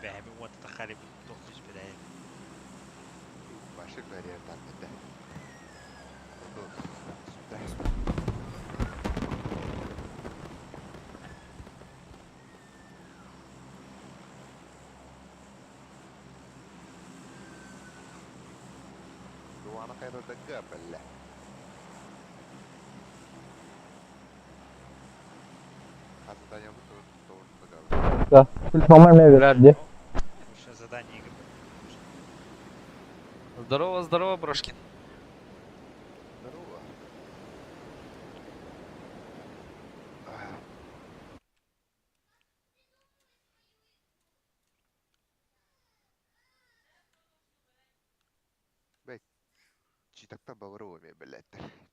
Бэһэми уота харибын туох түспэтэй. Машин барьердан этэ. Дуана хайрада бэллэ. Да, по-моему, играть, Еще задание Здорово, здорово, Брошкин. Здорово. Бэй, читакта баваровыми, блядь.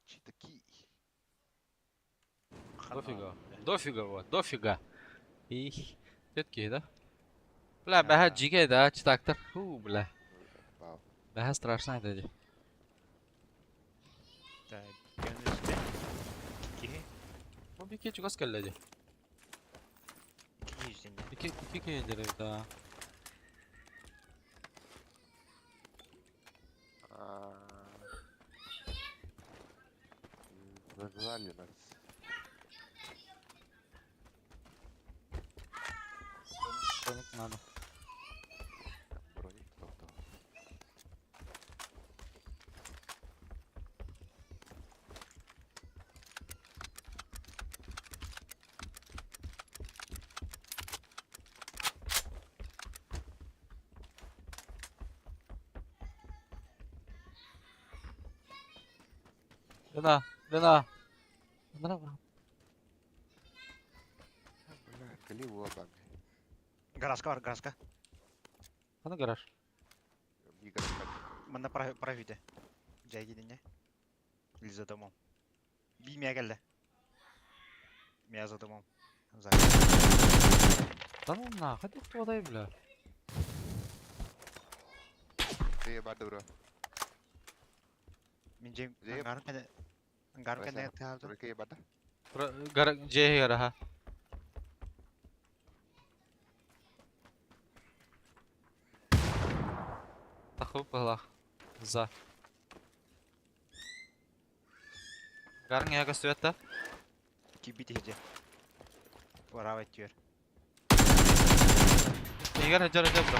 Читаки. Дофига. Дофига вот, дофига. И все-таки, да? Бля, бэха жиге, да, читактар. Фу, бля. Вау. Бэха страшно это. Ди. Так, көнүстэ. Киһи, Bu bir keçi gaz geldi. киһи жүзінде. İki, iki kere да. Зажрали нас. Броник надо. Броник тоқтау. Лена, Лена. Лена, Бля, кали уабами. Гаражка бар, гаражка. Ана гараж. Манна правите. Жай кидине. Или за домом. Би мия келді. Мия за домом. За. Да ну нахуй, ты кто дай, бля. Ты барды бро. Мен жем Жем. аңгарым кәне. Аңгарым кәне тағалды. Турке барды. Гара, же гара, ха. Таху пала. За. Гарың яга света. Кибит ехе. Барабай түйер. Егер хажар хажар бро.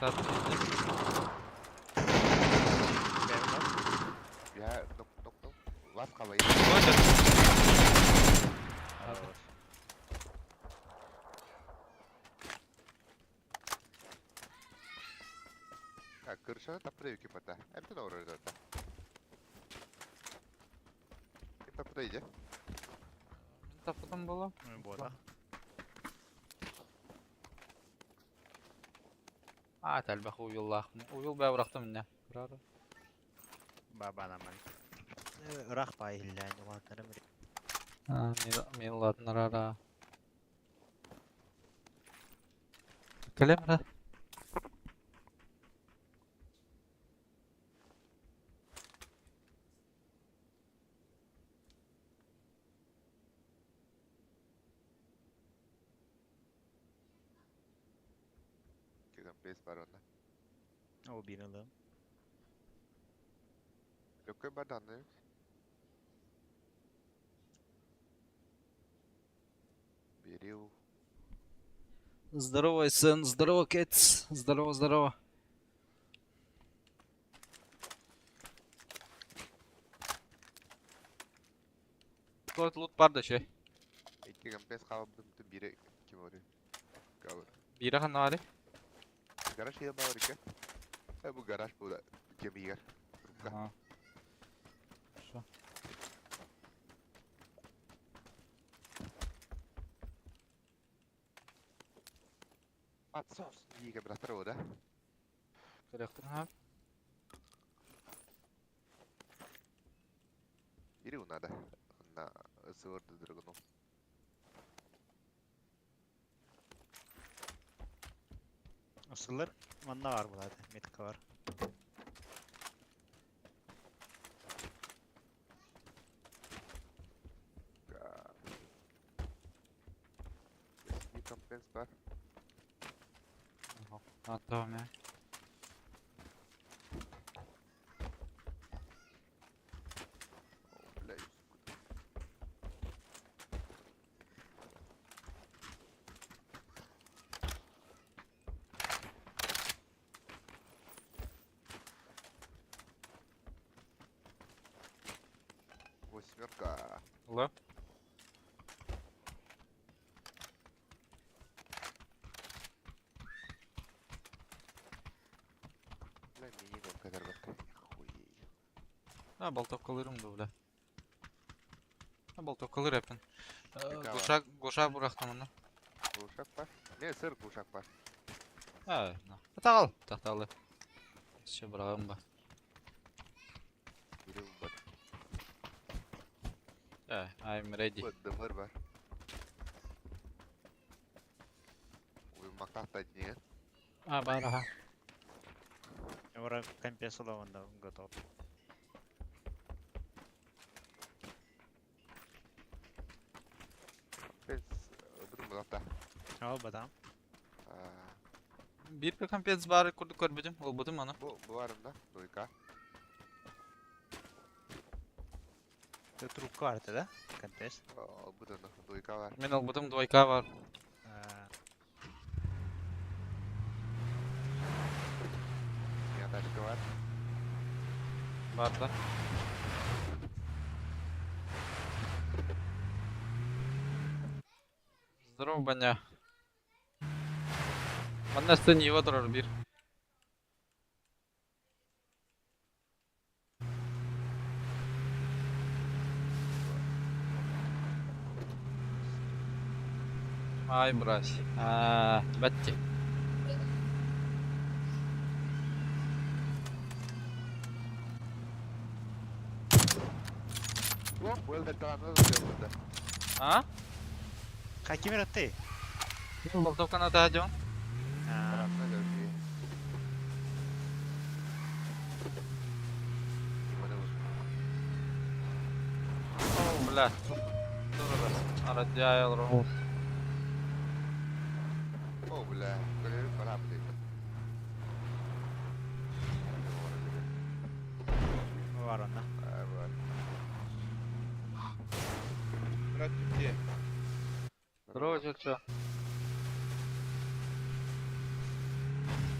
Сат. Я док док док. Вас қалай. Ой, Крыша тапты екипата. Эпте да да. Тапты иде. Тапытым было. Бода. А, тәлбәх уйыллах. Уйыл бә урахтым мине. Рара. Бабанаман. Ырах пайыллан уатарым. А, мен ладно рара. Калемра. Киган бес бар онда. О, биралым. Лөккө бар данны. Берил. Здорово, сын, здорово, Кэтс. Здорово, здорово. Лут, лут бар да şey. Икки гампес қалып бире ким ори. Кабыр. Бире ханнары. Гараж хия бар ике. Э бу гараж бу да кемигер. Ага. Хорошо. Подсос. Иге браттар да. Корректор, ха. Ири унада. На сывырды драгону. Осылар манна бар булады. Метка бар. Компенс бар. А то ме. О, бля, Восьмерка. Ла. Бля, мини кадарбакка. Охуеть. А, болтовкалырым да, бля. А, болтовкалыр эпин. Бека Глушак, глушак бырахтым оны. Глушак бар? Не, сыр глушак бар. А, на. Тағал, тақталы. Все, бырағым ба. Бирем бар. Э, I'm ready. Вот, дымыр бар. Ой, мактахта не. А, бар, аха. Ора компенс да готов. Компенс, бұдым бұлақта. О, бадам. Бир компенс бары курду көрбүдүм, олбудум аны. Бу, бу барым да, дуйка. Ты трубка арты, да? Компенс. Бұдын, дуйка бар. Мен олбудум двойка бар. А, Меня тачка бар. Бар да. Здорово, баня. Манна сен его турар бир. Ай, брась. А, бәтте. О, был таланты да. А? Хакимер ты? Мен болтовканы да жон. А, Тарапна görüşüyor. О, бля. Арадяйл роус. О, бля, көрер барам дейді. бар онда. Бар. Здравствуйте. Здорово, чё?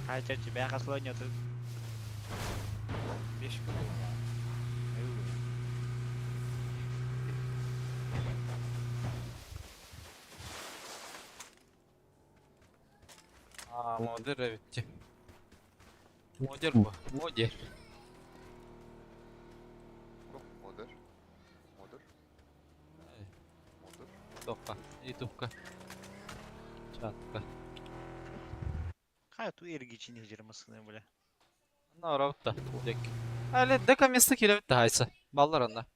Хай, чё, тебя хасло нету. Беш күн. А, модер бітті. Модер bu. Модер. Модер. Модер. Модер. Тоққа. Ютубқа. Чатқа. Хай, ту эргичини жирмасыны, бля. Ана орабытта. Дек. Әлі дека место келебітті хайсы. Баллар анда.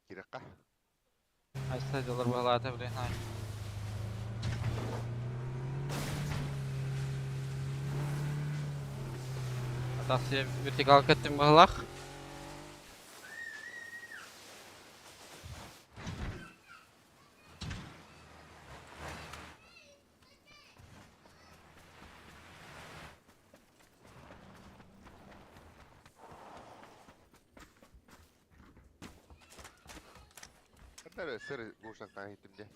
Кираққа. Хайсы жолар бағалата білен. Ай. Атасы вертикал кеттім бағалақ. Қандай сыр глушактан еттім де.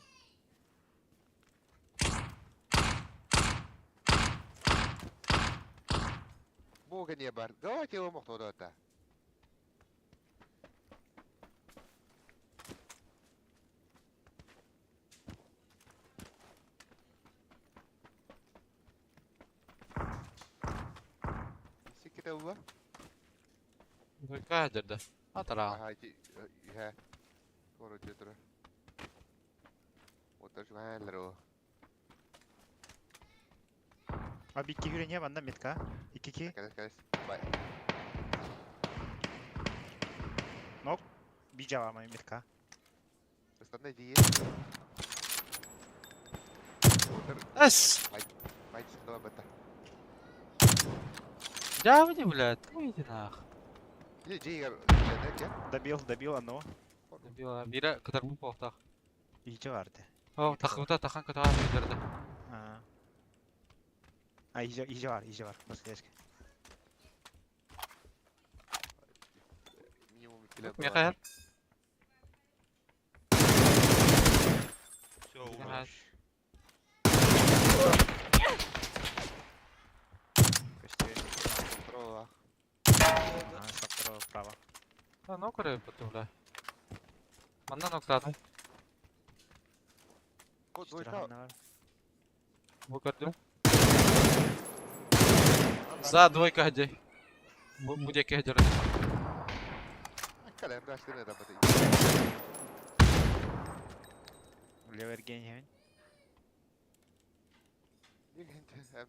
Бога не бар. Давайте его мохтода это. Сиките ула? Кадерді. Атара. Ага, иһэ. Туора дьиэ турар. Отар чугаһааллар оо. А бикки хүренье банда метка. Икки Кэлэс кэлэс. Бай. би жавама метка. Ыстанна дии. Отар Эс! бай сындала бата. Жабыни, блядь. Уйди нах. Дьиэ дьиэгэр дьиэнэ дьэ. Добил, добил одного. Бира кытар бу полтах. Ичи барды. О, тахыбыта тахан көтөҕө сылдьарда. А. А, иже, иже бар, иже бар. Бас кэшке. Минимум 2 Михаил. Все, умер. Второго. Ага, со второго право. А, ну коры бля. Манна ноктады. О, двойка. Бу көрдүм. За двойка где? Бу диэки сылдьар. Калем дашты да баты. Левый гений.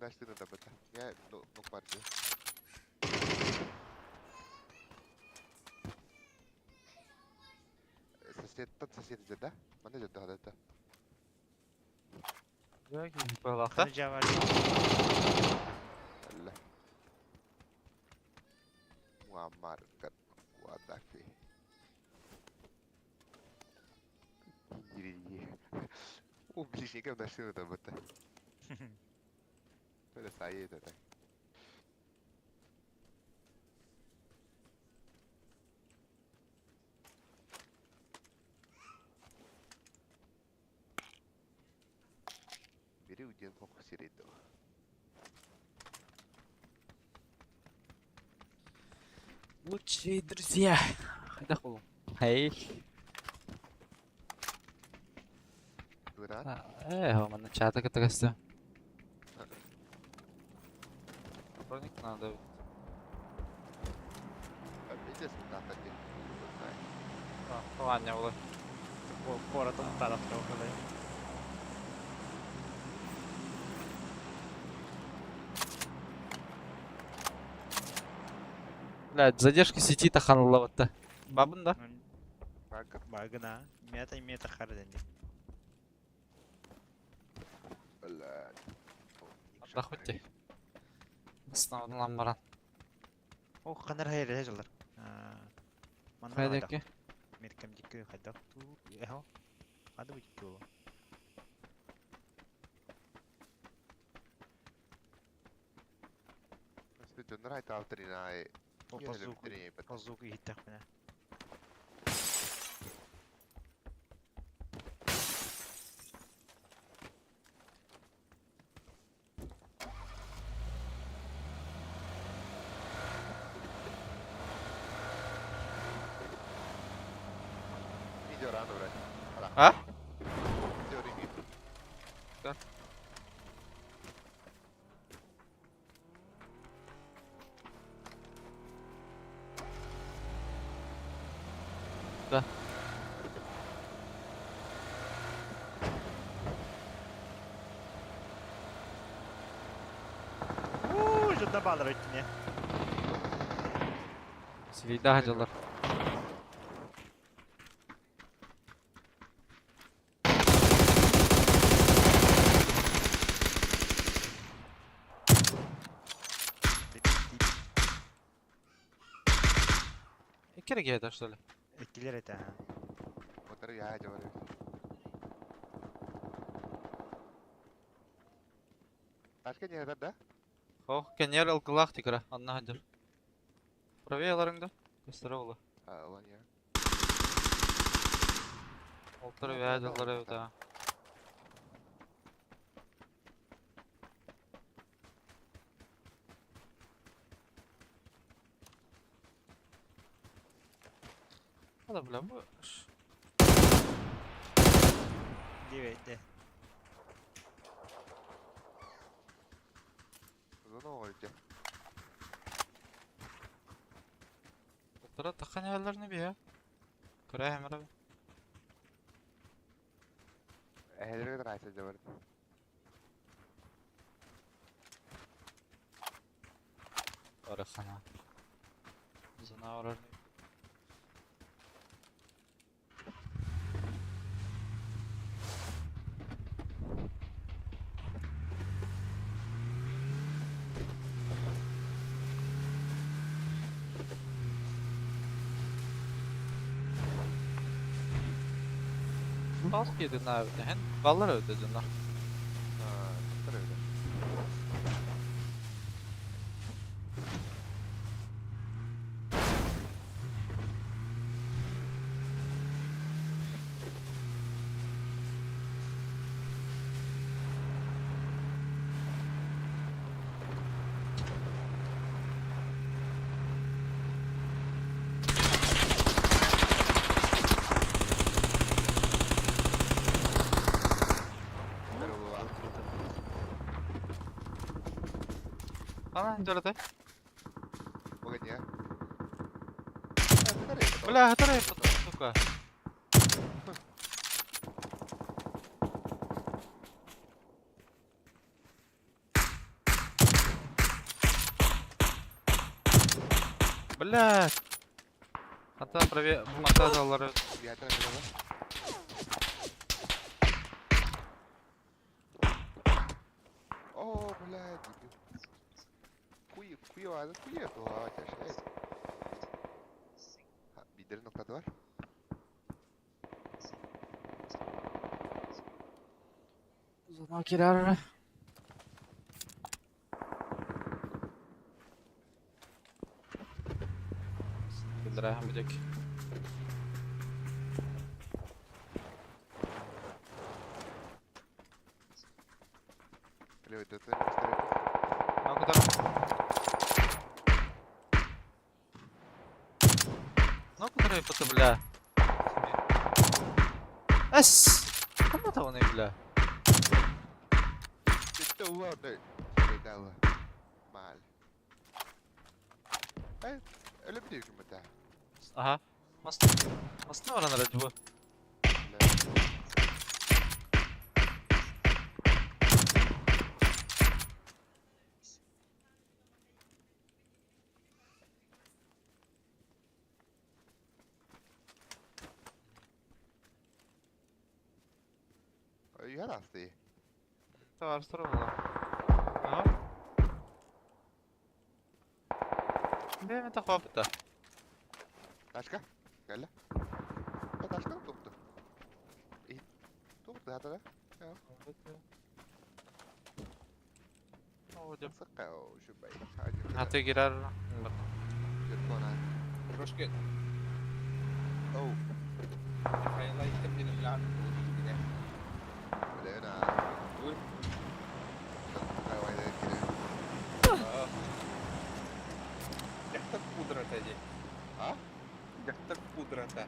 Дашты да баты. Я ну ну партия. Сосед тот сосед да? Маны жөттө хадата. Балахта. Жавар. Allah. Muammar Gaddafi. О, ближнекам дашты да баты. Это сай это. Бери уден фокусирует. Лучшие друзья. Хайда холум. Хей. Дурак. Манна чата кытыгасты. Броник надо. Видишь, да, таки. Ладно, было. Кора тут тара трохи. Блядь, задержка сети таханула Бабын, да? Бага. Багына. Мета мета харден. Бля. Отдохнуть. Основном баран. О, канар хайыр жылдар. Манна Хайдеки. Меркем дикки хайдак ту. Эхо. Ады бу дикки боло. Дьоннор айта алтырина. О, по звуку. По звуку иттек мене. Видео рано, брат. А? Видео ревью. Да. Да. Уу, жында балыр өттүне. Силейда хажалар. Иккере гейда, что ли? Эккилер это. Мотор я говорю. Ташка не да? О, кенер ылгылах тикара, анна хаджар. Правее ларыңда. Көстөрө ола. А, ладно. Олтыр вәдәләр да. Hadi бля, bu Девять, Зона oldu. Олтыра тақан yerler ne bir ya? Kore hemen abi. Ehleri kadar aysa var. Арахана. Зона орар. Тоҕус киһитин аабыт иһин баллар эбит дьоннор. Туттар эбит. Ана дьолотой. Погоди. Бля, который сука. Бля. Ата прове монтажалары. О, блядь, Kuyu vardı, kuyu yapıyor. Evet. Ha, bir noktada var. Uzun kirar. Киллера будет. Левый ДТ, быстрее. Ну куда это, бля? Эс! Кому то вони, бля? Öyle bir hükümete. Ага. Мост var ana bu. Yarasti. Tamam, sorun. Aha. Бе, хвапыта. Ташка. Кэллэ. Ташка тупту. Тупту хатара. Хаты кирар. Рожкет. Оу. Дьахтар пудрата дии. А? Дьахтар пудрата.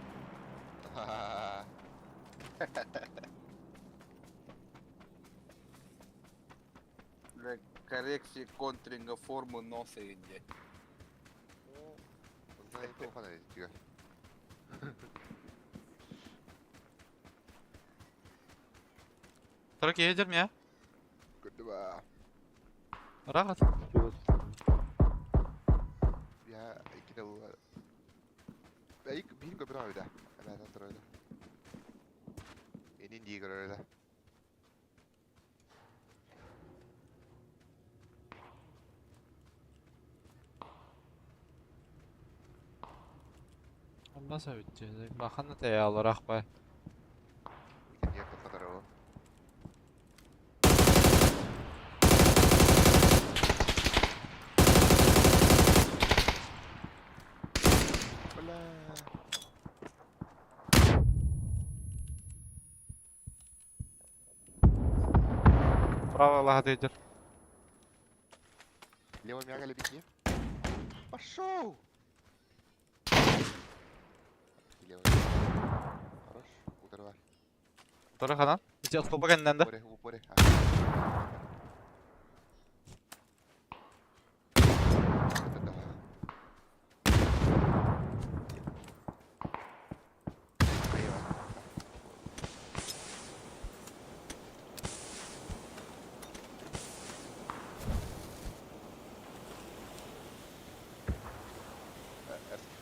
Для коррекции контринга формы носа иди. Знаю, то. Тұры келдер ме? Көрді ба? Рахат. Я iki de bu. Биир көбүрэ ойда. Эбэтэн туройда. Энин дии көрөрөдө. Баса битти. Баханы та аларах бай. Икин катарого. Бля. Право лагадыдер. Левый мяга лебедни. Пошел! Левый. Хорош. Удар var. Тұры ханан. Ити отқылба кәннәнді. Упоре, упоре.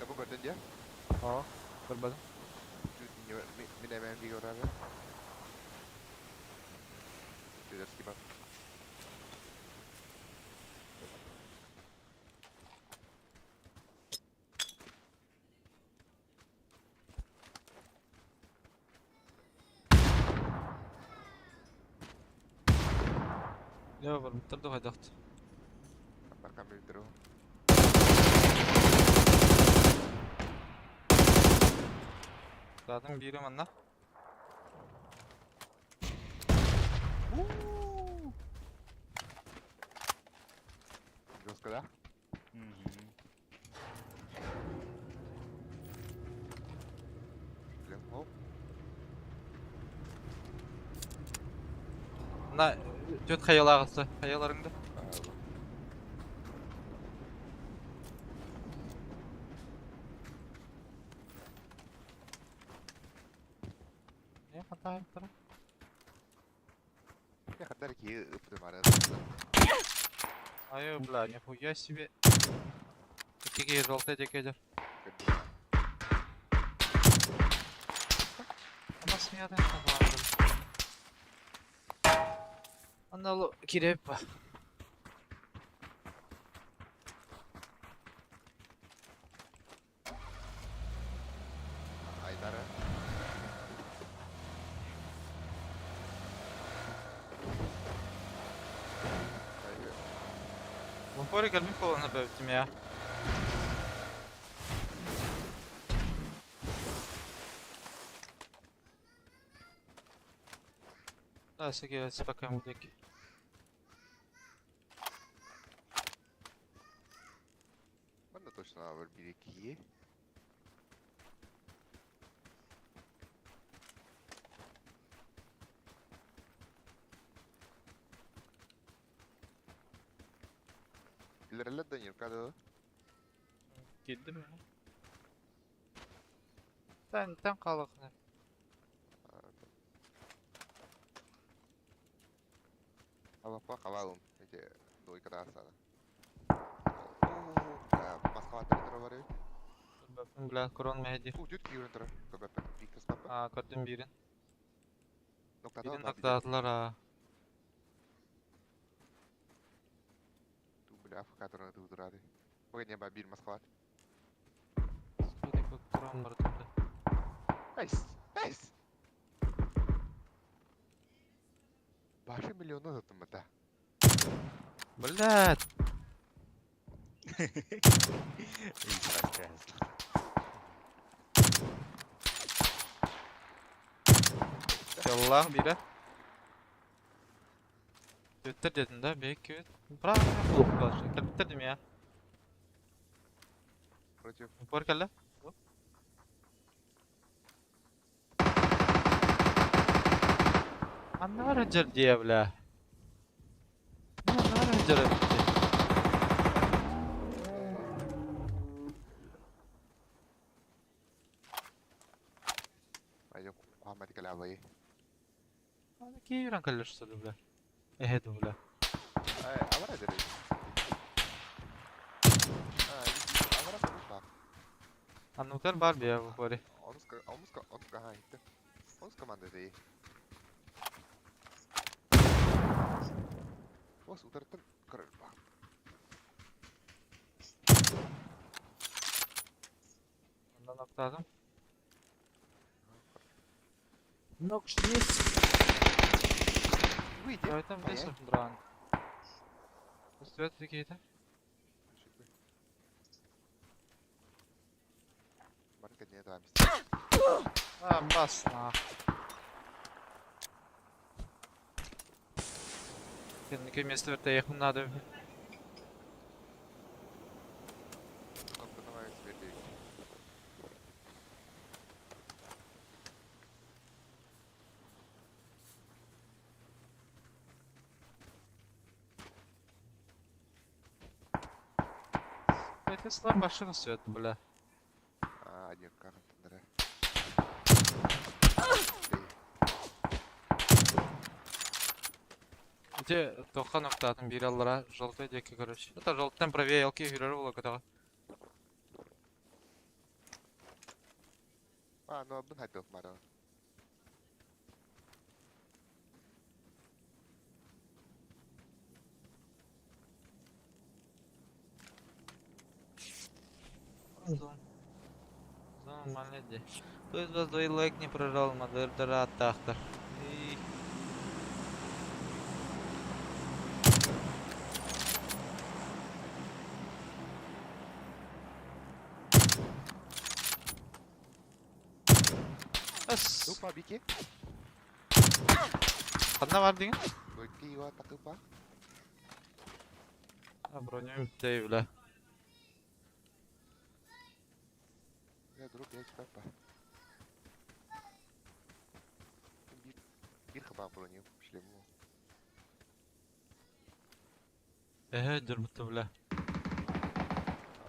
Kamu gördün ya? Aa, көрбөдүм. Мин эмен бигорары. Жүдерский бар. Лево барбыттар да хайдахт. Пока метро. Zaten biri manna. Жестко, да? Угу. Блин, оп. На түөрт хайалааҕыста. Хайаларыңда. Не хатаайыттара? Я хотел кии ыптым Ай, бля, нихуя себе. Какие желтые декедер. Анна киреппа. Айдара. Бупори кэлбит буолан эбэбитим я. Да, сега пока мудак. Манна точно бар бири кии. Илэрэлэр да ньырка Киирдим я. Тан тан хаалыахына. Алапа халалым. Эти двойка сана. Москва тренера бар. Бля, корон мэһэдиир. Бу дүт киирэн турар. Көбөппүн. Биир папа. Аа, көрдүм биирин. Ноктадан Биирин ноктаатылар аа. Ту бля АФК туран туудурады. Ой, не ба биир Москва. Сколько корон бар бля. Найс. Найс. Башы миллионы заттым да. Блядь. Интересно. Яллах биирэ. Түөттэр диэтин да, биир күөт. Правильно кэлбиттэр дим я. Против. Упор кэллэ. Аннара дьэр дии, бля. Аннара дьэр эбит. Айда Мухаммад калабай. Аны киирэн кэллэр что ли, бля. Эһэ ду, бля. Ай, авара дери. А, авара ба. Аннутар бар бия бу бори. Онус онус онус ага хитте. Онус команда дей. Ос утартан көрөр ба. Оннан ноктаатым. Нокш есть. Выйди. Давай там здесь дран. Стоят какие-то. Барка не там. А, бас на. Кэнники место вертоеху надо. Кнопка давай сверли. Это слаб машина свет, бля. А, один как-то Где тоққан оқтатын бири аллара желтый деки, короче. Это желтый правее елки хүрер була көтөҕө. А, ну абын хайдах мара. Зон. Зон маледи. Кто из вас двоих лайк не прожал, мадыр аттахтар. И... Ас. Тупа бики. Ханна бар дигин? Быкки такыпа. А броня үттей бля. Я друг, я папа. Bir хабаа броню шлему. Эһэ дөрбүттэ бля.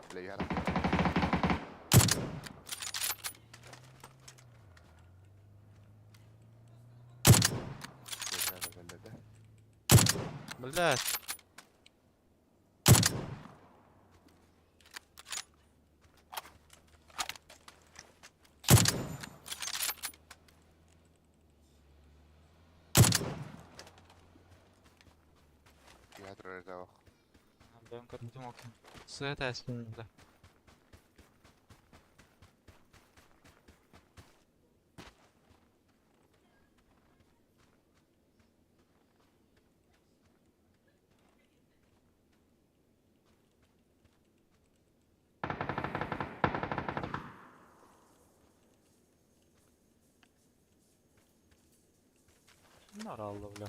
Бля, я Бля. Бэм көрбүтүм окей. Сыа тээспин бля. Bunlar aldı бля.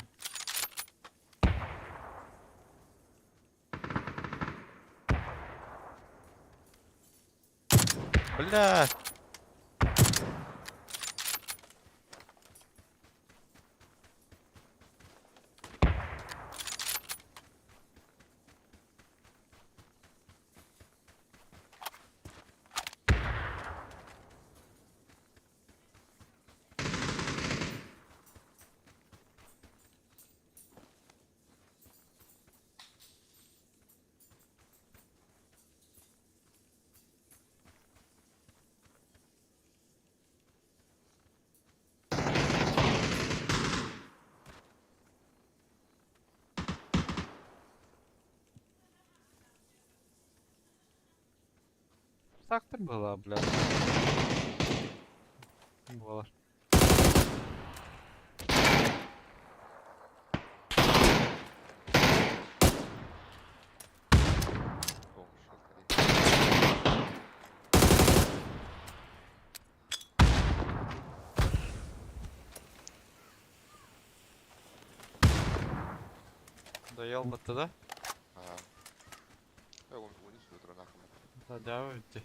Бля. Трактор была, бля. Буолар. Доел бытты да? Да, дәві бітті.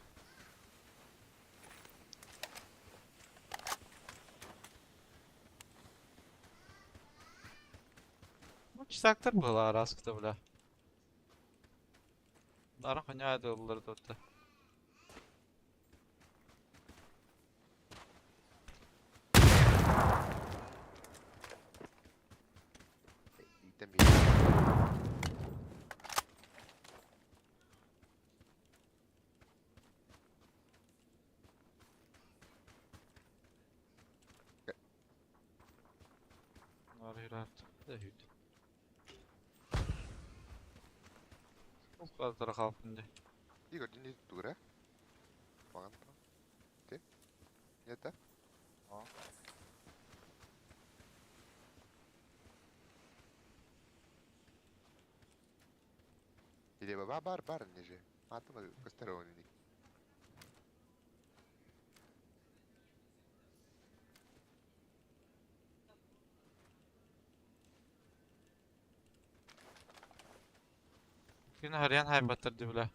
Ну, часактар была раскыта, бля. Дарын хуйня ыллар дотты. Нар хират. Да хүт. Ол қалпынды. Игорь, не тура. Ты? Это? Или бар бар бар ниже. А там костерони. Күн харьян хайбаттар ди бля.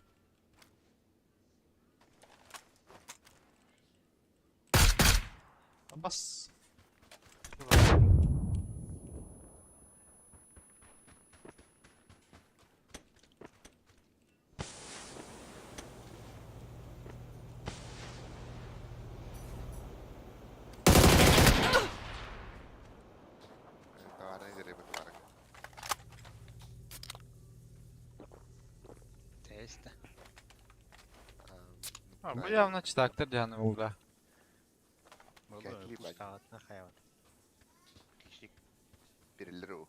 Бас. Тест. А, бу явно читактыр дианы бул бля. Болды, пускалатына хайван. Перелру.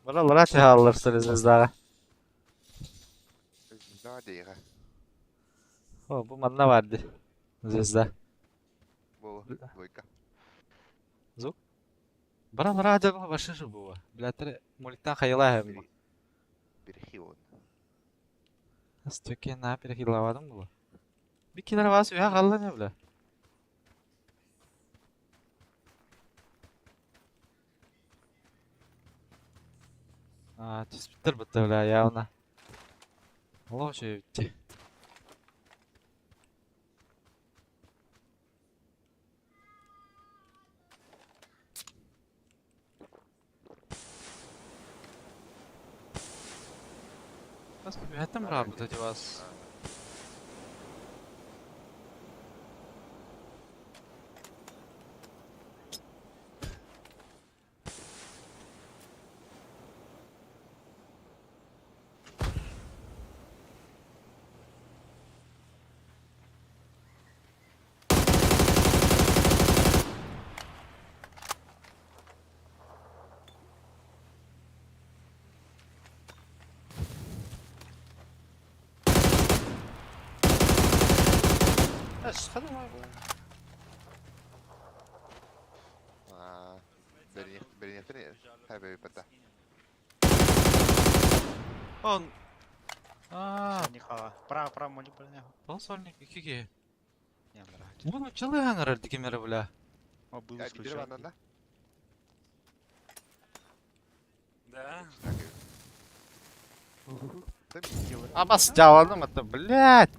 Балалара чаһааллар звездаҕа. Звезда диэҕэ. О, бу манна баар дии. Звезда. Бу двойка. Звук? Баралара дьэ башы же буо. Блядь, муликтан хайылаа бу. Перехилон. Стөке на перехилавадым буо. Бикилер вас үһэ халла не бля. А, түспүттэр бытта бля, явно. Олох үчүгэй Бас үһэттэн быраабыта ти вас. Он. Аа. Право, право, моли про Ол сольник икки Буну чылыһан дикимere бля. Да. Абас жааланым это, блядь.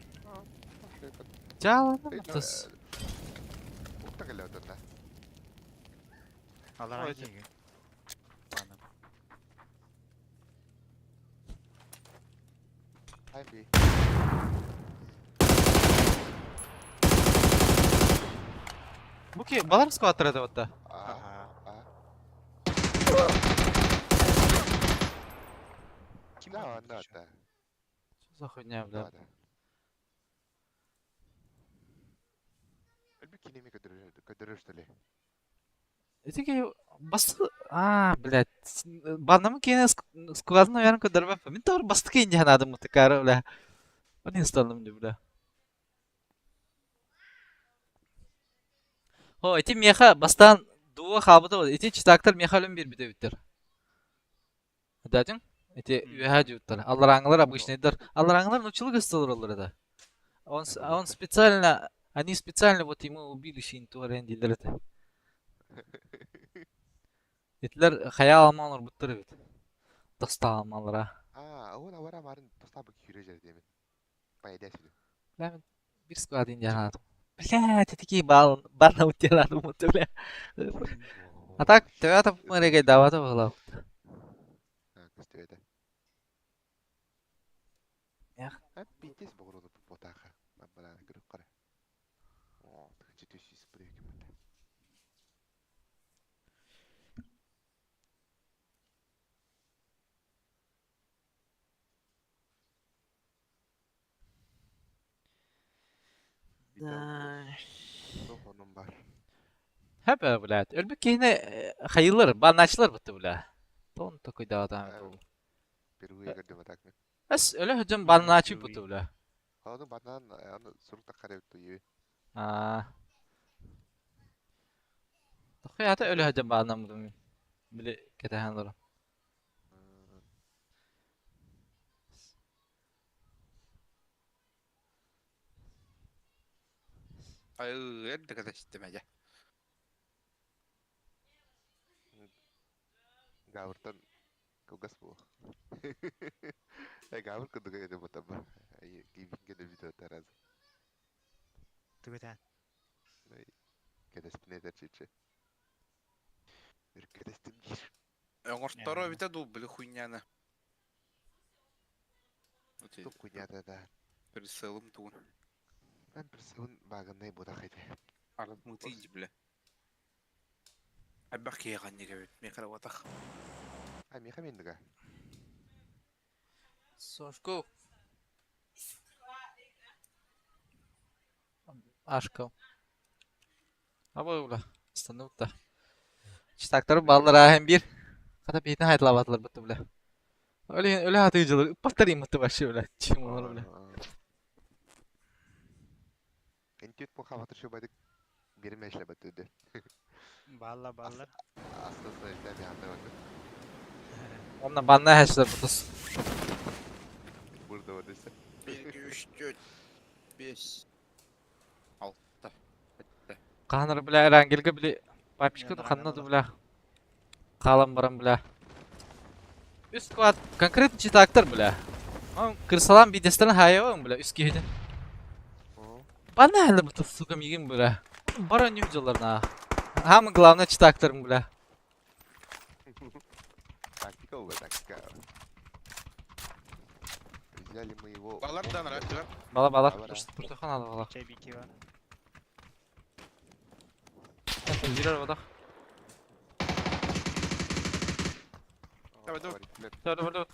Жааланым это. Бу ки балар скваттер это вот Ага. Ким Да, да, да. Что за хуйня, бля? Да, да. Что ли? Эти басты... А, блядь. Банамы кейне складно, наверное, көдөрбөп. Мин тор басты кейин жанадым мутыкары, бля. Оны инсталлым бля. О, эти меха бастан дуа хабыта вот. Эти читактар меха өлүм бир бите биттер. Дадың? Эти үһә жуттар. Аллараңлар обычныйдар. Аллараңлар научил гостолор да. Он специально, они специально вот ему убили шинтуарен дилер это. Итлер хаял алманыр буттыр бит. Тоста алмалар. А, ол ауара марын тоста бу күйрө жер демен. Пайда сүдү. Бля, бир склад индианадым. Блядь, такие бал, барна утеладым, бля. А так, тебя мэрегей давата была. Көстөбөтө. Эх. А питес бугуруну ботаха. Мамалана көрүп кара. О, тыгынчы төсүс бир эки мында. Да. Онун бар. Хэп, блядь. Өлбүк кихине хайылар, банначылар бытты, бля. Тон такой да там. Впервые көрдүм атак мен. Эс өлө хөжөм банначы бутты, бля. Аны банан аны сурук карап туйу. А. Тохой ата өлө хөжөм баннам бутым. Биле кетехан лора. Ай, это когда система я. Гавыртан кылгас бу. Гавыр кыдыга эде ботаба. Гейминге де видео тараз. Түгөтән. Кедеспине чече. Бир кедестим дир. Оңорторо бите ду били хуйняны. Туп хуйня да. Прицелым тугун. Мен прицелын багындай бота хайды. Арат мутый бля. Аббак кияган неге бит. Мен карап атах. А меха мендига. Сошку. Ашка. Аба бля. Станутта. Читактар баллар ахем бир. Хата биһитин хайталаабатылар бытты бля. Өлө өлө хатыы дьылыр. Ыппаттар иммытты вообще бля. Чим бля. Интит бу хаватыр шубадык бир мәшле бөтүдү. Баалла бааллар. Астасы илдә анда бөтү. Онна банна хәчләр бутус. Burada ödese. 1, 2, 3, 4, 5, 6, 7. Каханар бля Эрангелге били папичка ханна бля. Қалам барам бля. Үс квад конкретно читактар бля. Он кырсалам бидестерин хайавам бля үс киһитин. Бана әлі бутус сука мигин бля. Бара нюх жылларна. Самое главное читактарым бля. Тактика у тактика. Взяли мы его. Балар да нравится. Бала бала. Бала. Пуртахан ала бала. Чай бики бар. Жүрөр бодах. Давай, давай. Давай давай.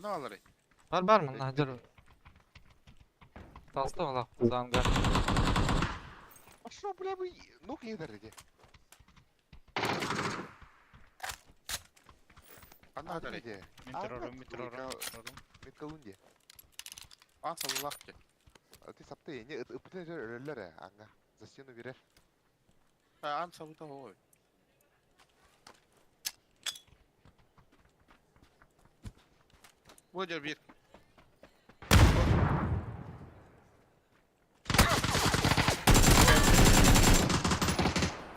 Ne alır? Бар бар мына жүр. Талста бала занга. А что, бля, вы ног не дарите? Ана алыр. Мен тұрарым, мен тұрарым, тұрарым. Меткалунде. Ан саллах ki. Ты сапты, не, ыпытын өлөлөр, аңа. За стену берер. Ан сабыта ой. Bu bir.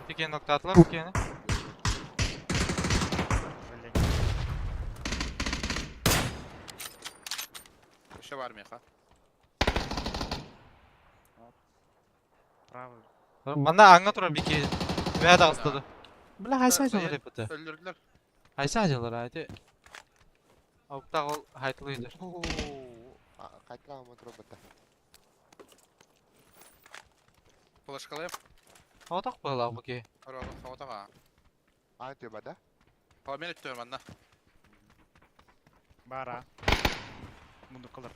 Тикен ноктатылар бу кени. Өллен. Еще var mı? Правый. Манда аңга турар бики. Вә дагыстады. Бля хайса жылар эпити. Öldürdüler. Хайса жылар айты. Ауктаг ол хайтылыйдыр. Кайтра робота. Флешкалап. Отак була буки. Araba havada А, ты бада? Ha men ötüyorum anna. Бара. Мунду кылыр.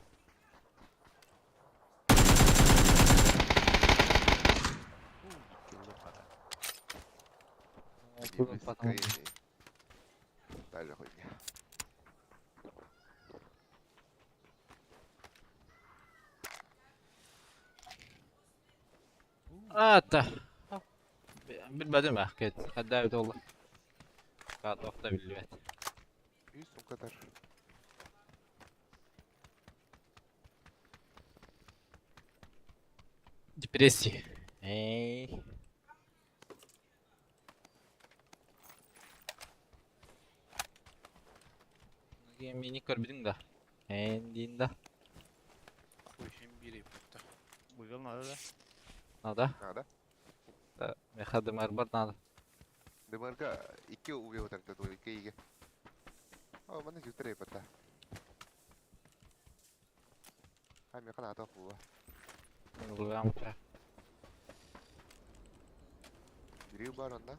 Даже хуйня. Ата. Билбедим ахкет. Хаддабит олла. Кат оқта билбет. И сумкадар. Депрессия. Эй. Мени көрбүдүң да. Эндин да. Хуйшин biri yaptı. Уйгыл надо да. Надо. Надо. Да, меха дымар бар надо. Дымарга икки уге отарда ту икки иге. О, мана жүтер эпата. А меха надо хуа. Улгам. Бири бар онда.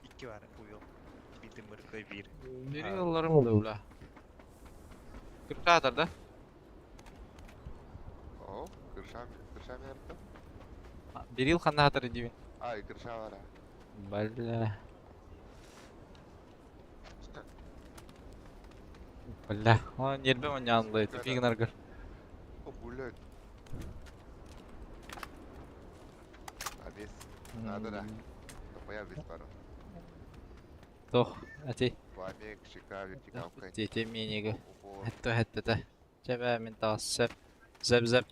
Икки бар уйгыл. Бир дымыркы бир. Бери yollarım oluyor бля. Кыркатыр да? О, кыршам, кыршам ярты. Бир yıl ханна хатыр дибин. Ай, кырша бар. Бля. Бля. Он нербе он янлы. Тупигин аргыр. О, блядь. А вес. Надо да. Моя вес пару. Тох, ати. Вамек, шика, вертикалка. Тете миниге. Убор. Хэтто хэтте. Чебе мин таас сеп. Зеп зеп.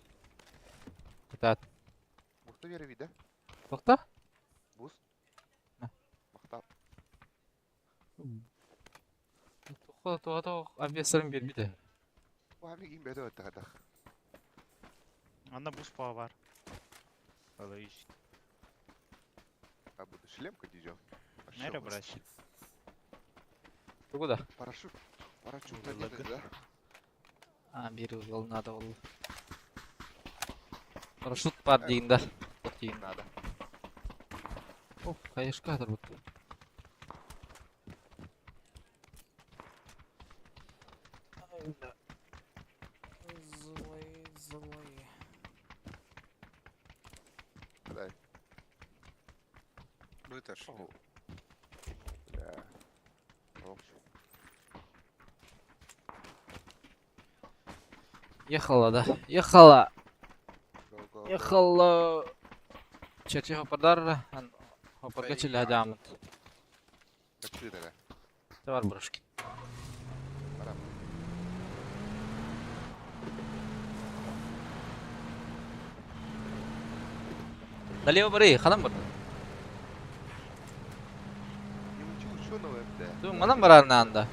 Кытат. Мухта вера вида. Тохта? Бус. На. Махта. Тохта тохта объясарым бербиде. Вамек им беде оттагада. Анда бус бар. Алыш. А буду шлемка дижо. Нерэ брать? Тугу да. Парашют. Парашют Лага. да? А, бир yıl надо ол. Парашют бар дейін да. Дейін. Надо. Оп, кайышка атыр бутты. Злые, злые. Вытащи. Бля. Ох. Ехала, да. Ехала. Go, go, go. Ехала. Чечи хопардар. Хопарга чили хадамыт. Качы дара. Товар брошки. Барам. Налево бары, ханам бар. Не учи ученого, бля. Ту манам барар наанда.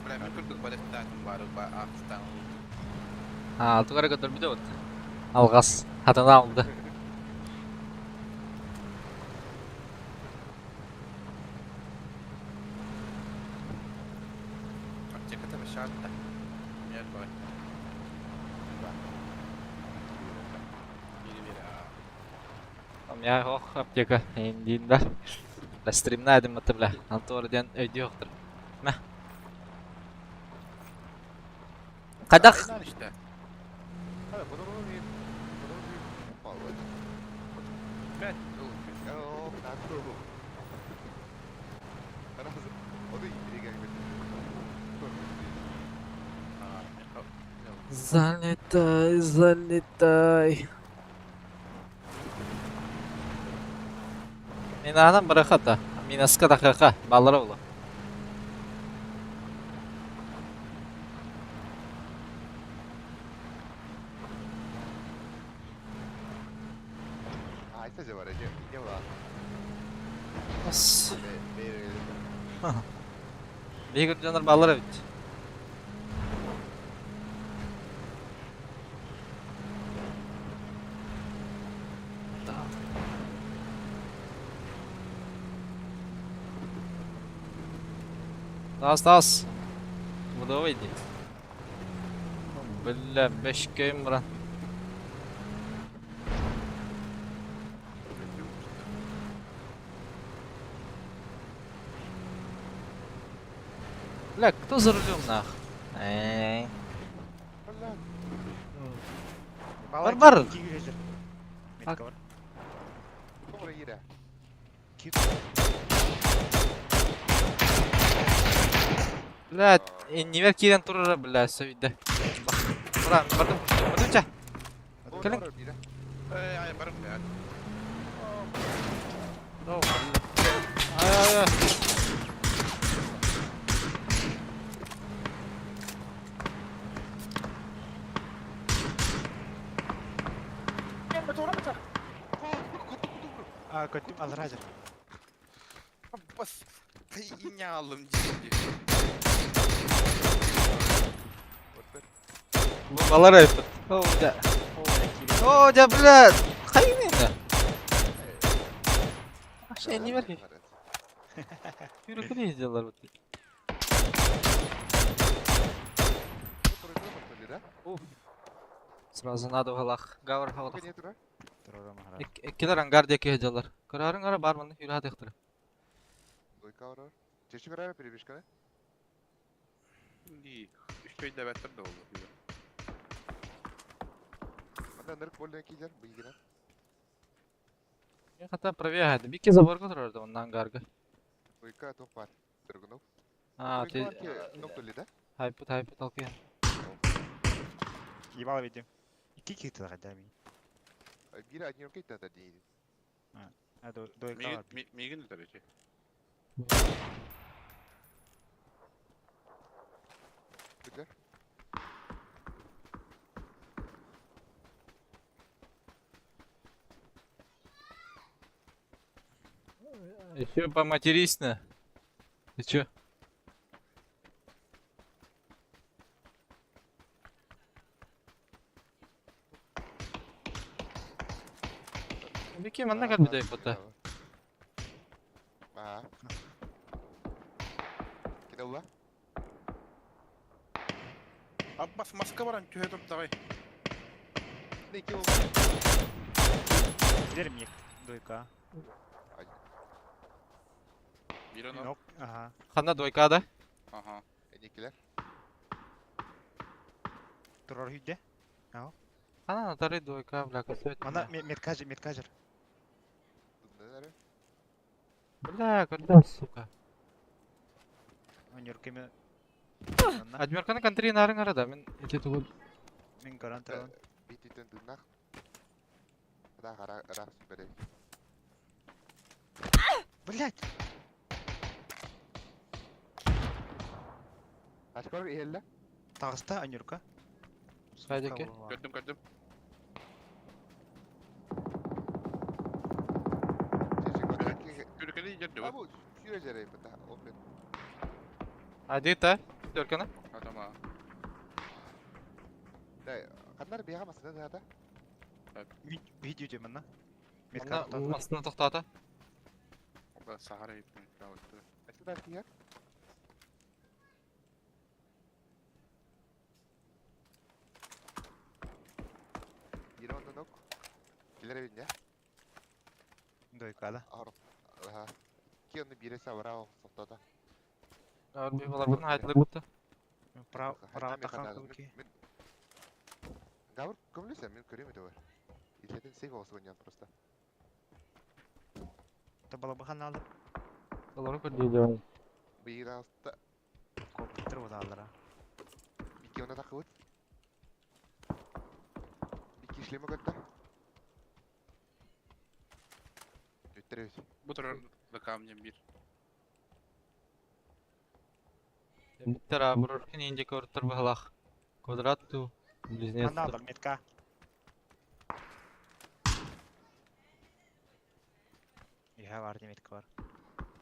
Бля, мен көрдүк балеттаатым бары ба ахтан. А, тугара көтөр бүтө бут. Алгас. Хатана алды. Аптеката башаатта. Мер бай. Бири бири. Я хох аптека индинда. Бля стримна эдим маты бля. Антор ден өйдü yokttur. Мә. Кадах. Aynen işte. Hadi bunu bunu bir. Bunu bir. Vallahi. Ben. О, нахуй. Раз. O da iyi gelmedi. Залетай, залетай. Мен анам барахата. Минаска тахаха. Баллара ола. А, это же варежи. Не ла. Ас. Бе, Бейгір жанар баллара бит. Тас, тас. Буда выйди. Бля, беш көйм брат. Бля, кто за рулем нах? Эй. Бар бар. Ки кирежер. Метка бар. Кому ира? Ки. Бля, невер кирен турара, бля, сөйді. Бра, бардым, бардым ча. Кэлин. Эй, ай, барым бля. Ай, ай, ай. А, көттүм алражер. Бас. Yine aldım ciddi. Бу балар айыппыт. О, да. О, да, бля. Хайын енді. Ақша не бар? Yürü izliyorlar bu. Сразу надо галах. Гавр халах. Турара махара. Эккелер ангар деки хеджалар. Карарын гара бар маны юра дехтыр. Чеши карара перебежка, İyi. Üç köy de de oldu. Анда нырк более кидер, бигина. Хата правее Бики забор которыр оннан ангарга. Уйка топ бар. Драгунов. А, ты Доктор да? хайпут хайпут алкы. Ебало видим. Ики киртилер да ми. Бира одни руки тогда не. А, до дойка бар. Migin de tabii ki. Бигер. Еще поматерись на. Ты чё? Бики манна кал бидай пота. А. Кидалла. Abbas maska var hani tühe top dağay. Не кил. Килер мек. Дойка. Bir onu. Нок. Ага. Ханна двойка да? Aha. Не килер. Турар үйдө. Ханна натары двойка бля косвет. Мана меткажер, меткажер. Бля, көрдüm сука. Оньоркеме. Адмерканы контрин арын арада. Мен эти тугу Мин көрөн турабын. Бититен дыннах. Да хара раф бere. Блять! Ашкор иһэллэ. Таҕыста Анюрка. Хайдеке? Көрдüm көрдüm. Күркели жерде Абу сүйө жерей бата. Ол мен. Адита, төрканы. Атама. Да, кандар бияга масына да. Видео деймін на. Манна Астына тоқтата. Оба Сахара Эсидар киер. Ироннок. Килер бинне. Дойкада. Ар. Аха. Кионы бире сабра соттода. Арби балар бұны айтылыр бұтты. Право тахан куки. Гавр көмлүсө мен көрөм өтө бар. Илетин сейф болсун просто. Табала бахан алды. Олары көрді. Быйраста Компьютер бодалара. бики она такыбыт. Бики шлема көттө. Өттөрөбүз. Бу турар да камнем бир. Биттер абырыркин инде көрүттөр баһалах. Квадрат ту близнец. Анда алар метка. Иха бар метка бар.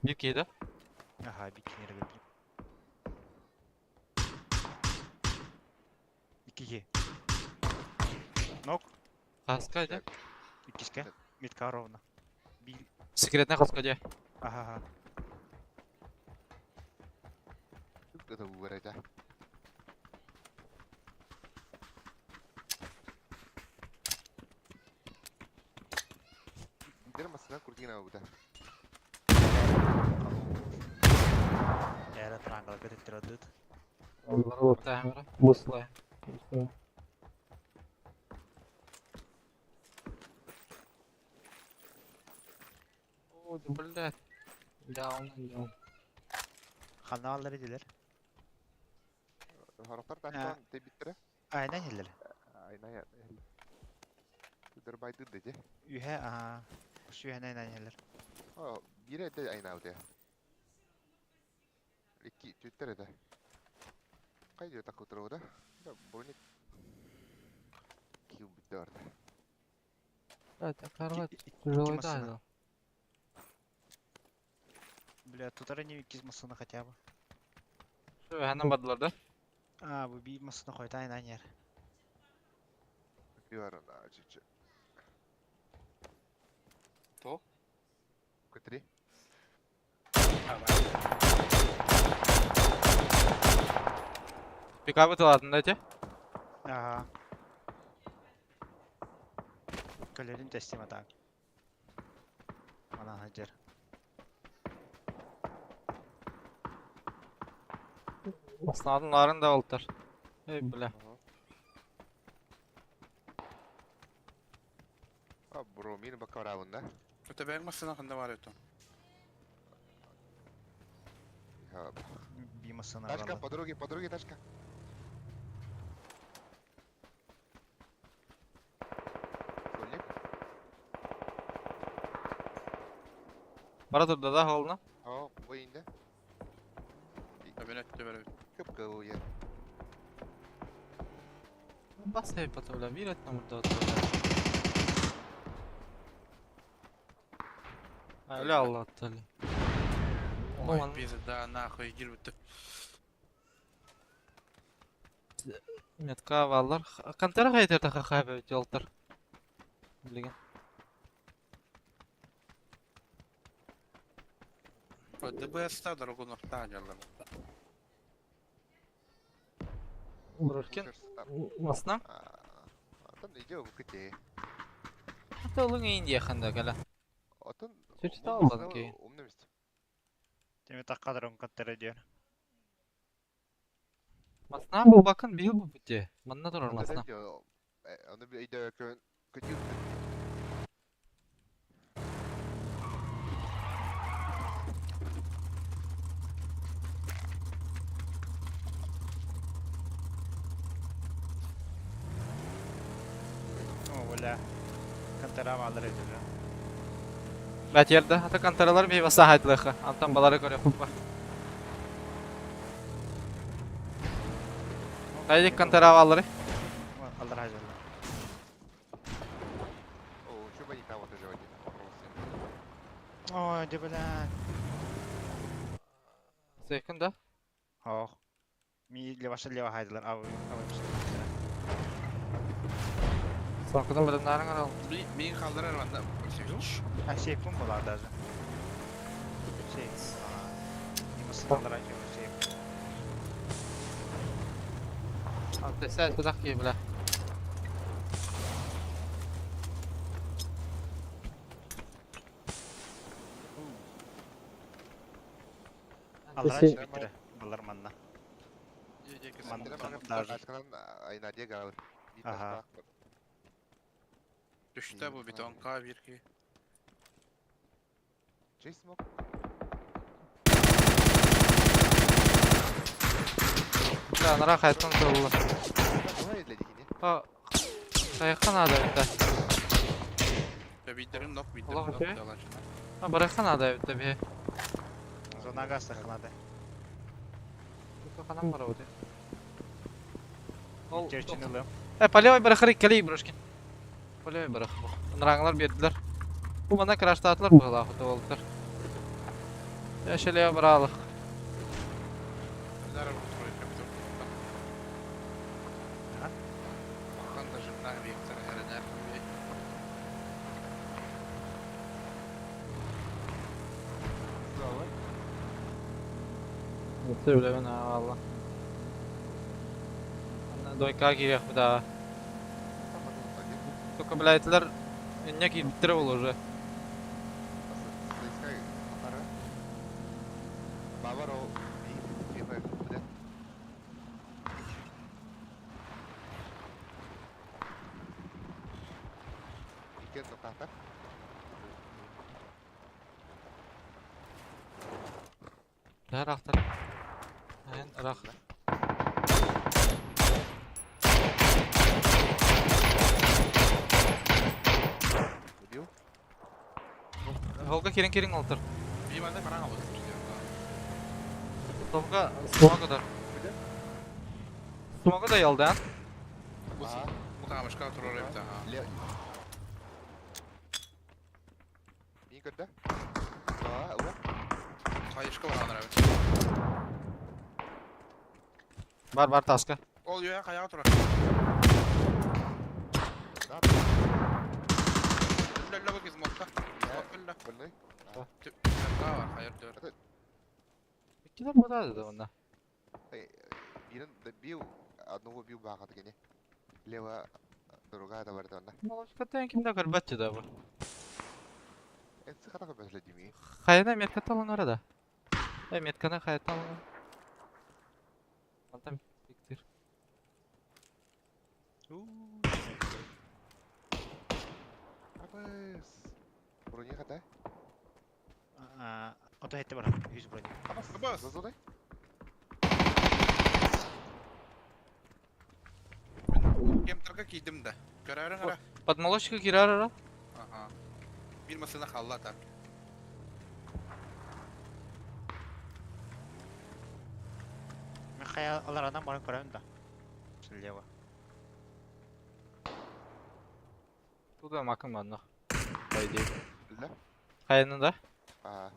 Бир кейді. Аха, бикинер бир. Иккиге. Нок, Хаска де. иккиске. Метка ровно. Бил. Секретный хаска де. Аха, аха. Это угорайда. Бир масына курдина буда. Эра трангал көтөттөр өдүт. Таймера. Буслай. О, да блядь. Даун, даун. Ханна алар эдилер. Хороктор тактан тебиттере. Айнан хеллер. Айна я. Түдер байды деже. Үһэ аа. Сүйэнэ айнан хеллер. О, бире де айна уде. Икки түттер эде. Кайда такы да? Да, броник. Кил битте орда. Блядь, оторвать тяжело да. Бля, тут они иккис масына хотя бы. Şu hemen бадылар да. А, бу би масына койта айнан ер. Биварна чичи. То? Көтри. Пикабы тылатын да те. Ага. Көлөрүн тестим атаң. Ана хаджар. Основын ларын да олтар. Эй, бля. А, бро, мин бакарабын да. Өтө бәң масына ханда бар өтө. Би масына Тачка, по дороге, по дороге тачка. Сольник. Бара турда да холна. О, бойында. Мен өттө бер. Кып-кыл я. Бас эй патруля, бир өттө мурда. Öyle Allah tabi. Ой, Aman. пизда нахуй кирбит. Метка валлар. Кантара кайтер таха хайбы жолтар. Билген. ДБС-та дорогу нохта жалар. Буркин. Масна. Атын идея бу кете. Ата улың Индия ханда кала. Атын Сөчтө албадың ки. Умный мест. Теме таккадрон каттара диyor. Масна бу бакын бил бу бите. Манна турар масна. Аны бир идея көн көтү. Бля. Контора баалар эбит. Бәтиэрдэ, ата конторалар бии бассаахайдылыахха. Антон балары көрүөхпүт. Хайдик контора баалары? Аллар хажалар. О, что бы они там вот уже один. Ой, да бля. Секун да? Ох. Ми леваша лева хайдылар. Ау, ау. Сакыдан бөлімнәрін арал. Мин қалдырар ванда. А сейф была даже. Сейф. Немесе аллар сейф. Антесә тудак ки бля. Аллар Сей- биттире. Булар манна. Даже. Ага. Düştü bu beton K1 ki. Бля, нара хайтан тылла. А, Хайхан ада битте. Биттерин нок биттерин Allah нок öte. yalan. Ha барахан ада битте бе. Зонага сахлады. Ханам бар оды. Ол Черчинылым. Э, полевой барахары кели брошкин. Полевой барах. Нраңлар бердилер. Бу мана краштатлар була хуты болдур. Я шеле баралык. Zarar bu тройка битон. Ага. Bakan da jımlar bir tane her ne bir. Өтө билебин а валла. Анда дойка кирек бу да. Только блядьлар инне кириптир бол уже. Där ахтар. Эн рах. Холга кирин кирин олтур. Bir bende paran aldı. Толга смога да. Смога да ялдан. Bu bu kamışka oturur bir tane. Kayışka var abi. Бар бар таска. Oluyor ya kaya oturur. Öyle bak izmokta. Öyle. Daha var hayır diyor. Килер буда да онда. Одного бил баха таки Лево, другая давар да. Молочка тен кимде көрбөтчү да бу. Это хата как без Хайна метка талан арада. Э метканы хай талан. Антам пиктир. Абыс. Броня хата. Ото хетте бар. 100 броня. Абыс. Зазодай. Кемтарга кийдим да. Көрөрүң ара. Под молочка кирар ара. Аха. Bir masana халла так. Мен хая аларадан барып көрөм да. Слева. Туда макын манна. По идее. Да? Хайны да? А,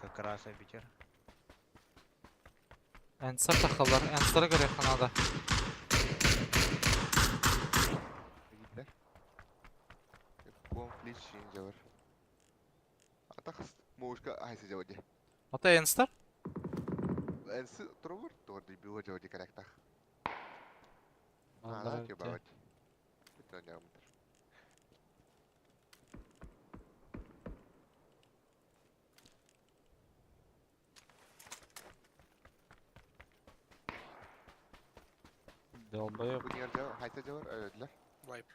Как раз битер. Энсар тахалар, энсар көрө ханада. видно. Конфликт жавар. Атахс мушка айсы жавади. Ата энстар? Энсы тровор торди било жавади корректах. А, да, тебе бавать. Это не амтер. Долбоёб. Бу нер жавар, хайсы жавар, öldüler. Вайп.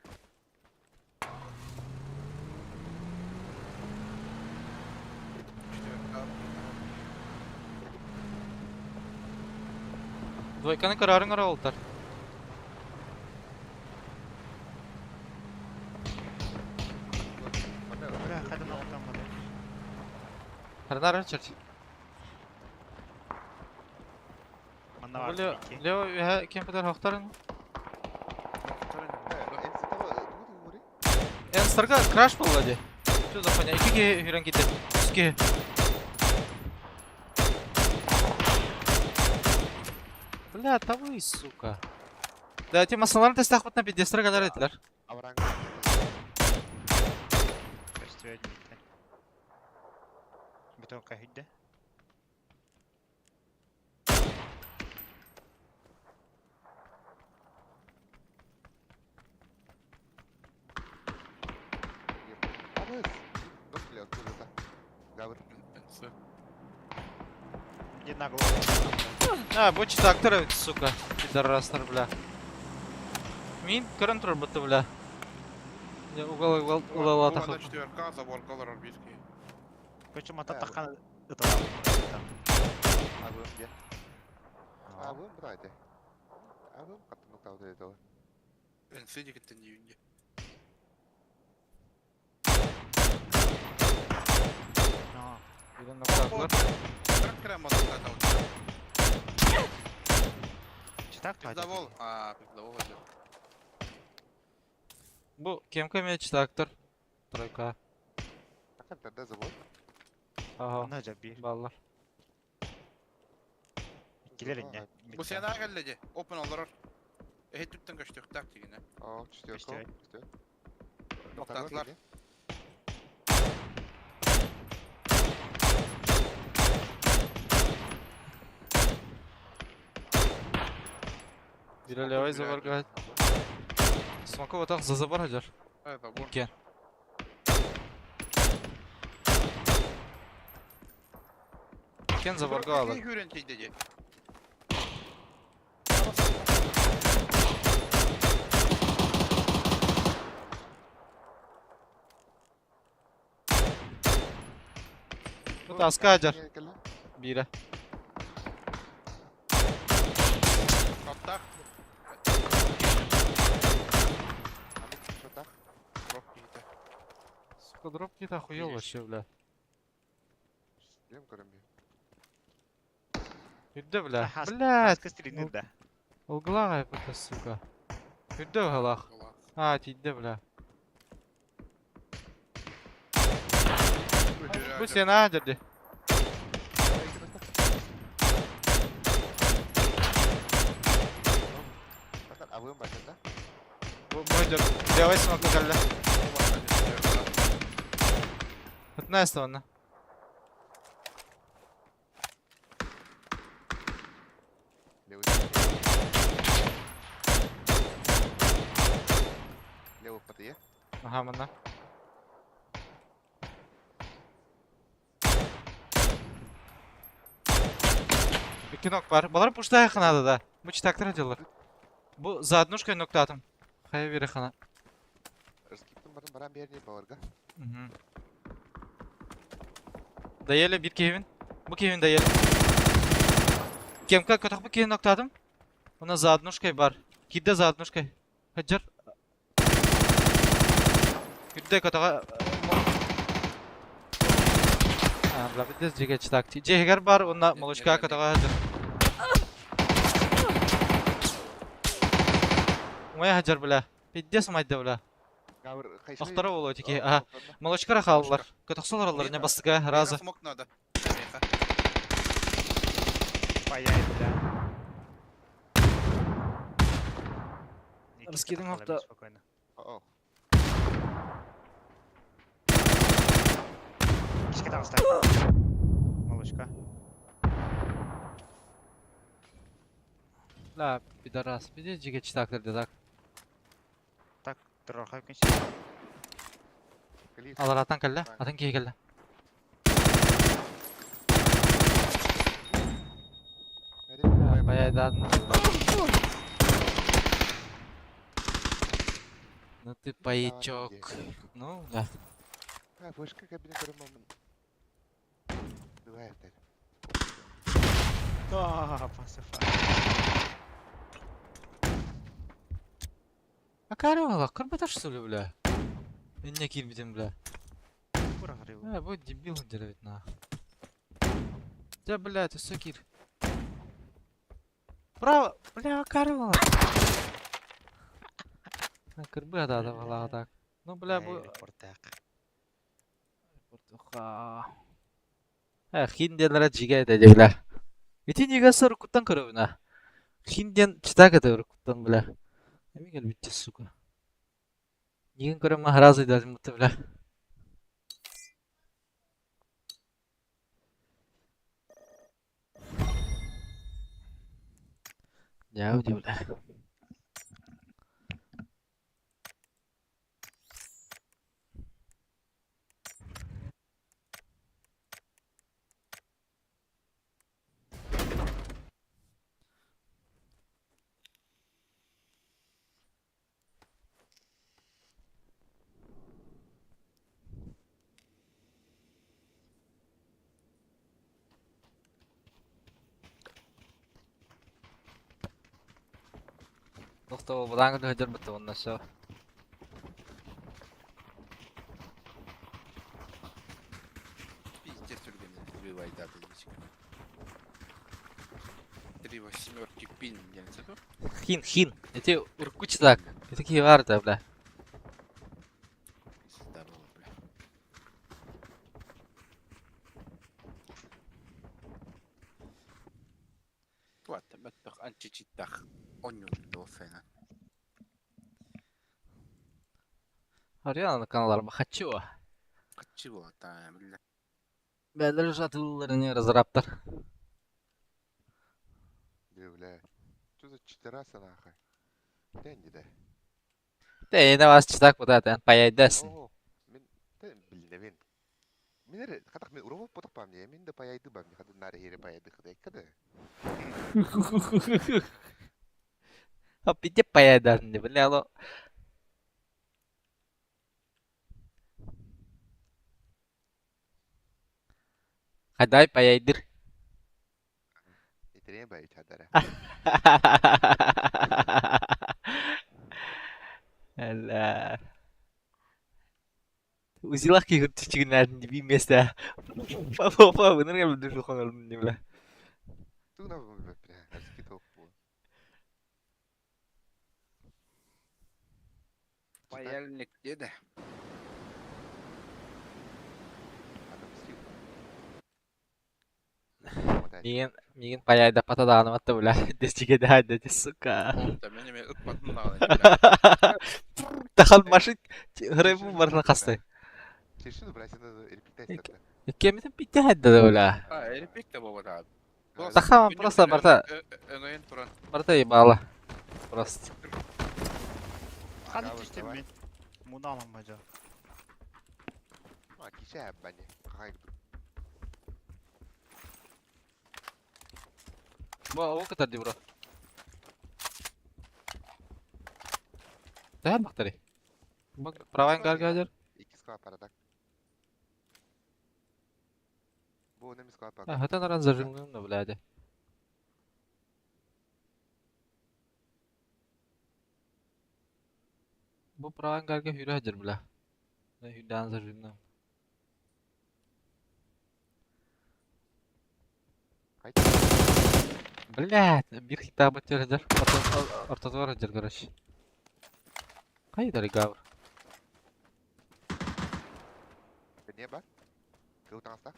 Двойканы көрөрүң ара олтар. Харнар черт. Манна баар Лео, икки. Лео үһэ кемпетер хохтарын. Энстарга краш буолла дии. Что за хуйня? Икки киһи үрэн киирдэ. Үс киһи. Бля, тавы, сука. Да, эти масаларын тестахпытына пиздецтер кэлэр этилэр. Көстүө диэттэн. Бытовка хүдде. Где нагло? А, бу читактар эбит, сука. Пидорастар, бля. Мин көрөн турбуту, бля. Я угол угол улалата Бу четверка заборга олорор биир киһи. Короче, мата таххан ыталаах. Абым братья. Абым каттын этого. Энси дикиттен диюнде. Читак Пиздавол. А, пиздавол идет. Бу кемка эмиэ читактар. Тройка. Тогда завод. Ага. Ана жаби. Баллар. Килер инне. Бу сена келди де. Open олорор. Эхит түттен көштүктак дигине. О, четверка. Токтатылар. Бире левай заборга. Смока вот так за забор хадьар. Забор. Иккен. Иккен заборга алар. Хүрен тейде. Тут аска хадьар. Бире. Тоттак. Дроп кейті. Сука, дроп какие-то охуел вообще, бля. Үрдэ, бля. Блядь. Кастрины да. Улглаа это, сука. Үрдэ галах. А, тиидэ, бля. Бу сена дерди. Бу бу дер. Левай смогла кэллэ. Пятнадцатого на. Левый ПТЕ. Ага, манна. Икки нок бар. Балар пуштай ханада да. Бу читактар делар. Бу за однушкой ноктатым. Хая бире хана. Скиптым барын баран берни баварга. Мгм. Доели бир кевин. Бу кевин доели. Кемка көтөх бу кевин ноктадым. Она за однушкой бар. Кидде за однушкой. Хаджар. Күдде көтөҕө А, бля, биздес жеге читак. Жегер бар, онна молочка көтөҕө хаджар. Умая хаджар, бля. Пиздец умайда, бля. Охторо болуо тики. Аха. Молочка хааллар. Көтөхсөлөр аллар, не бастыга, раза. Смок надо. Паяй, бля. Раскидываем авто. Спокойно. Кишки там ставь. Молочка. Бля, пидорас. Пиздец жеге читактар так. Так, трохай кончи. Алар атан кэллэ, атын киһи кэллэ. Баяйдан. Ну ты паячок. Ну, да. А, вышка кабина көрөмөмүн. Бывает. Да, пасыфа. А карывала, кырбаташ что ли, бля? Инне кирбитим, бля. Кура горел. А, вот дебил деревит на. Дьэ, блядь, өссө киир. Браво! Бля, Карла! Кырбы да балаға так. Ну, бля, бу... Репортах. Э, хин диэннэрэ дьигэ этэ дии, бля. Ити нигасы уруккуттан көрөбүн а. Хин диэн читак этэ уруккуттан, бля. Эми кэлбитчи, сука. Нигин көрөм сразу дадым бля. Дьээ, дии, бля. Тохтоо былааҥҥа сылдьарбыт уонна всё. Пиздец түргэнник выбайдады дичка. Три восьмерки пин диэн сөп. Хин, хин. Эти уркуч так. Это такие варта, бля. Здорово, бля. Туата мөттөх анчичиттах онньуун дуофена. Ариана каналлар хочу. Хаччы буолата биллэ. Бэлэр жатылларыны разраптар. Бля, бля. Что за читерасы нахуй? Дэнди да. Тэ, энэ бас читак бутат эн паяйдасın. Оо, мин тэ билнебин. Мин эрэ хатах мин уруу потох бам не, мин да паяйды бам, хата нары хире паяйды хыдай када. А пите паяйдасın не бля алло. Хадай паяйдыр. Итире бай чадара. Алла. Узилах ки хуртичигнадин би места. Па па па, вынырга билдир хонолун не бля. Туна бля, арски топ. Паяльник деде. Мигин мигин паяйда патадааны батта бля. Десчиге да да сука. Онта мен эме ыкпатын даҕаны бля. Тахал машин хребу барна кастай. Чешин брасина репетация. Кемитен пите хадда бля. А, эрепек да болот. Сахама просто барта Өңөйөн туран. барта ебала. Просто. Ханы түстем мен. Муну аламажа. А, кише бани. Кай. Бу о катар ди бро. Тәһәр бактары. Бак правайн гар газер. Ики склад парадак. Бу неме склад пак. Хатан аран зажимным да блядь. Бу правайн гарга хүрэ хажыр бля. Хүдән зажимным. Кай. Блядь, бир хита баттер хажыр. Ортотуар хажыр, короче. Кайда гавр? Не бар? Кыл таңста?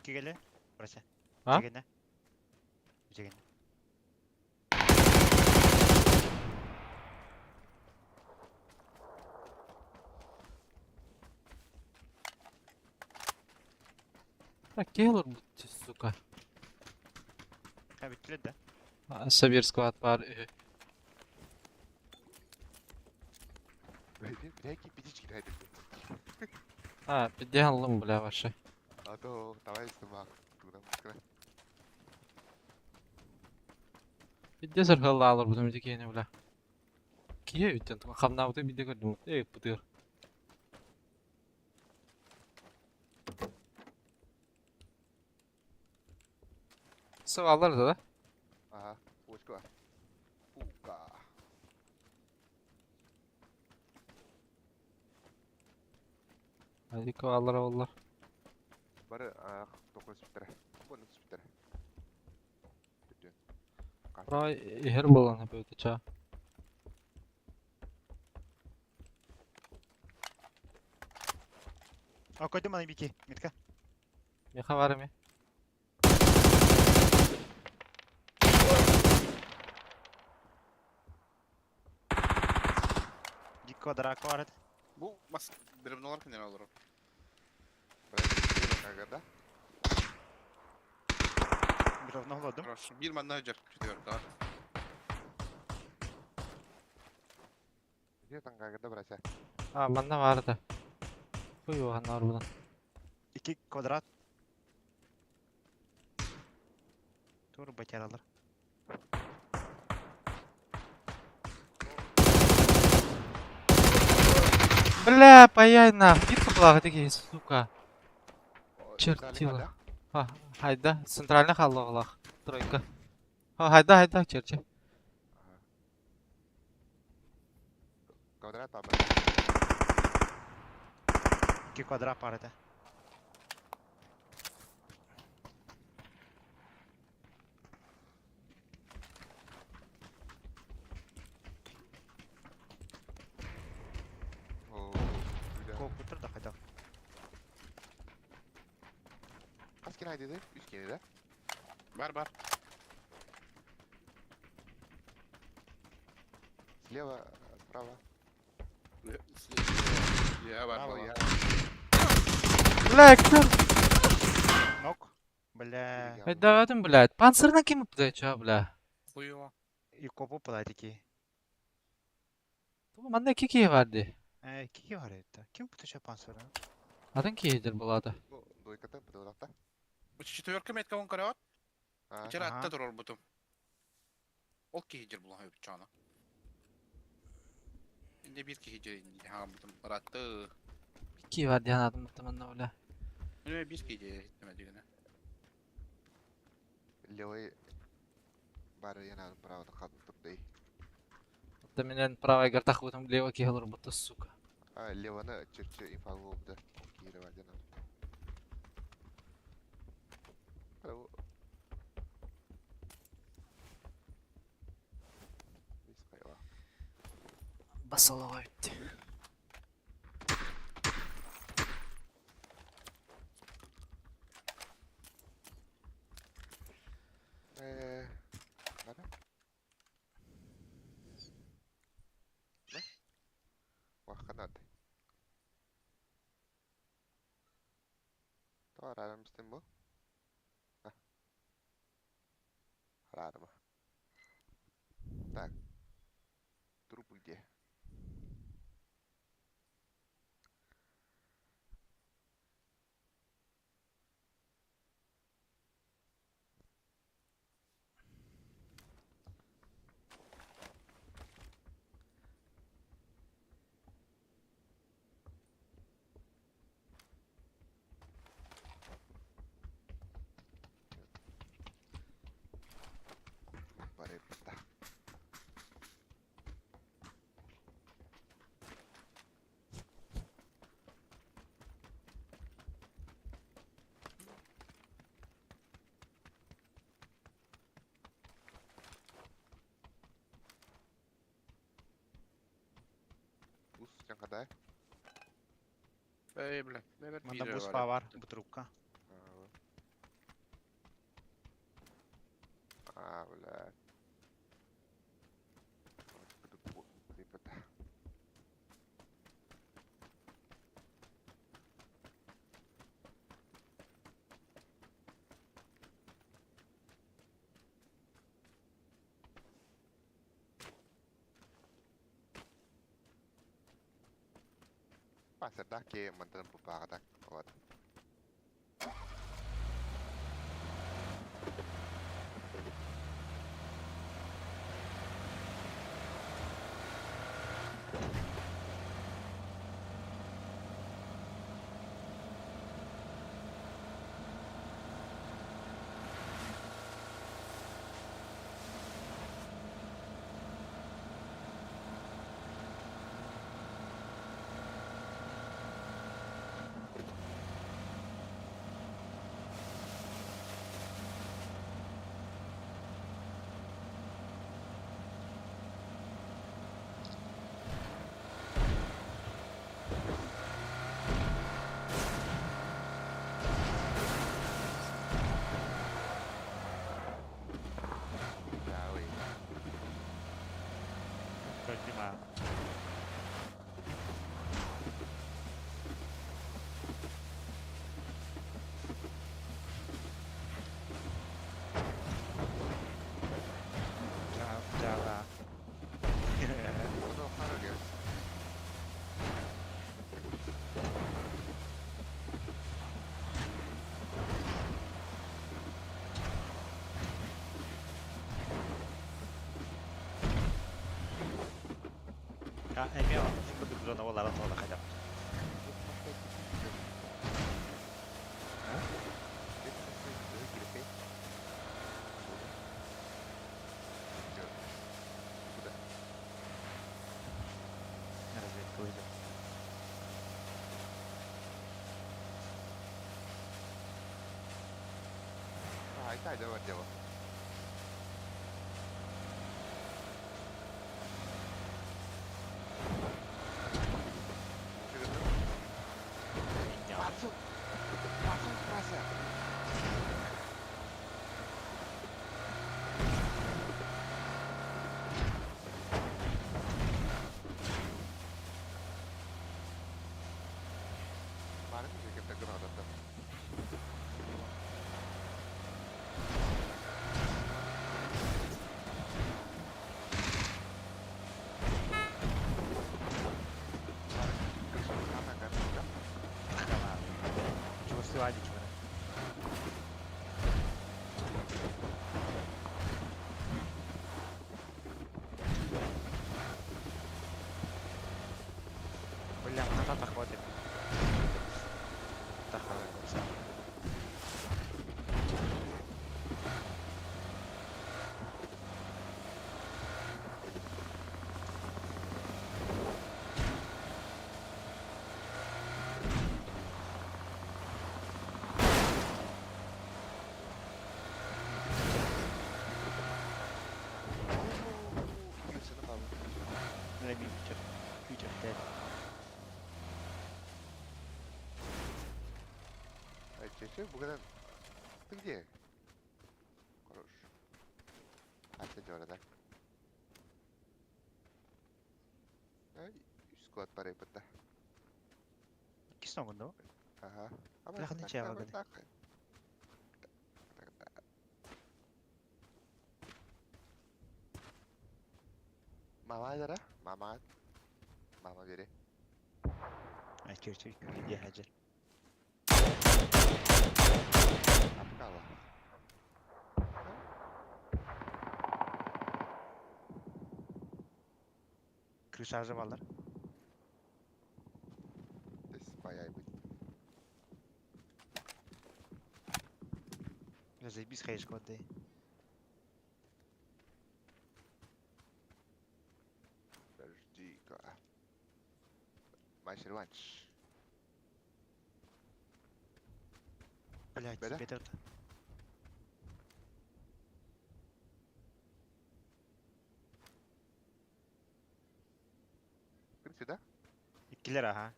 Кигеле. Брася. А? Жегене. Жегене. Так, келор бу сука. Ха биттилер да. Сабир склад бар. Бля, ки пидички дайды. А, пидялым, бля, ваши. А то давай сама. Туда мускра. Пидде сырхаллаалар бутум дикени, бля. Кие үттен хамнаабыты бидде көрдүм. Эй, бутыр. Сываллар да? Ага, пушка. Пука. Алика аллар оллар. Бары токур сүптэрэ. Буну сүптэрэ. Бүтүн. Прай иһэр буолан өбөтө ча. А койдум аны бики, метка. Меха бар эми. Дик квадрат бар. Бу бас бревнолар кинер олорор. Да? Бревно холодум. Хорошо. Бир манна жер четверка. Где там когда браться? А, манна бар да. Хуй оған бар бұдан. 2 квадрат. Тур батяралар. Бля, паяй нах. Бир кыпылағы деге, сука. Чертила. А, хайда, центральный халлоғлақ. Тройка. А, хайда, хайда, черче. Квадрат папа. 2 квадрат бар это. О, Компьютер да хайда. Kaç kere dedi? 3 kere de. Бар бар. Слева, справа. Я бар. Право, бар. я. Бля, кто? Нок. Бля. Хайда, өтім, блядь. Панцирна кем ұпты, ча, бля. Хуево. И копу подай такие. Ту манна кики барды. Кики бар это. Ким бу пансыр? Атын кейдер болады. Ну, двойката, подолакта. Четверка метка он карават. Вчера Ага. атта турор бутум. Ол кихи жер булан хөп чана. Инде бир кихи жер инде ха бутум ратты. Кики бар диhan адым манна, бля. Міне бир кихи жер иттеме дегене. Левый бары яна право хадым турды. Та менен правый гартах бутым лево кихалар буты, сука. А, леваны черче инфа болду. Кире бар жана. Право. Бис кайла. Басалава битти. Бара. Не? Ваханат. То арарамыстын бу. Арарма. Так. Труп где? Барепта. Бус жаңқадай. Эй, бля. Манда бус бар, бу трубка. А, бля. Pasarda ke мантан пупагата. Вот. А, эмиэ курдук зона буолара туола хайдах. Разведка выйдет. Бля, она так хватит. Ты где? Хорош. А ты дёра, да? Склад пары бытта. Кисногун да? Ага. Бляха, ничего, гады. Мама дара? Мама. Мама бери. Ай, чуть-чуть, где хаджар. Апкала. Крыша ажывалар. Баяй быть. Бля, заебись хаешка отдай. Подожди-ка. Матч реванш. Блять, Беда? тебе тут. Ты сюда? Киллер, ага.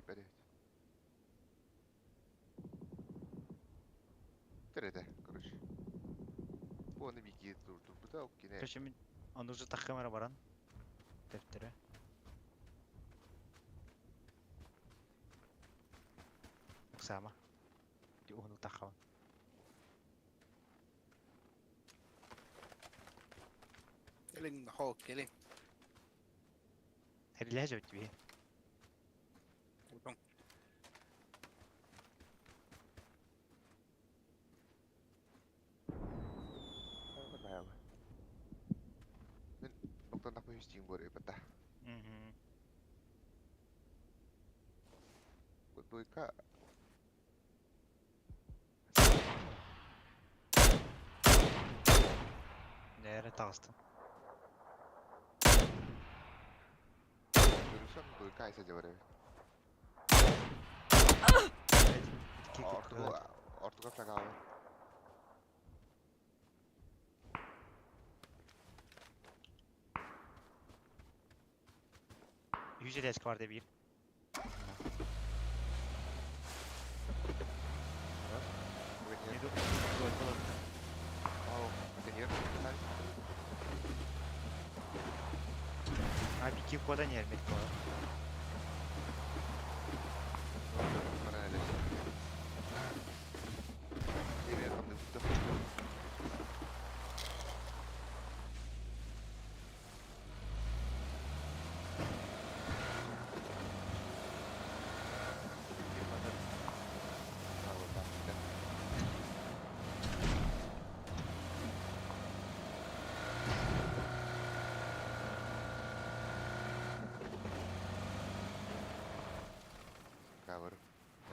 Блять. Это, короче. Вон и беги, тут, тут, Короче, он уже так камера баран. Тефтере. Сама. Уһуну таххабын. Келин, хо, келин. Херилэһэ жөт би. Утон. Мен октан хүстиң бор эбата. Мгм. Дуйка. Нэрэ тагыстын. Көрүсөм дуйка айса жабар. Ортуга ортуга флагалы. Yüz var bir. А бики кода не эрмет кода.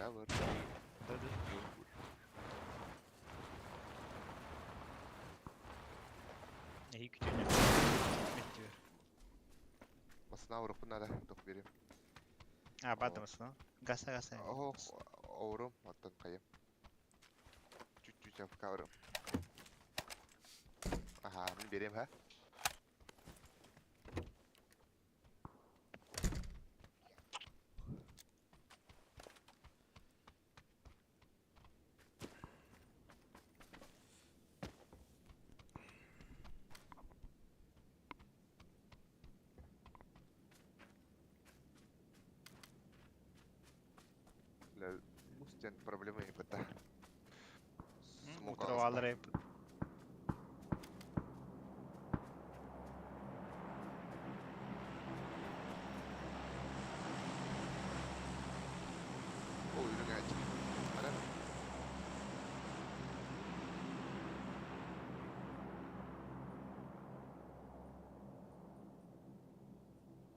Never. Да, да. Эһи күтүөнэ. Меттүөр. Масына урукпун надо, тух берем. А, бады масына. Гаса гаса. Ох, оурум, оттон хайым. Чуть-чуть авкаврым. Ага, мин берем, ха? Бля, мустен проблема ебата. Утровалар еп. О, үрүҥ аччык. Ара.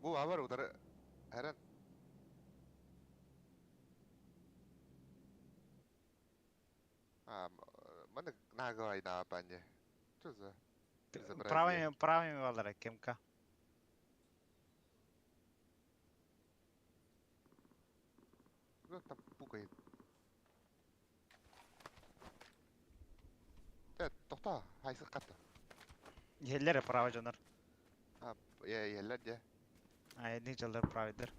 Бу бар утары Эрен. А, маны наговай на бане. Что за безобразие? Правыми, правыми баллара, кемка. Кто там пукает? Э, тохта, хайсы катта. Еллere право жанар. А, я еллер де. А, не жалдар правыдыр.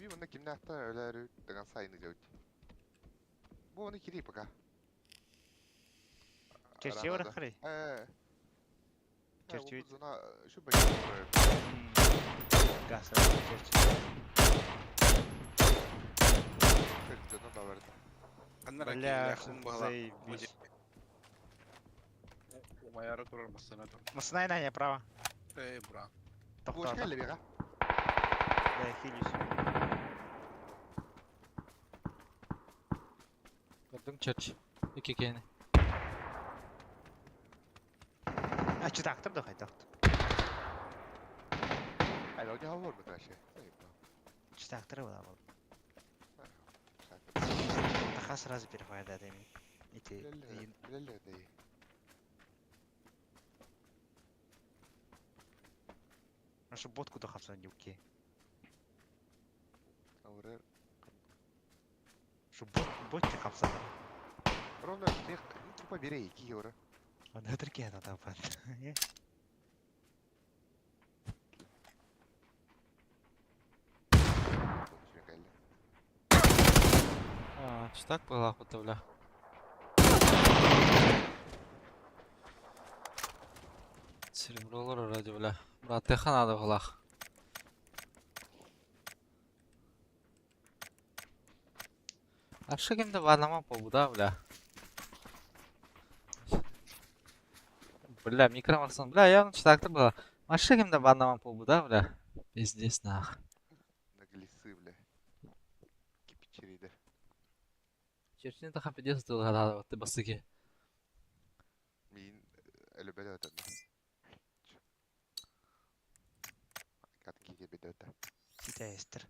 Би мында кимнәхтан өләр дигән сайны җәүт. Бу аны кири пока. Черче бар хары. Э. Черче. Зона шу бәйге. Гаса черче. Зона да бар. Бля, заебись. Умаяры турар масына тур. Масына на право. Эй, бра. Бу Тохта. эшкә лебега. Да, хилюсь. Көрдүң черч. Ики кени. А, читактыр да хайтакт. Ай, лоня хавор мыташы. Читактыр була бул. Таха сразу перефайда деми. Ити. Леле дей. Нашу ботку до хапсан юки. Аурер. Шу бот бот хапсан. Ровно мех тупо бери 2 евро. Аны өтірге ана бар. А, читак была охота, бля. Серебролар ради, бля. Брат, теха надо в А кемде барлама по да, бля. Бля, микро марсан. Бля, я читактыр была. Маша кемде барлама по да, бля. Пиздец, нах. Наглецы, бля. Кипичериде. Черчини таха пиздец дылга вот ты басыки. Мин әлебәле өтән. Кат киге бедәтә. Китайстер.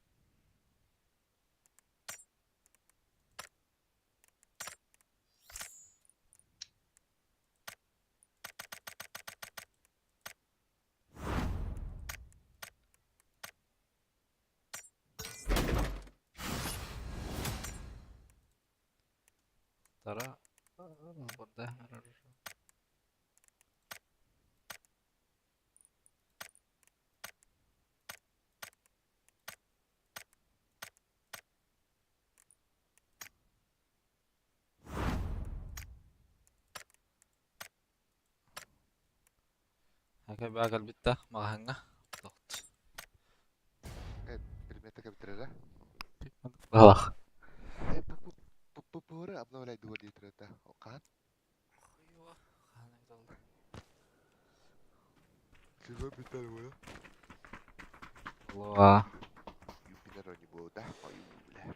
Тара. Burada. Haka bir bitti. Mahanga. Тоқт. Предметы компьютера. Балах. Э, пу обновляй дуа дитрета. Окан. Чего битал было? Луа. Юпитер не было, да? Ой, бля.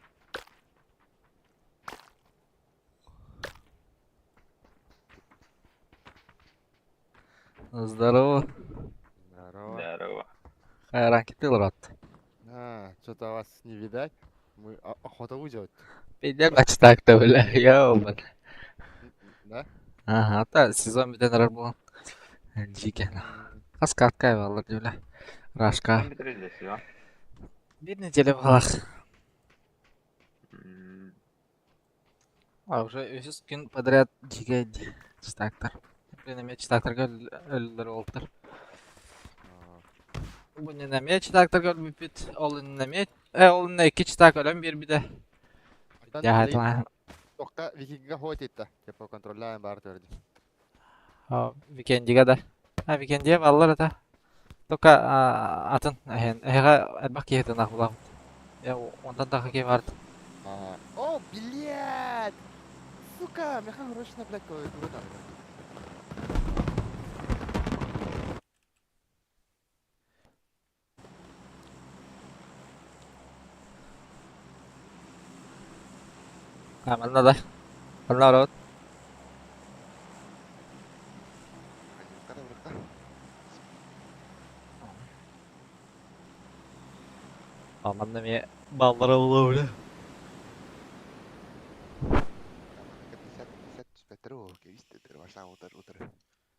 Здорово. Здорово. Здорово. Хайран китти олорот. А, что-то вас не видать. Мы охота уйдет. Пиздец, бачтак-то, бля, ёбан. Да? Ага, та сезон бүтэн эрэр буолан. Дьиикэн. Хас картка баллар дьүлэ. Рашка. Ким бүтэриллэ сезон? Биир неделя буолах. М, А уже үһүс күн подряд дьиикэй читактар. Блин, эмиэ читактарга өлөлөр уолтар. Бу иннинэ эмиэ читактарга өлбүппүт. Ол иннинэ эмиэ ол иннинэ икки читак өлөн биэрбитэ. Дьаһайталаан. Тоқта викинга хоотитта. Типа контролляем бар төрди. Викендига да. А Викендия баллар это. Только атын эһэн эһэҕэ элбэх киһи тынаах булабыт. Я онтон таха киһи барт. О, блядь! Сука, меха срочно, блядь, клавиатуру надо. Манна да. Манна орот. Манна эмиэ баллара буолуо бля.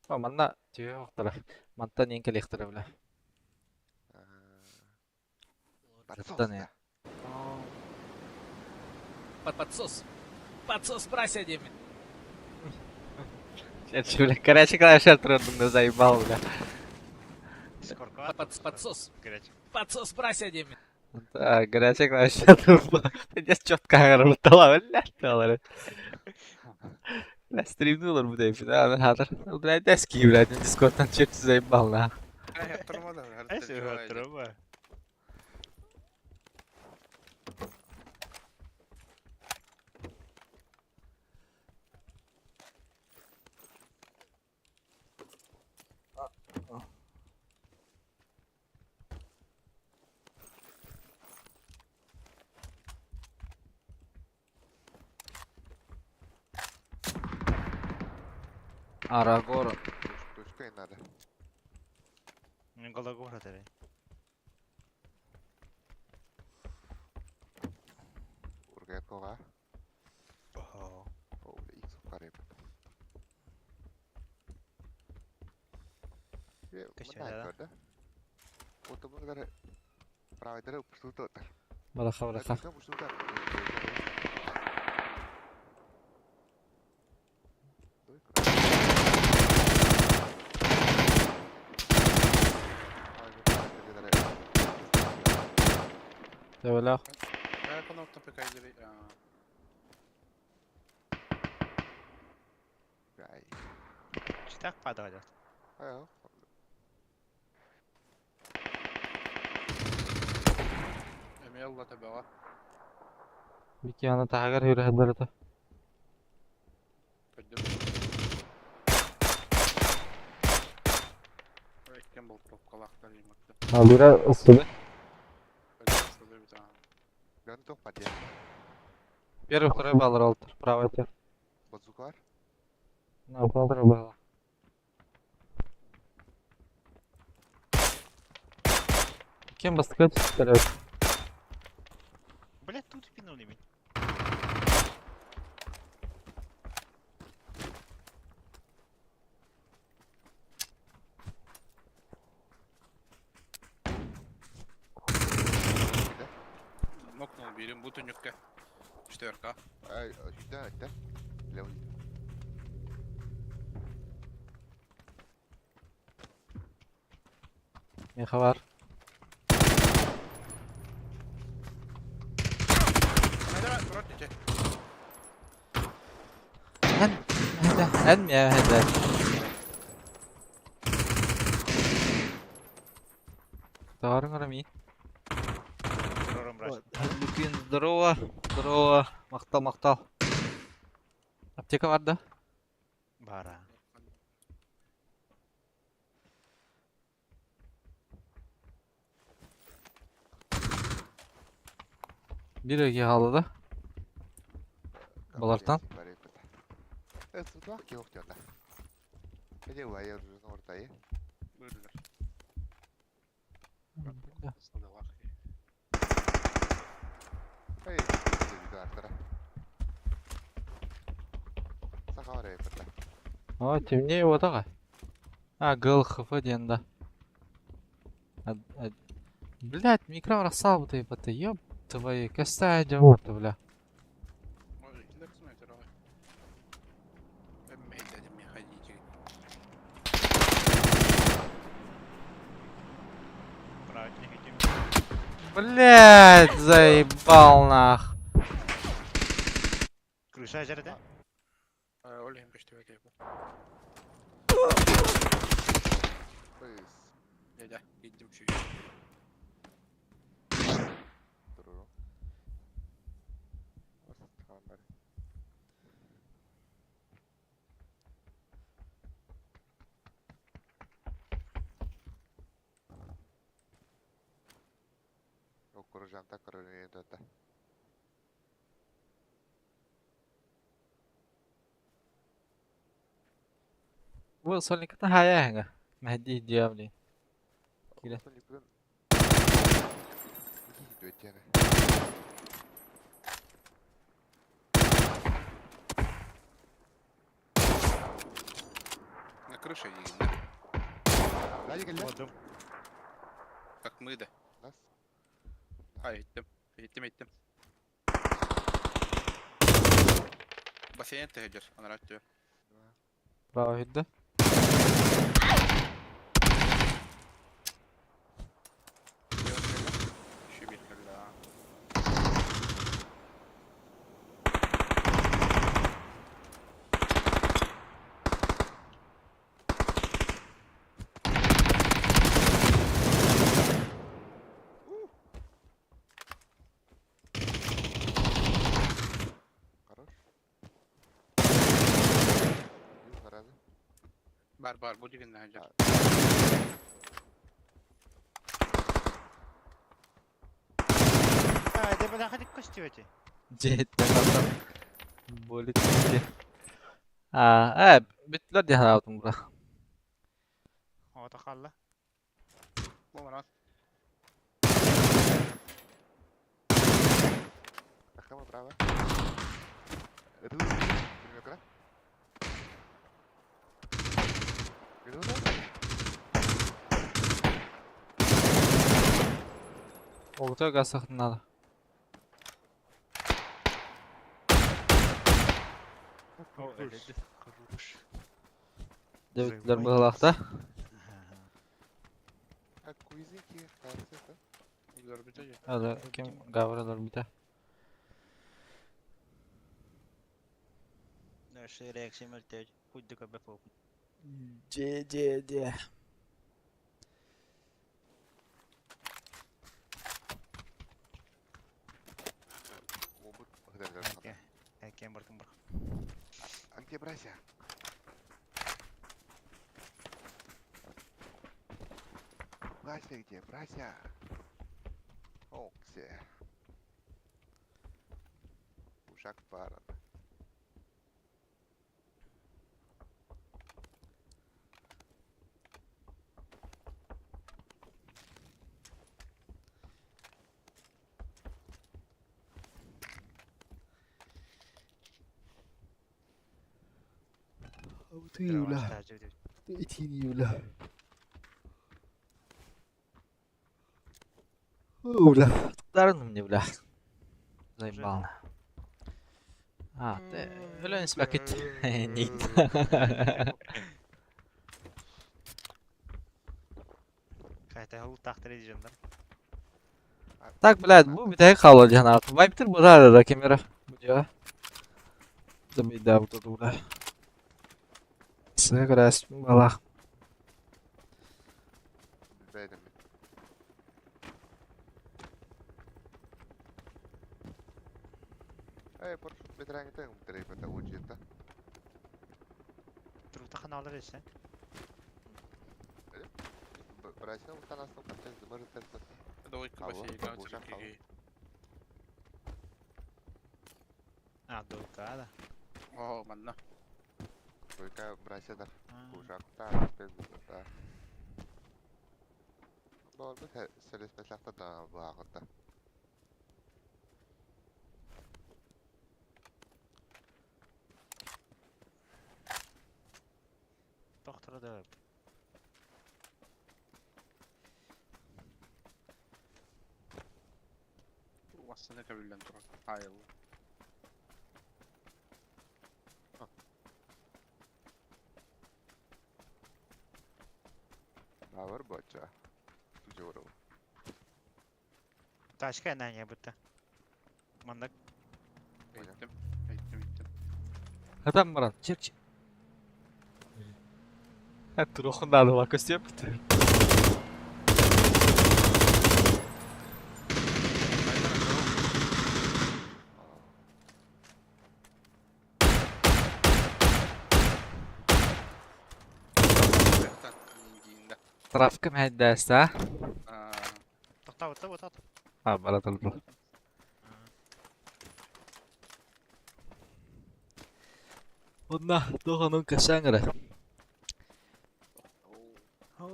Манна түһүө охтара. Мантан иин кэлиэхтэрэ бля. Мантан ээ. Подсос. Подсос, брайся, диэмин. Бля, горячий клавиша турардым заебал, бля. Подсос. Подсос, брайся, диэмин. Да, горячий клавиша турба. Пиздец, четко работала, бля, доллары. Бля, стримнулар бу дейпин, а, мен хатыр. Бля, дески, бля, дискордтан черт заебал, на. Труба. Арагор. Точка надо. Гологора тере. Ургает кога? О. О, икс кареп. Кэсэ, да? Правый Бараха, бараха. Төбөлөөх. Читак падает. Бики аны таһыгар хүрэ это. Алыра ыстыды. Первый, второй баллар алтыр. Правый тер. Базукар? На, полтора балла. Кем бастыкка түстүлөр? Блядь, тут пинули меня. Нокнул бирим бу түнүккэ. Четверка. Ай, сюда, да? Левый. Меха бар. Эн, эн мэ хэдэ. Таарың арами. Люкин, здорово. Здорово. Мактал, мактал. Аптека бар да? Бара. Бир эки хаалды да. Балартан? Buyurlar. Бля. О, темнее вот ага. А, ГЛХФ диэн да. Блять, микро рассал вот это, ёб твою, костая дьон, бля. Ой, килер кısım öter abi. Ben meydedim ya hadi Правильно хотим. Блять, заебал нах. Крыша жерде. Ол hem көстүбэ кеп. Деді, gittim şu. Бұл сольниката хаяңа. Мәһди диабли. Киле. На крыше едем, Водым. Как мы да. А, ettim. Ettim ettim. Бассейн тегер, анарат diyor. Браво хидда. Şu bir la. Бар бар бу деген хажар. А, деп бада хадик костюете. Жеттен калдым. Болит ти. А, э, бүттүлөр диэн хараабытым бура. Ота қалла. Бу марат. Олгута гасахнада. О, это хорош. Дебитлер быһылаахта. Ала ким гавралар бита. Наши реакции мертвые. Хоть до КБФ. Же же же. Кем бар кем бар. А где братья? Братья где? Братья? О, где? Ушак баран. Итини бля. О, бля. Тутарын мне, бля. Заебал. А, ты өлөн спакет. Нет. Қайта хул тақтыр жандар. Так, блядь, бу битай хало жана. Вайптер бузар камера. Бу Забейда вот это, бля. Сыграс, балах. Билбэйдим. Эй, парашют бетерәңе трейфета учета. Трута ханалар есе. Братья, вот она стал опять замерз. Двойка Алло, бассейн. Бушак, алло. А, дойка да. О, манна. Только братья Кужактар, пиздата. Буолбут сэлэспэтэх да бааҕырда. Тохторо да Массыына көбүллэн турар. Хаайылла. Баавар боча. Тужуру. Тачка на бытта. Маннык Иттим. Иттим, иттим. Хатан баран. Чек чек. Турохун надо көстүөп. Травка мэһэйдээстэ а? Тохтообутта бутат. А, бара турду. Онна туох онун кэсээҥ эрэ.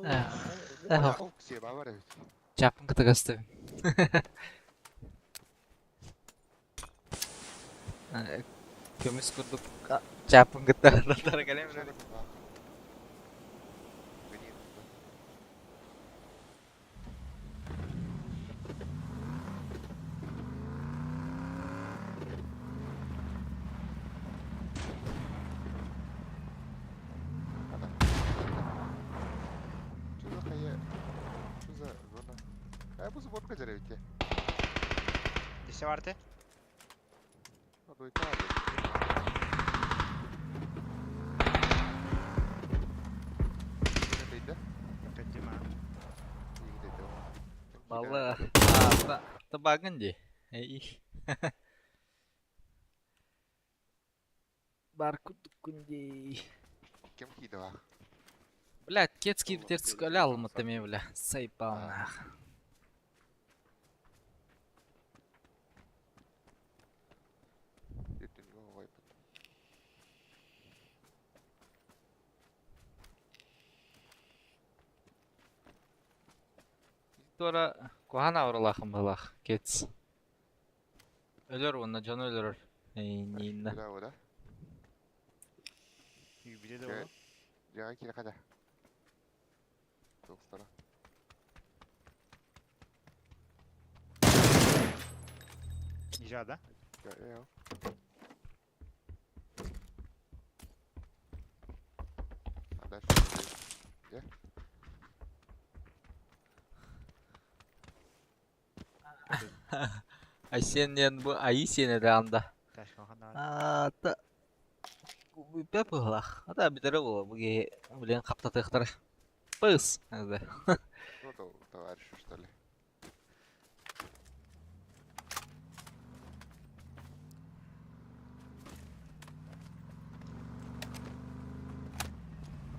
Э, Чаппын кытта көстөбүн. Көмүс курдук чааппын кытта кэлэн Десе барты. Балла табагын ди. Эй. Бар курдуккун дии. Кем кида? Блядь, кетский бтерцк алял матами, бля. Сайпал нах. Тора куһана оролахым былах кетс. Өлөр онна жон өлөрөр. Нинна. Ижа, да? Айсен бу айы сене де анда. А та Бүппә пыһлах. Ата битере бу буге билен каптатыктар. Пыс. Да. Товарищ, что ли?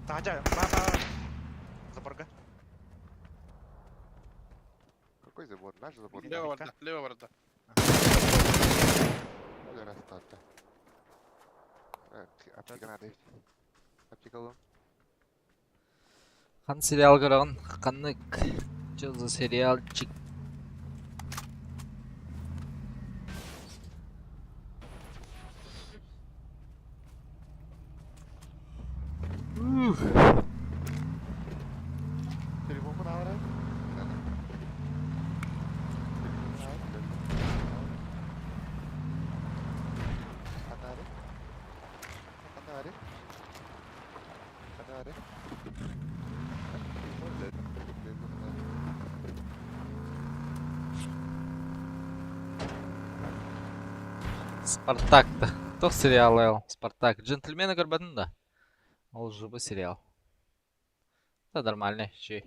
Тажа, ба ба. Заборга. Какой забор? Наш забор. Лево барда, лево барда. Аптека надо. Аптека лом. Хан сериал көрөҕүн ханнык Что за сериалчик? Ух. Спартак-то. Кто сериал эл? Спартак. Джентльмены көрбөтүн да. Ол жыбы сериал. Да нормальный, чей.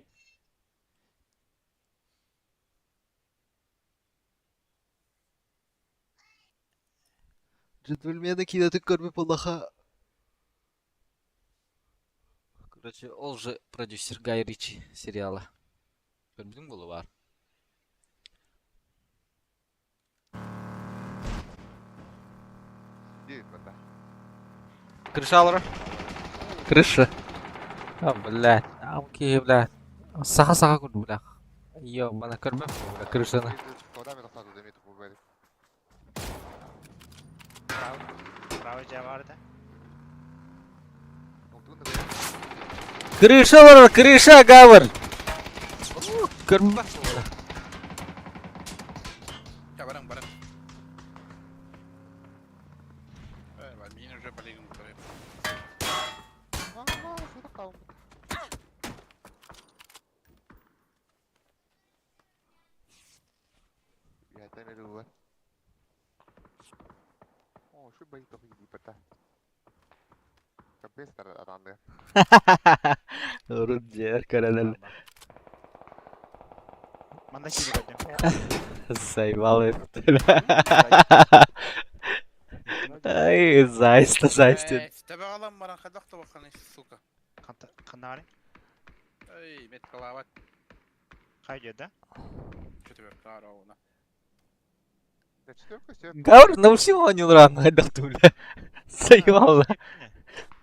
Джентльмены кидаты көрбө полаха. Короче, ол же продюсер Гай Ричи сериала. Көрбүтүң болу бар. Крышалары. Крыша. А, блядь. А, окей, блядь. Саха-саха курдук, бля. Ёбана, көрбөп, бля, крышаны. Право. Право дьэ баар да. Крыша бар, крыша, гавр! Көрбөп, бля. Я баран баран. Э, мин уже полигон который. Урут дьиэр көрөнөл. Манна киирэ көрдүм. Заебал это. Ай, зайста, зайста. Табагалан баран хадах табаханы, сука. Ханна Эй, меткалават. Хайдет, да? Что тебе второго? Гавр, научил он рано, бля. Заебал, бля.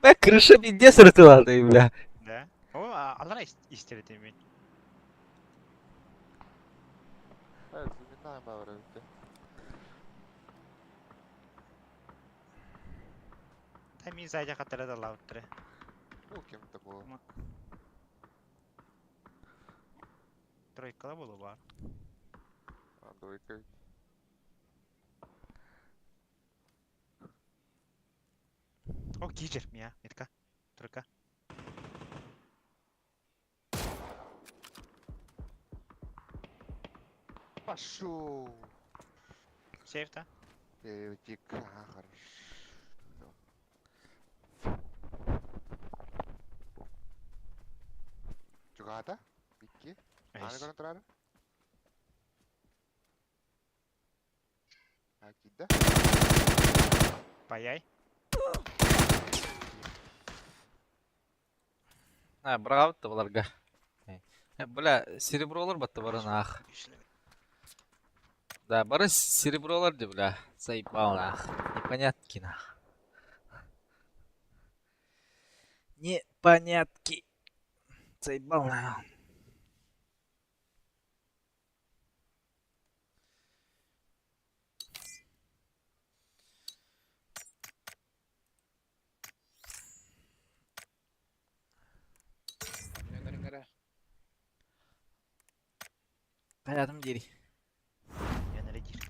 Бля, крыша пиздец рытыла, ты, бля. Да. О, алара истерити мен. Та мин зайдя катара да лауттыры. Тройкала болу бар. О, кижер, мия, метка. Тройка. Пошел. Сейф, да? Переведи хорошо. Чугата? Икки? Аны көрөн турары? Акида? Паяй. А, браво баларга. Бля, серебролар батты барын ах. Да, бары серебролар де, бля. Заебал нах. Непонятки нах. Непонятки. Заебал нах. Hayatım geri. Yanara gir.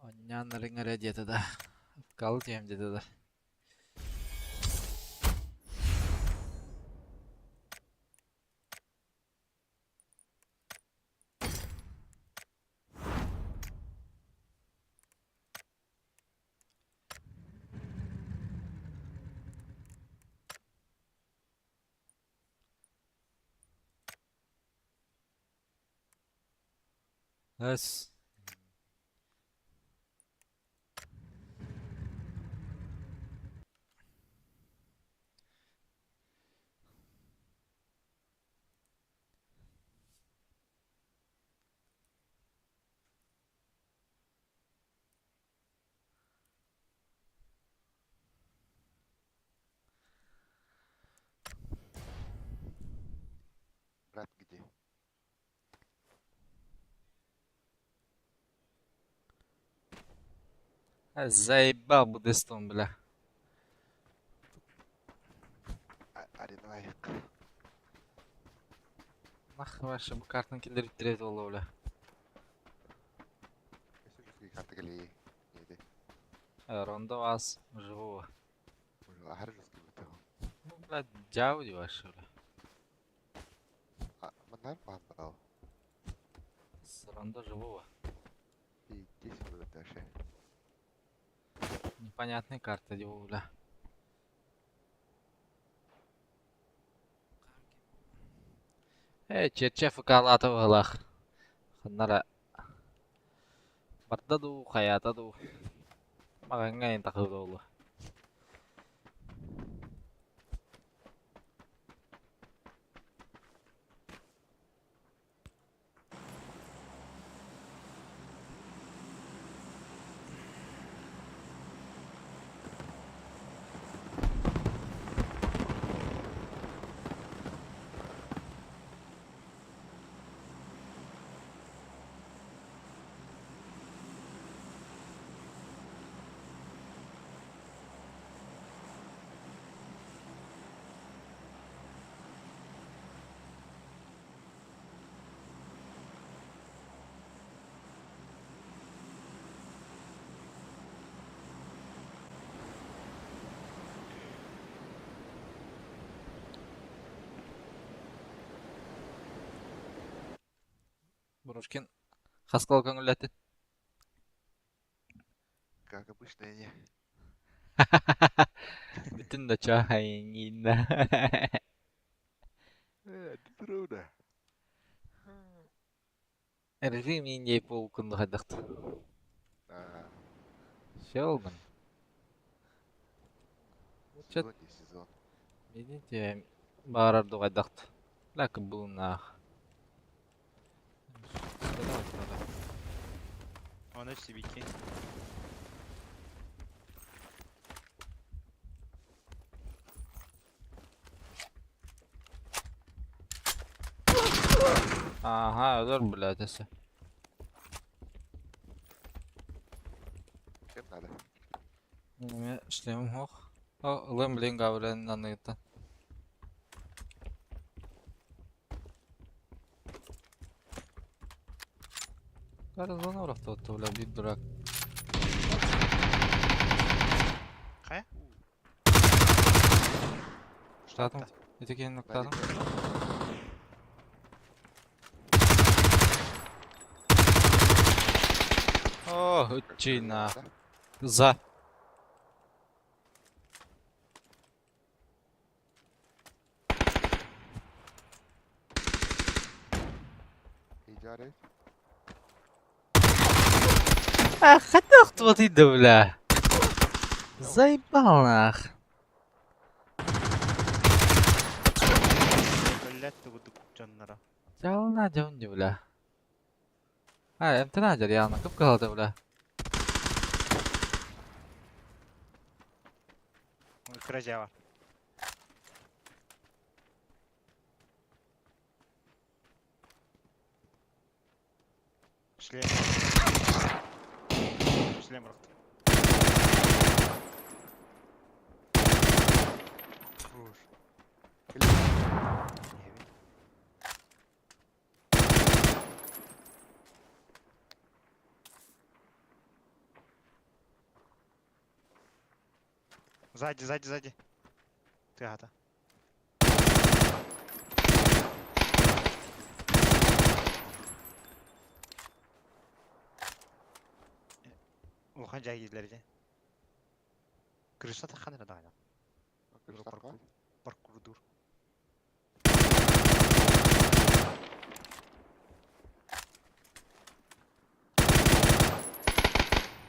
Онняннарын эрэ диэтэ да. Калы тиэм диэтэ да. Эс. Брат где? Заебал буддистом, бля. Аренлайк. Нах ваша бу картаны киллерip тирет болла, бля. Карта келей. Неде? Рондо вас живого. Ахар жесткий бутыл. Ну, бля, дяуди ваши, бля. А, манар мандал. С рондо живого. И здесь вот вообще. Непонятная карта, дебу, бля. Э, черче фыкалата валах. Ханнара. Барда ду, хаята ду. Магаңа тахы долу. Рушкин хаскал көҥүллэтин. Как обычно, не. Бүтүн да чаайыҥҥина. Трудно. Режим индей полкунду хайдахт. Шелдон. Сезон не сезон. Видите, баарар дугайдахт. Лак булнаах. Оны сибики. Ага, өлөр блядь, эсе. Чем надо? Неме шлемом хох. О, ылым блин гаврен аныгыттан. Кара зона урахта бля, бит дурак. Хайа? Штатым. Ити ноктадым. О, учина. За. Идеально. А, хотел вот иди, бля. Заебал нах. Өлләт тугудук дьонноро. Дьална дьон бля. А, эмтена жарьяна, кып калды, бля. Кыра бар. Шлем. Шлем рахты. Хорош. Сзади, сзади, сзади. Ты гата. Улахан жай киилер Крыша таххан эрэ даҕаны. Паркур. Паркурдуур.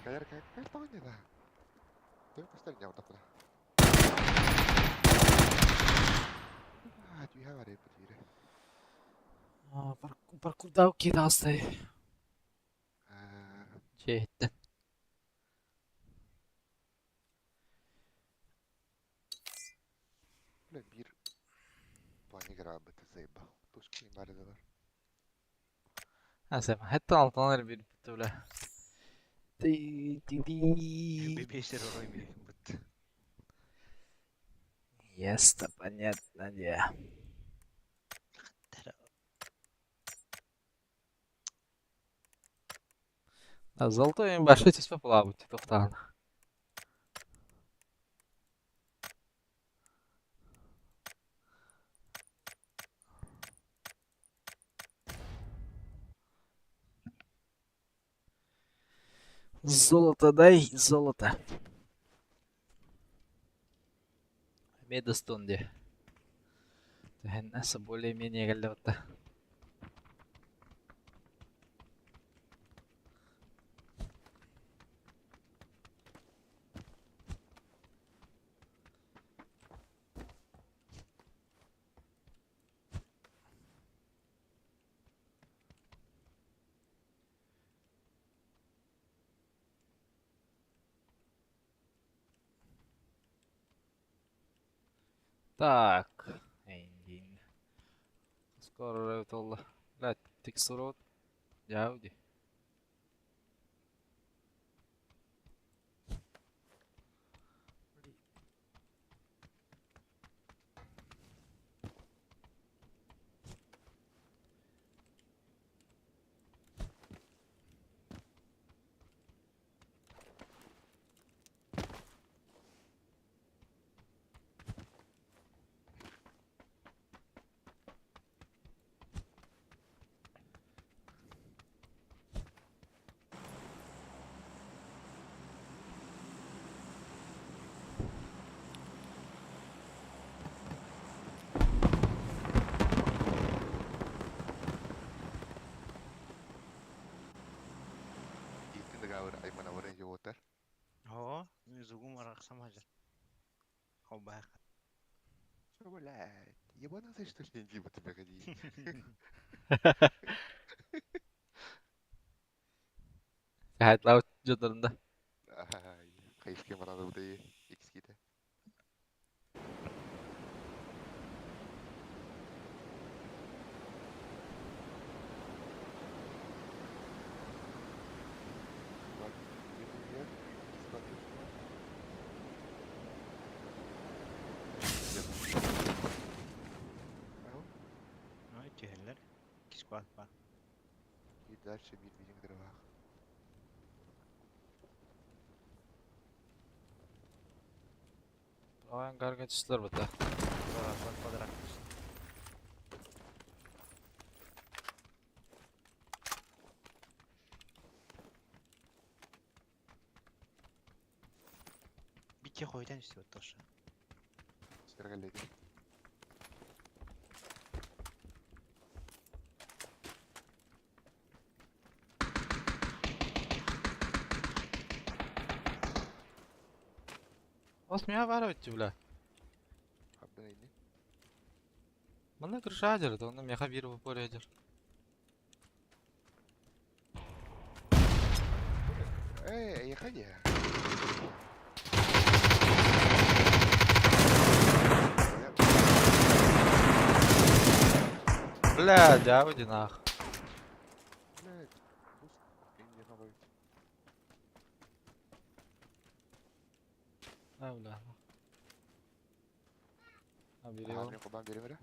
Каяр, каяр, каяр тоҕо да. Той костер не вот куда. А, түйэ бар эпит Паркурдау кидастай. Четтен. Бля, бир плане грабы ты заебал. Тушки не бар. А, сем, хэтта алтанар бир бит, бля. Ти ти ти. Бебесер орой бит. Ясно, понятно, де. А золотой большой түспэ плавать, тоқтаған. Золото дай, золото. Медостон де. Түһэн более-менее келді бітті. Так. Эйндин. Скоро толла. Бля, текстура. Яуди. Айманабарын йоотар. Оо, зугум арахсам хажар. Холбаах. Чё, блядь? Ебанутый, что ли, Дима, ты ходи? Хайтлаут дьоннорунда. Ай, хайфке мананы бутайы, икските. Ой, түһэллэр. Кискуат бар. И дальше бир бирин дровах. Оған гарга түстілер бұта. Квадрат, квадрат. Битте қойдан үсті өтті ошо. Сергеледи. Ол мия бар өтті бля. Хабдан ини. Мына крыша жер, оны меха бир болып жер. Эй, ехали. Бля, дяводи нах. Блядь, пусть не говорит. А, бля. А, бери Ага, ол. мен кубан берем эре.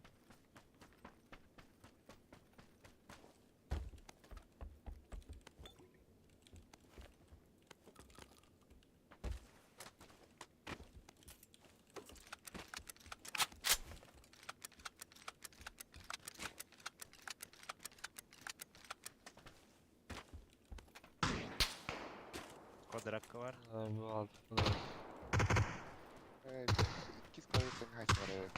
Квадратка бар. А, бу алты, бу да. Эй, иккис клавишен хайсың эре.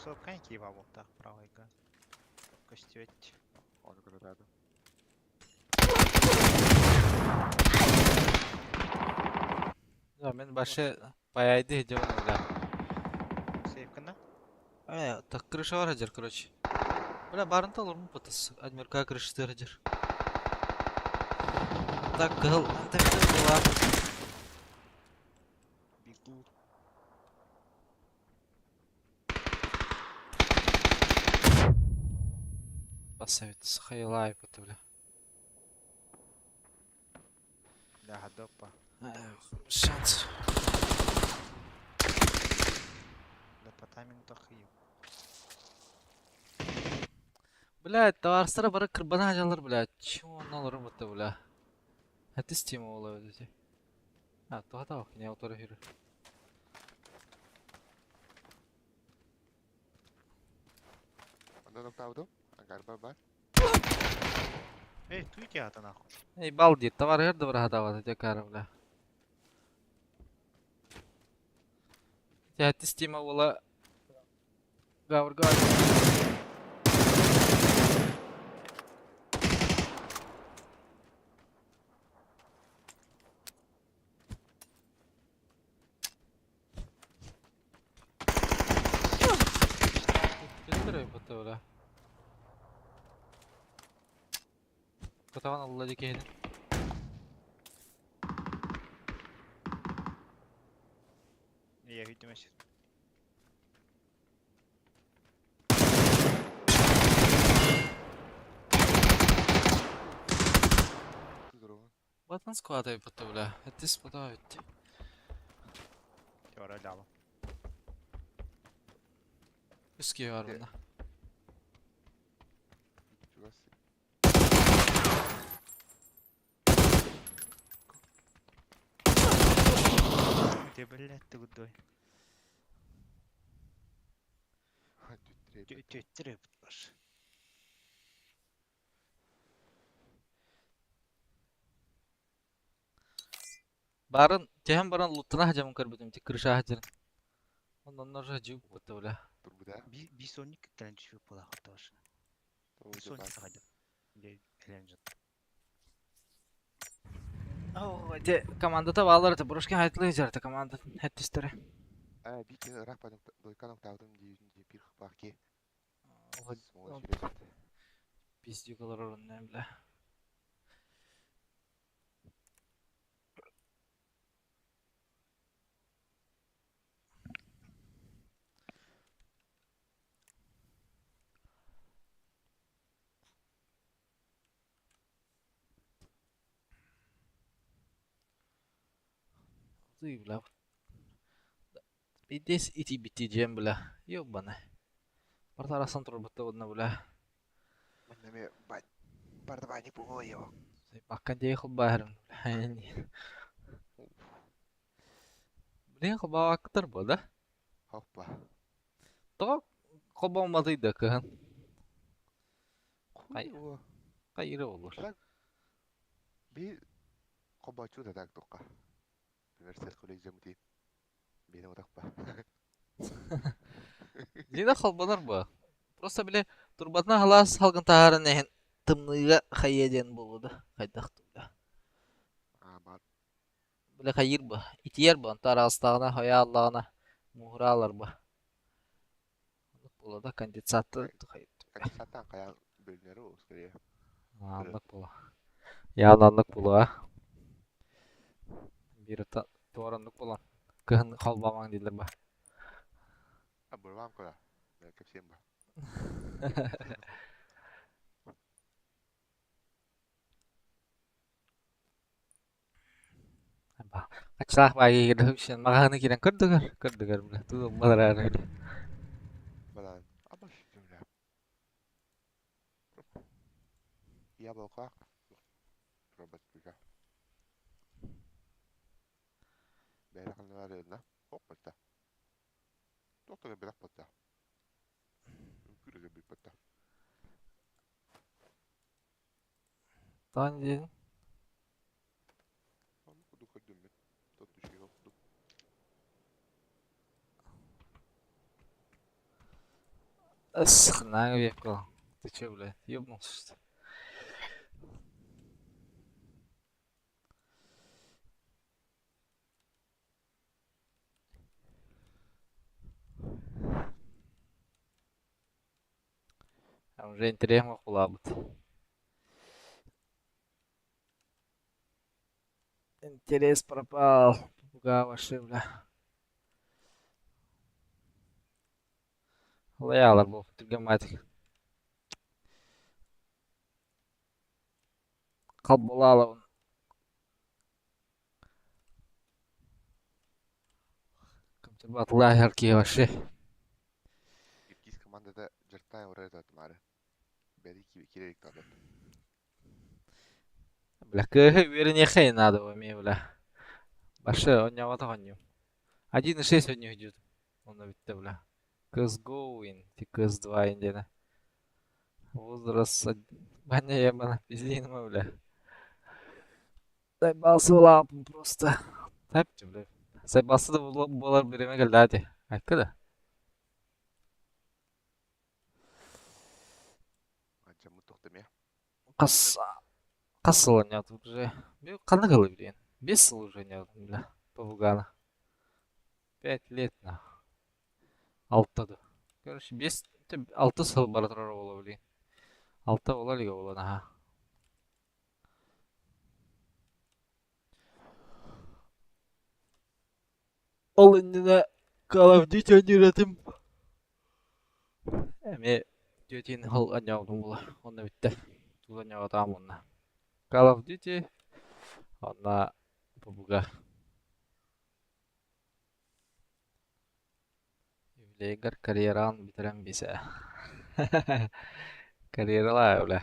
Соп кай киба болта правайга. Костюет. Оны көрөтөдү. Да, мен башы баяйды хеде оны, бля. Сейф кына? Э, так крыша бар жер, короче. Бля, барын талыр му потас. Адмирка крыша жер. Так, кыл. Так, была. Бигу. Басавит, схайлай, бля. Да, гадопа. Шанс. Да по таймингу тохию. Блядь, товарыстара бары кырбана жалар, блядь. Чего он алыр бұтты, бля. Это стима ола өдети. А, туға бақ, не ауторы хүрі. Онда токтабыдым. Ангар бар. Эй, туйте ата нахуй. Эй, бал дейт, товар ерді бір хадават, өте кәрі, бля. Это стима ола... Гавр гавр. Кетті бұтты, бля. Катаван алла декейді. Я хүйтімес. Здорово. Батан складай бұтты, бля. Это спада өтті. Теория ляла. Үске бар бұнда. Чугас. Ты, блядь, ты гудой. Түттүрэ. Түттүрэ баш. Баарын түһэн баран луттана сылдьаммын көрбүтүм ити крыша сылдьарын. Онно уже дьип бля. Турбута. Бисонник кэлэн түспүт буолаах машина. Бисонник сахайда. Ити командата баалар это брошки хайтлы жарты команда хэттистере. А, би кини ыраах бадым дойканам таабытым диибин дии бир хапаки. Пиздюк олорор онно бля. Ты, бля. Пиздец ити бити дьиэм, бля. Ёбана. Барта арасан турбутта одна, бля. Манна ме бардабани буго его. Баккан дии холбааһырым. Блин, холбаабаккытар буо да? Хоппа. Тоҕо холбоомматый да кыһын? Хуй его. Хайыра olur. Би хобочу да так тоққа. Университет колледжа мути. Бені отақпа. Дина холбонор буо. Просто били турбатына халаас салгын таһааран иһин тымныыга хайыа диэн буолуо да хайдах бля. А, бар. Били хайыыр буо. Итийэр буо. Онто араастаҕына, хойо ааллаҕына мууһура аалар буо. Оннук буолуо да конденсаттан Конденсаттан хайаан бөлүнэрэ скорее. Оннук буолуо. Яна оннук буолуо. Биир туора оннук буолан кыһын холбоомоҥ дииллэр ба. А, бырвам кора. Кэпсиэм ба. Аччалаах баайы киирэн маҕаһыыны киирэн көрдүгэр, көрдүгэр бля, туу балараар Балан. Абаш, бля. Яблоко. Робот бля. Бэйэ ханналарына. Хоппата. Тоқтага бираппата. Үҥкүүрүгэ бүппэтэ. Тоҕо диэн Онно курдук көрдүм мин. Тот үчүгэй курдук. Ысхнаҥ векко. Ты че, блядь, ёбнулся, что ли? Уже интэриэһим кулаабыт. Интерес пропал. Попугай вообще, бля. Лаялар бу түргэн маатик. Халбалаалабын. Компьютер киһи вообще. Киргиз командата жартаан урар татмаары. Бэри кирерик татат. Бля, кыһы үөрэниэххэ надо эмиэ, бля. Вообще, онньообото онньуу. 1.6 онньуу идет. Онно бүттэ, бля. CSGO win, ти CS2 индиэнэ. Возраст баня ебана, пиздин бля. Заебался лапом просто. Тэпчи, бля. Заебался да буолар бириэмэ кэллэ ати. Айка да. Анчаммыт тохтомия. Хас хас сыл оонньоотубут уже. Ханнык ылы билигин? 5 сыл уже оонньоотум, бля. Попугана. 5 лет на. Алта да. Короче, 5 6 сыл бара турар буолуо билигин. Алта буола илигэ буолуо наһаа. Ол иннинэ Call of Duty оонньуур этим. Эмиэ түөтүн сыл оонньообутум буолуо. Онно бүттэ. Тугу оонньооботоҕум уонна. Call of Duty уонна PUBG. Юбилейгар карьераҕын бүтэрэн биэсэ. Карьералаа бля.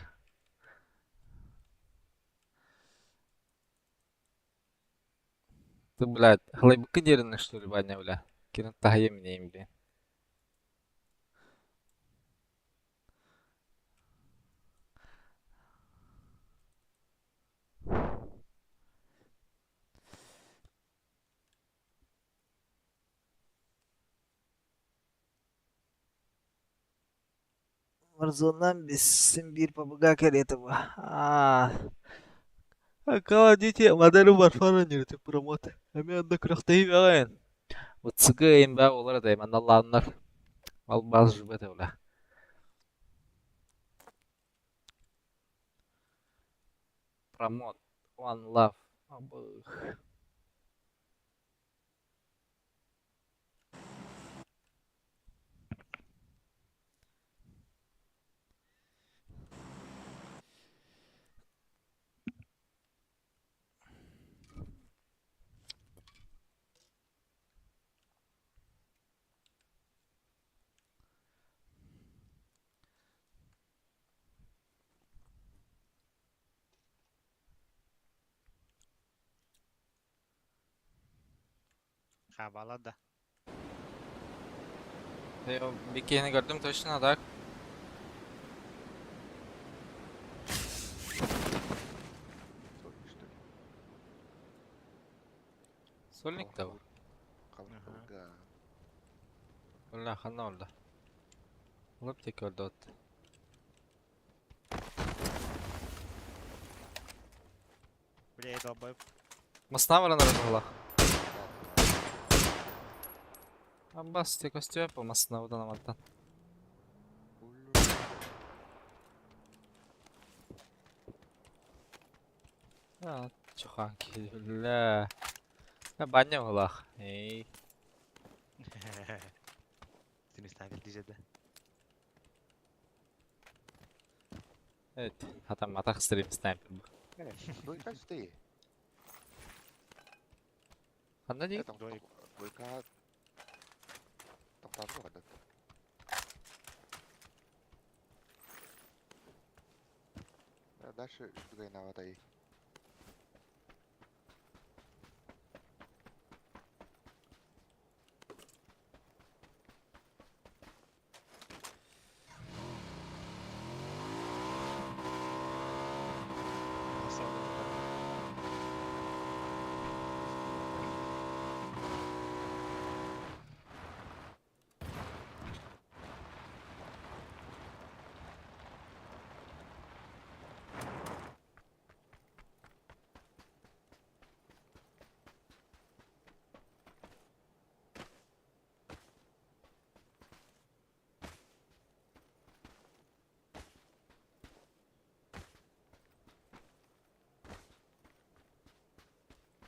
Ты, блядь, халайбыккын диэринэ, что ли, Ваня, бля? Кирин таһыйа миниэм, блин. Warzone-нан син биир PUBG кэриэтэ бу. Аа, Call of Duty Modern Warfare ньүрүтүк промот. Эмиэ онно күрэхтэһии бөҕө. ВЦГ МБ олар этэй манналааннар. Албаас жубет эбла. Промот. One Love. Абых. Хабала да. Бикини көрдүм точно так. Сольник, что ли? Сольник да bu. Қалға. Уlla ханна oldu. Ulup tek öldü attı. Бля, долбоеб. Масна баран арабалах. Аббас те костюм по масна удан аматтан. А, чухан бля. Баня булах. Эй. Сeni снайпер дiyeceğim. Evet. Hatta матах стрим снайпер бу. Двойка сюда. Ханна ди? Двойка. Двойка. Тоқтатып оғады. Дальше что наватай.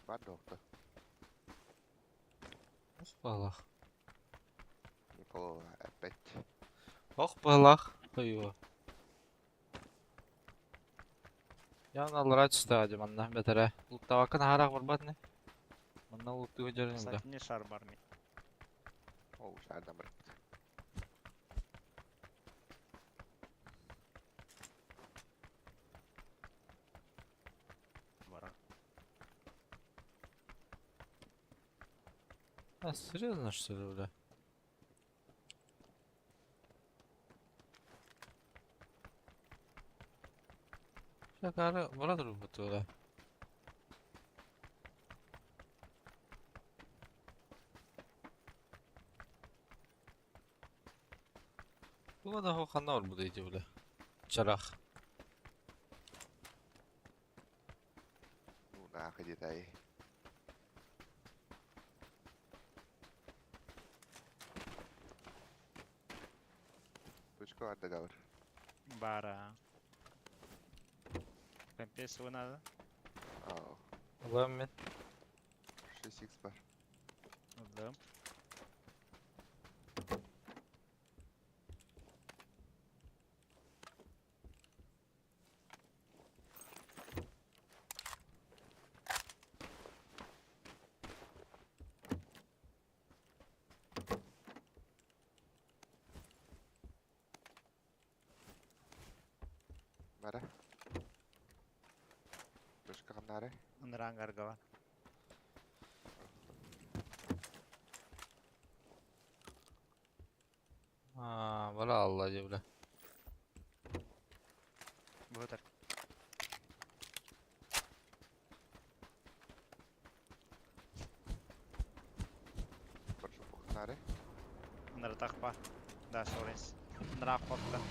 Бар доқты. Ох балах. Никола опять. Ох балах. Қойуы. Ян алыра түсті ади манна бәтәрә. Луттавакын харақ барбат не? Манна луттуға жерін да. Кстати, не шар бар ми. О, шардан бір. Бара. А, серьезно что ли, бля? Шакары бара тұр бұты, бля. Бұл да қандай бар бұ дейді, бля. Чарах. Ну, нахуй детай. Точка бар договор. Бара. Компес надо. Ау, Улам мен. 6х бар. Да. Бара. Точка қамнары. Нрангаргова. А, бара алла деп, бля. Бұтыр. Бір шоқнары. Нратахпа. Да, сорес. Нрахотта.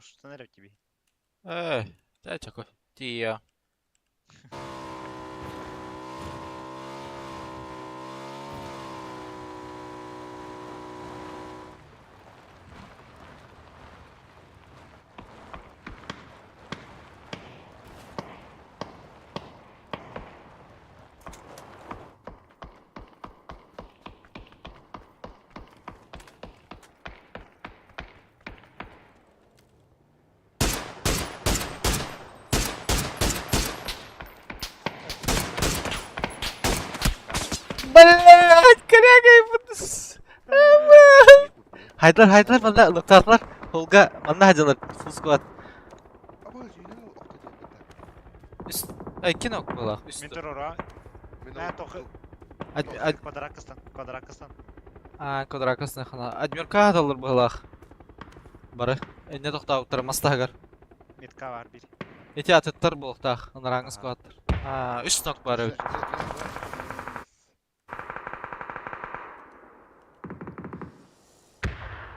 Проштан эрэ тебе. Эй, чэ чакой. Тиийэ. Блять, коряга Хайдылар, хайдылар, манна лыктаатылар. Холга, манна хадьалар, full squad. Үс, икки нок буолаах, үс. Мин турора. Квадракыстан, квадракыстан. А, квадракыстан хана. Адмирка хаталлар быһылаах. Бары. Энне тохтообуттара мас таһыгар. Метка бар бир. Ити атыттар буолуохтаах, ынарааҥы сквадтар. А, үс нок бар эбит.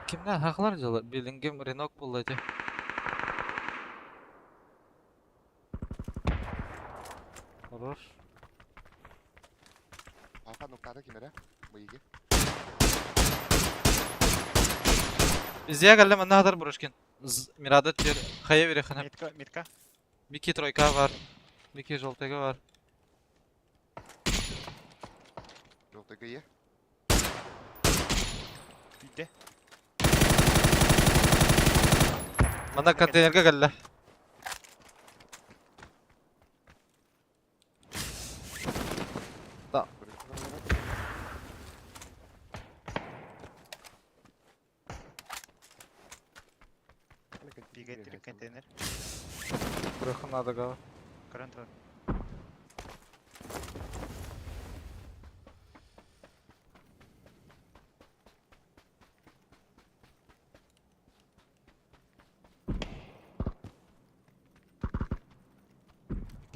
Кимнээх хахлар дьылы? Билингим ренок буолла ити. Хорош. Аха, нуктата ким эрэ? Быйыгы. Везде кэллэ манна хатар Брушкин. Мирада тер хайа берехана. Метка, метка. Мики тройка бар. Мики желтыга бар. Желтыга е. Үйде. Манна контейнерга кэллэ. Да. Бигеттик контейнер. Бырахын надо Көрөн турар.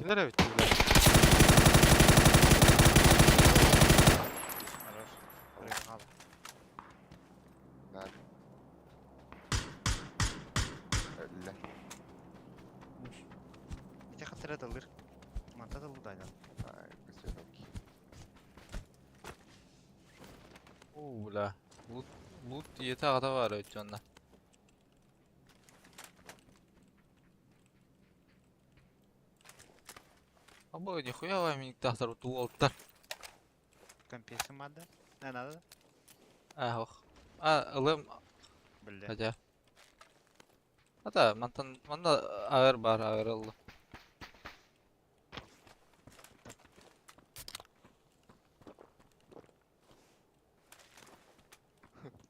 Килер эбит бля. Хорош. Бырахын хаалла. Да. Өллө. Ити хаттара дылыр. Манта дылы да Ай, көсөрөк. Оо, бля. Лут, лут ийэтэ аҕата баар эбит дьонно. Абы, нихуя вами тахтар уолтар. Компьютер надо? Не надо? А, ох. А, ылым, Бля. хотя. Ата, мантан, манна агыр бар, агыр ылла.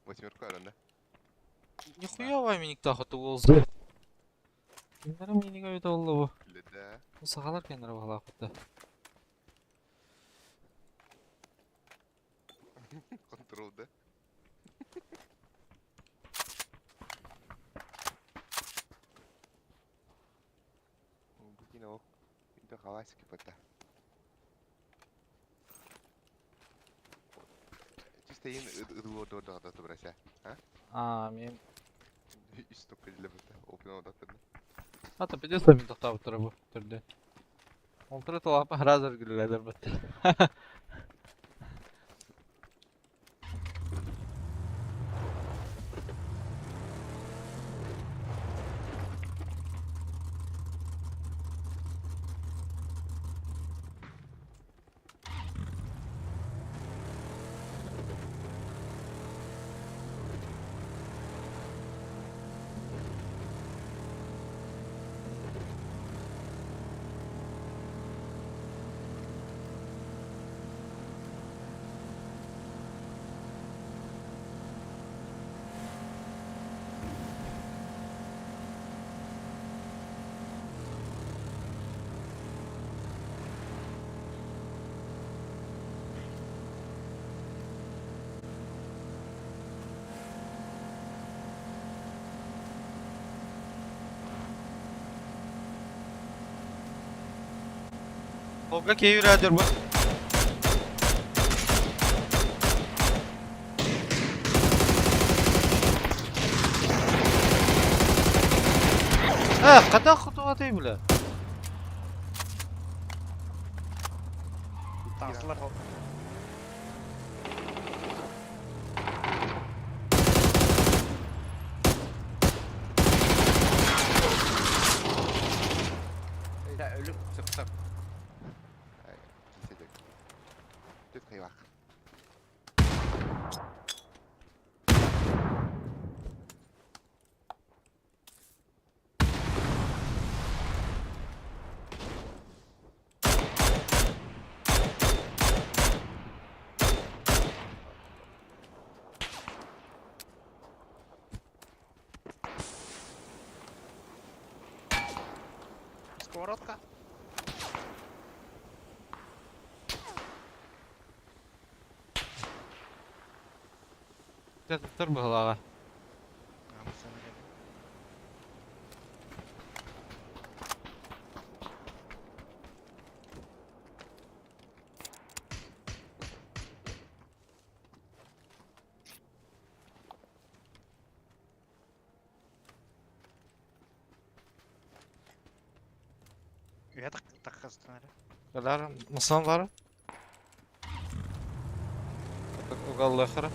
Восьмерка аранда. Нихуя вами никто хату уолзы. Киндерим минига өтө олла бу. Биле Сахалар кеннер бахала хатта. Контрол да. Бутина ок. Это халасики пота. Чисто ин ыдыло до до до брася. А, мен. Исток для бота. Опна одаттыр. Ата пидес мин тохтаабыттара бу түрдө. Олтура талапа хразыр гүлләдер бит. Холга кейүрәдер бу. Когда хотугатый, бля? Таҥастылар ол. Да, өлүк сыптар. Кисе Түт кыйвак. Сковородка. Туттар быһылаҕа. Үйэ таххастан эрэ. Калар мысан бар. Угаллахара.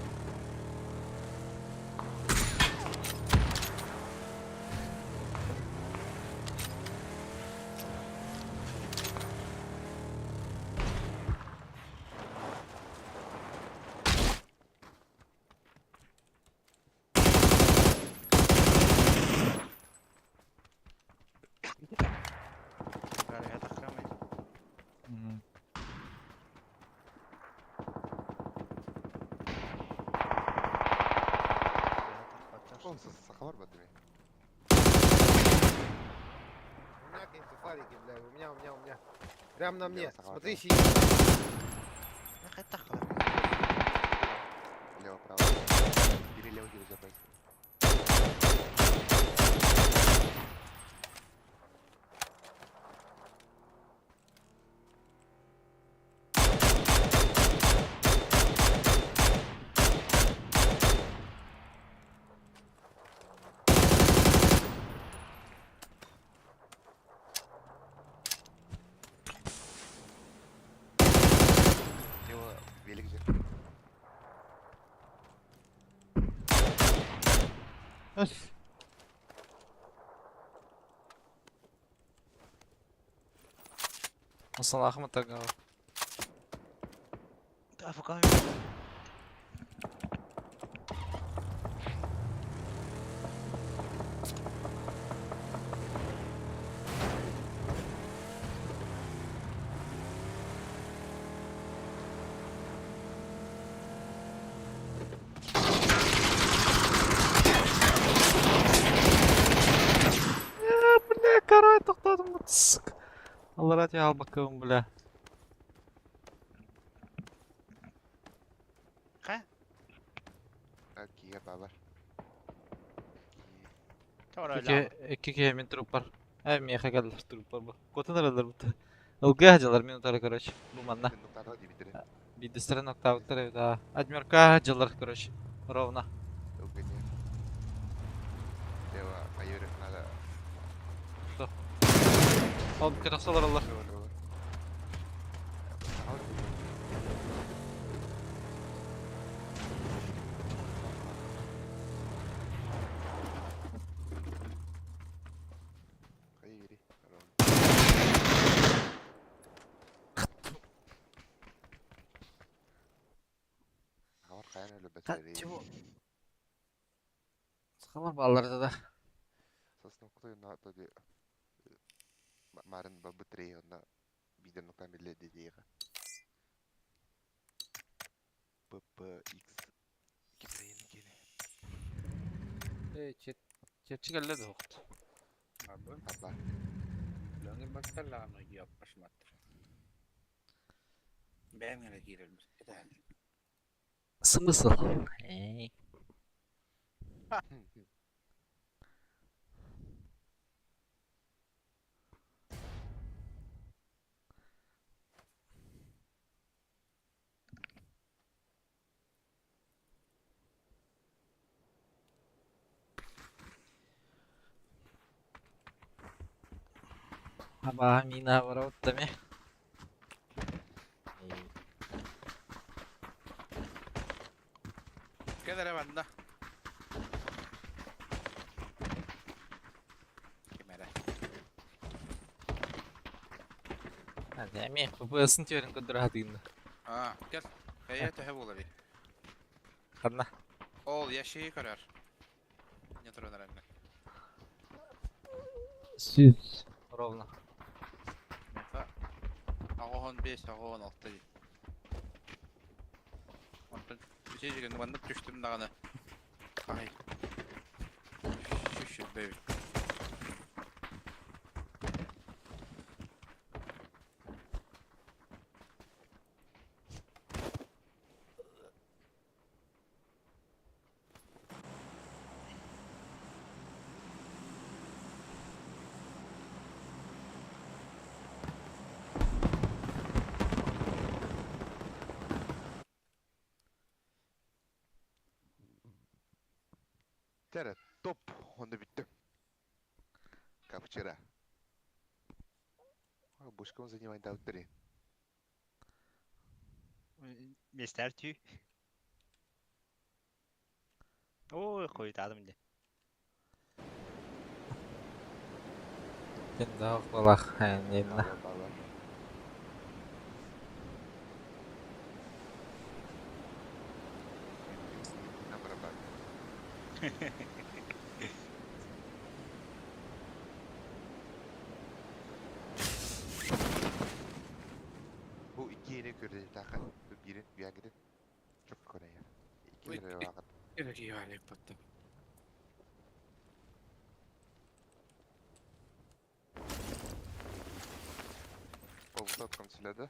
Үйэ таххамай. О, сахалар бар деме. У меня какие-то фарики, бля, у меня, у меня, у меня. Прям на мне. Лево, сахалар. Смотри, синий. Лево, право. Бери лево, бери запас. Лево, велик же. Мысан ахмат тагал. АФК. Бля, корой тоқтадым. Сука. Аллара ал бакым, бля. Ха? Киге бабар. Икки киһи мин труп бар. Миэхэ кэллэр труп бар бу. Котун эрэллэр бу. Ылгы дьылар мин утары, короче. Бу манна. Бидестерен октавыттар да. Адмирка дьылар, короче. Ровно. Лево, айырых надо. Ол кытасалар алар. Лево, лево. Сахалар. Хайыри. Сахалар каян өлө бетери. Чего? Сахалар баллар да. Сосын кутой на тоди марын бабытри онна биден нуктан биле дедига. ППХ кимрейин кене. Эй, чет чепчик элле да окт. Абы. Аба. Лөңір баттарлағаны яппашматтыр. Бәм генә кирелмес. Этән. Смысл? Эй. Абааһы миин аһабара оттами. Кэл эрэ манна. Ким эрэ. Эми ППС-ын түөрін көрдөрө хатыгынна. Аа, кэл. Эйэ төһө буолар? Ханна? Ол ящиги көрөр. Не туран эрэннэ. 100 ровно. Меха. 85, 86 дии. Онтон үчүгэй маннык түстүм даҕаны. Ай. 120 эбит. Тәрі, топ, онда бүттім. Как вчера. Бушком занимать дал три. Мистер түү. Ой, хуйтадым де. Тенда балах хэннинна. На барабан. Bu iki yeni көрді тақа. Birin bir Çok kolay ya. İki Ой, lira вакыт. Керек ебали потом. Полусаткам сюда.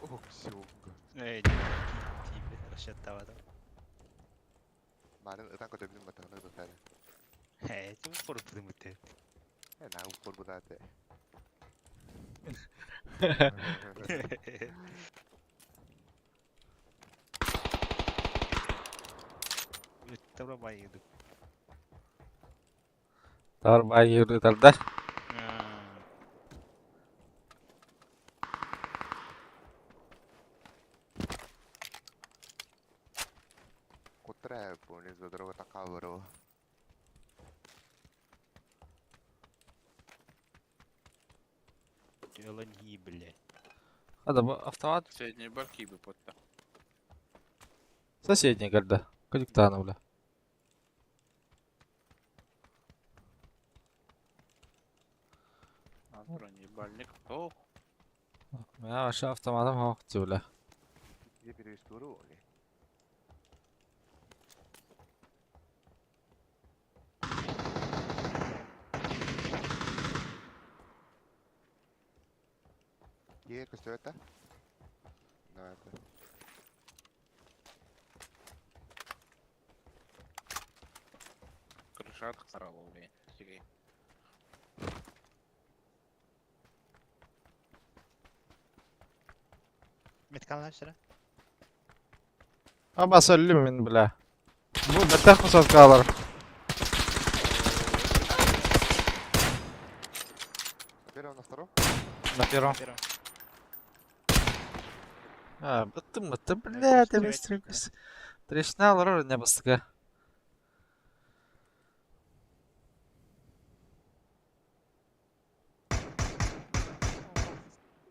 Ох, сёмга. Эй, тип, расчеттавадым. Марын ытан көтөбүн батагына ытары. Э, тим корпудum бите. Э, на упор будате. Тавра байыды. Тар байыры тарда. Кутра, помню, за дорогу такавру. Дело не, блядь. Хада бу автомат Средний барки бы потта. соседний горда. Кадиктана бля. Бронебальник. О, Меня вообще автоматом хохти бля. Я перевестуру, не? Е, костюм это? Да, это. крыша харабал, блин. Сигей. Меткалар сыра. Аба сөллүм мин бля. Бу беттах кусаткалар. На первом, на втором? На первом. Первом. А, быттым бытты, бля, ты быстрый. Трешна лорор не бастыка.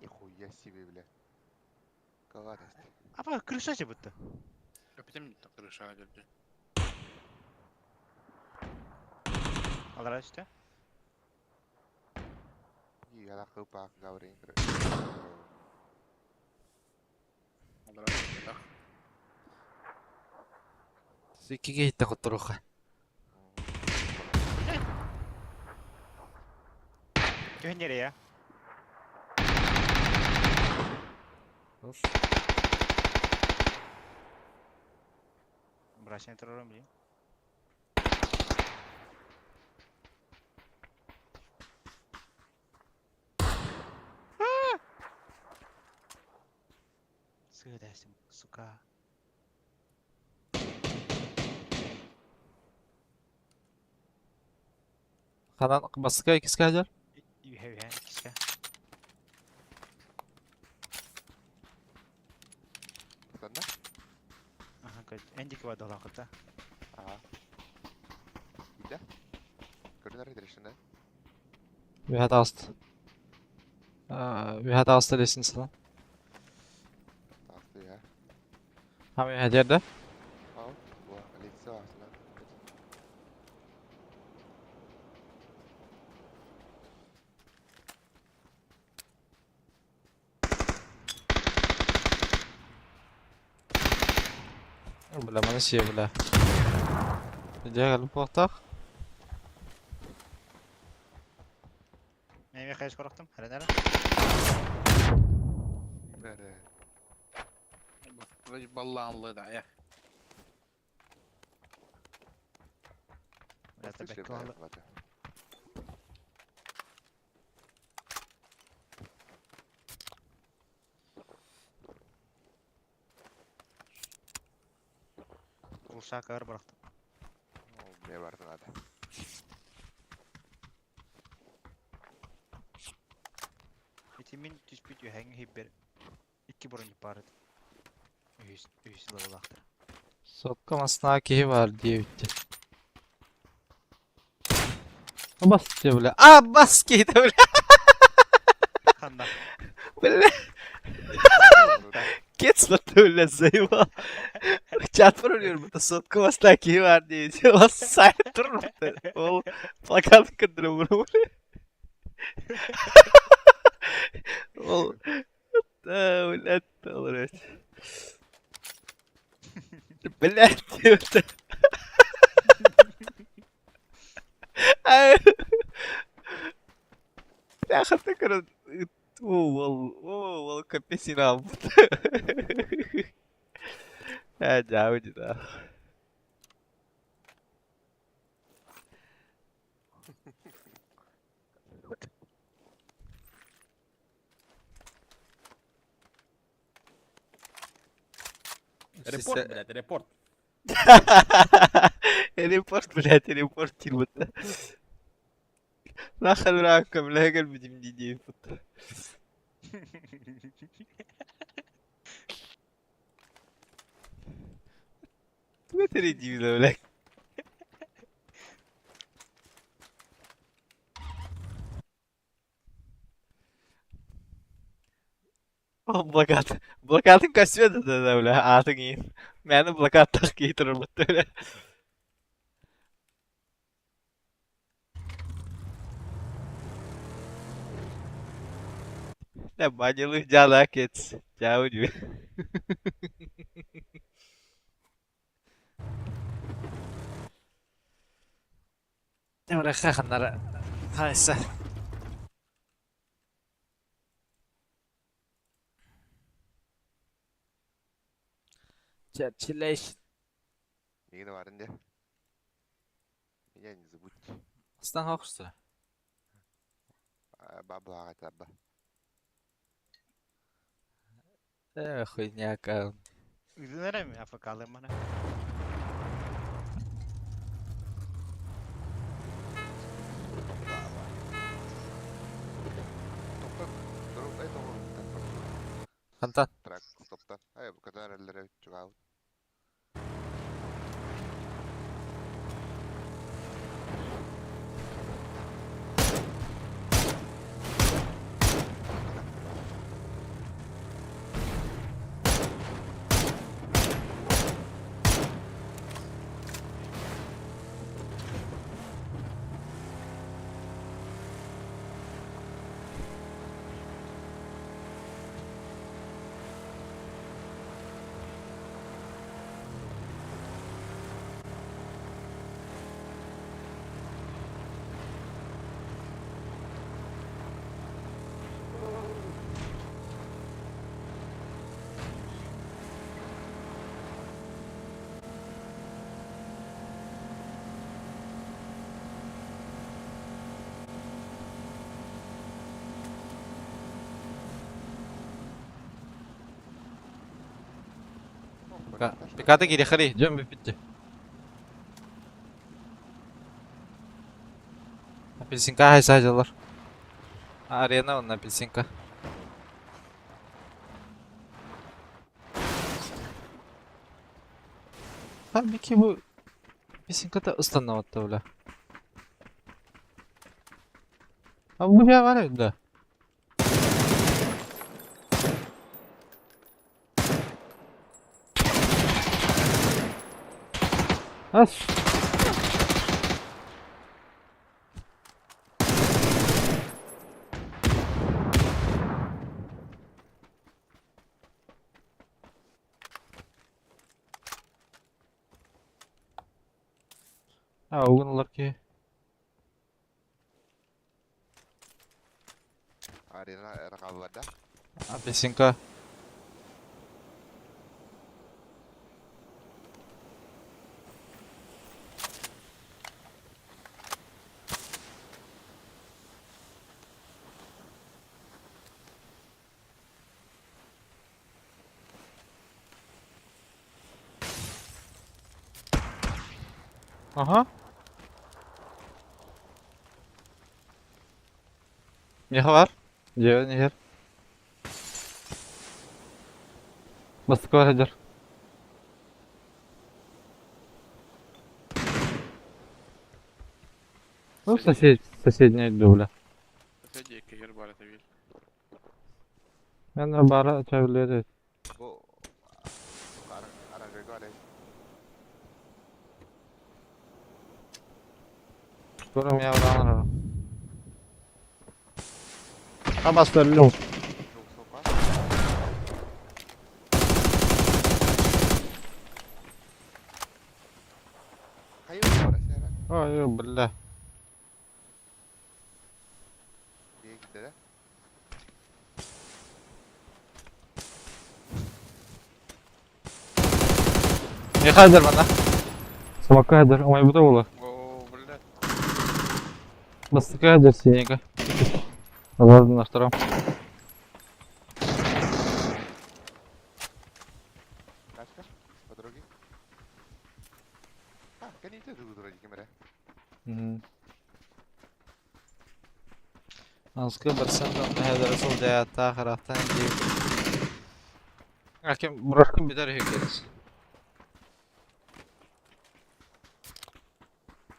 Нихуя себе, бля. Каладость. Апа, крыша же бутты. Капитан так крыша держи. Алар işte. И я хыпах гаврин. Так. Иккиге хитте котторуха. Түһен nereye? Брашен турарым билим. Сыдасым, сука. Ханан баска иккискэ сылдьар? Үһэ үһэ иккискэ. Ханна? Аха, көт. Эн диэки бардалаахыт да? Аха. Киирдэ? Көрүнэр решена. Үһэ таҕыста. Үһэ таҕыста лестницадан. Таҕыста үһэ. Хам үһэ диэрдэ? Ау, бу лестница баасына. Бля, маны сиэ, бля. Дьэ, кэлбит буолуохтаах. Мен эмиэ хайыс корохтум. Эрэн эрэ. Эрэ. Вроде баллаанлы да, я. Бля, бэккэ олы. Кулсаак өр бырахтым. Ол мне барды надо. Ити мин түспүт үһэҥ иһибэр икки бронник баар этэ. Үһүс, үһүс левелаахтар. Сотка маснаа киһи баар диэбиттэр. Абас диэ бля. Абас киһитэ бля. Ханна? Бля. Кецлатты бля заебал. Чат проверю, это сотка маснаа киһи баар диэбит. Ол сайт турбут. Ол плакат кындырым Ол блядь, блядь. Блядь, это... Бляха, ты короче... Ол, ол, капец, Э, дьаабы да. Репорт, блядь, репорт. Репорт, блядь, репорт диир Нахал бля, кэлбитим дии диэбит. Туга тэрий диибин бля. Ол блокад. Блокадын көстүө да бля, аатын иин. Мээнэ блокадтаах киһи турарбыт бля. Да банилых дьаалаа кец. Чао дии. Ханнара хайса. Чэрчилэш. Миигин баарын дии. Меня не забудьте. Астан хохсу. Баблаҕа таба. Э, хуйняка. Ыдын эрэ АФК-лыым маны. Хантан? Трак стоптан. Ай, бу катар эллere чугаабыт. Пиката кириэхэрий, дьон бүппүттэ. Апельсинка хайса дьалар. Арена онно апельсинка. Ха бики бу апельсинката ыстаннабатта бля. А бу дьэ бар да. Ас. А, угун ылар киһи. Арена эрэ Апельсинка. Ага. Миэхэ бар. Дьиэбин иһэр. Бастакы бар сылдьар. Ну, сосед, соседняя бля. Соседи иккиһигэр баар этэ биир. Мен баара чабилиэт. Бу арагыга арай. Көрөм я ураанар. Абастарлю. Ой, бля. Михайдер мана. Самокайдер, умайбыта буолар. Оо, бля. Бастакы синега. Ладно, на втором. Кашка, подруги. А, кәнейте дугу кемере. Анскы барсан да мәһәдәр сол жаятта харахтан дип. Акем брошкын битер хекерс.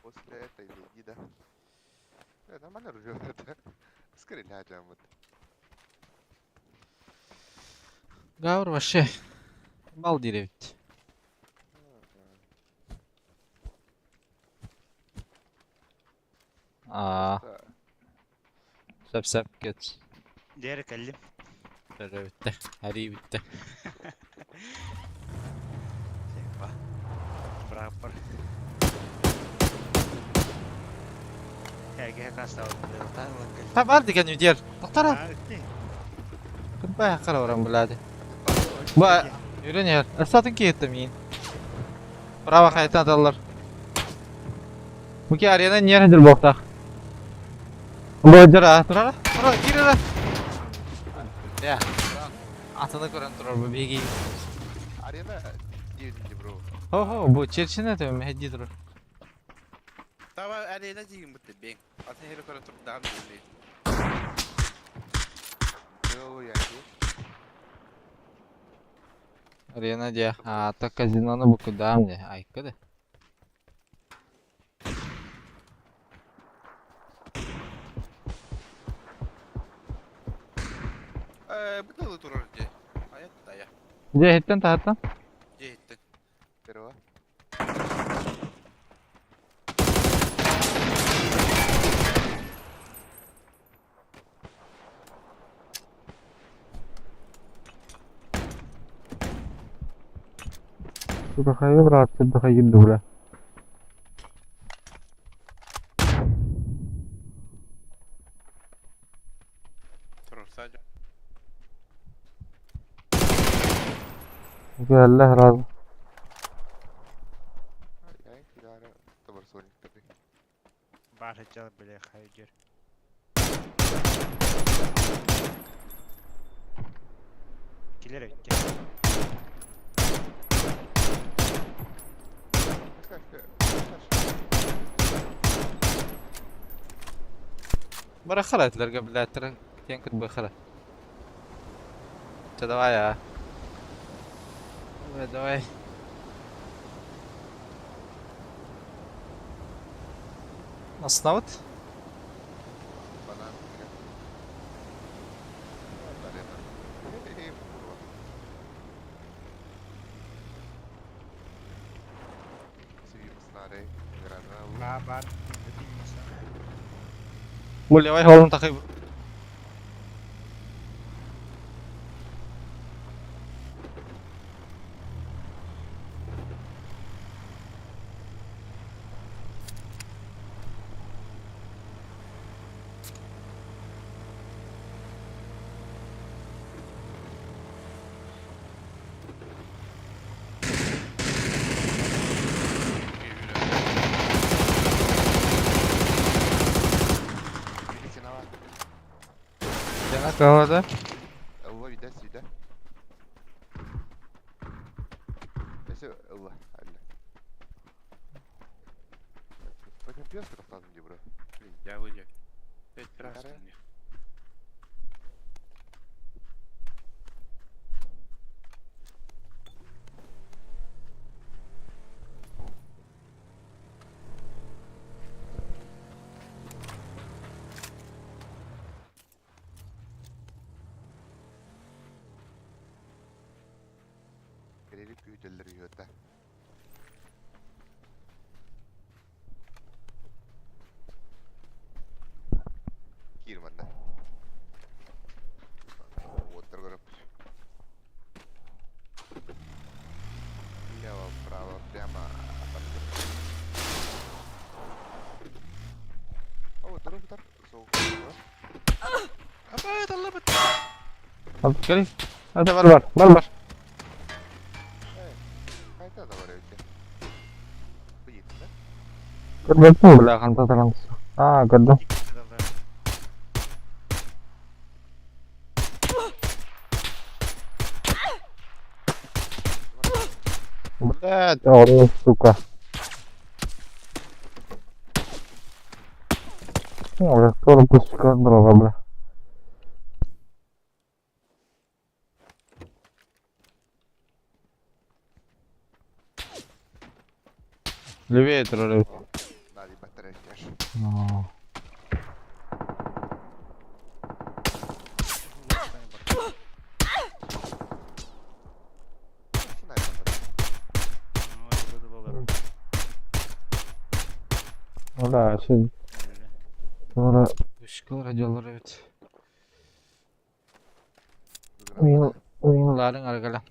После этой беги, да. Нормально ружье это. Скорее вот. Гавр вообще. Бал диревит. Аа, сәп сәп кет. Дер кэллим. Битте. Әри битте. Прапор. Эге Та бар деген үдер. Тоқтара. Кымбай қара оран білады. Ба, үйренер. Ырсатын кетті мен. Право қайтан аталар. Муки арена нер хедер боқтақ. Бу жара, турара. Тура, кирера. Я. Атыны көрөн турар бу беги. Арена диэбитин бро. Хо-хо, бу черчине төм хедди турар. Таба арена дигин бутты бең. Атын хери көрөн туруп даам дии. Арена де. А, та казиноны бу куда мне? Айка да. Бутылы турар ди. Аят тая. Де хеттен тахаттан? Дехиттен. Первого. Сука, хайы брат, сен хайы бля. Турар сажа. Allah razı. Ай, кидара табар соник таби. Бар хачал бля хайдер. Килер өттө. Кашка, Быраххара этилэргэ блядь, киэн кырбыахара. Чэ давай а. Давай, давай. Основыт? Банан. Баар. Булевай холун такый. Калада. Алла вида сюда. Все, Алла, Алла. Пойдем пёс тохтадым дии бро. Я выйдет. Пять раз. Вторая. Кэлели күүтэллэр үһүөтэ. Киир манна. Уоттар көрөп. Лево, право, прямо. О, туру бутар. Сол. Абай, аллабыт. Алып кели. Hadi var var. Var var. Хайта да бар эбит. Бу yetdi. Көрбөппүн бля ханта таранс. А, көрдүм. Блядь, о, сука. О, бля, скоро пусть дрова, бля. Левее троллей. Надо батарея. Ну. Бля, şimdi sonra Uşkular diyorlar evet. Oyun, Oyunların argala.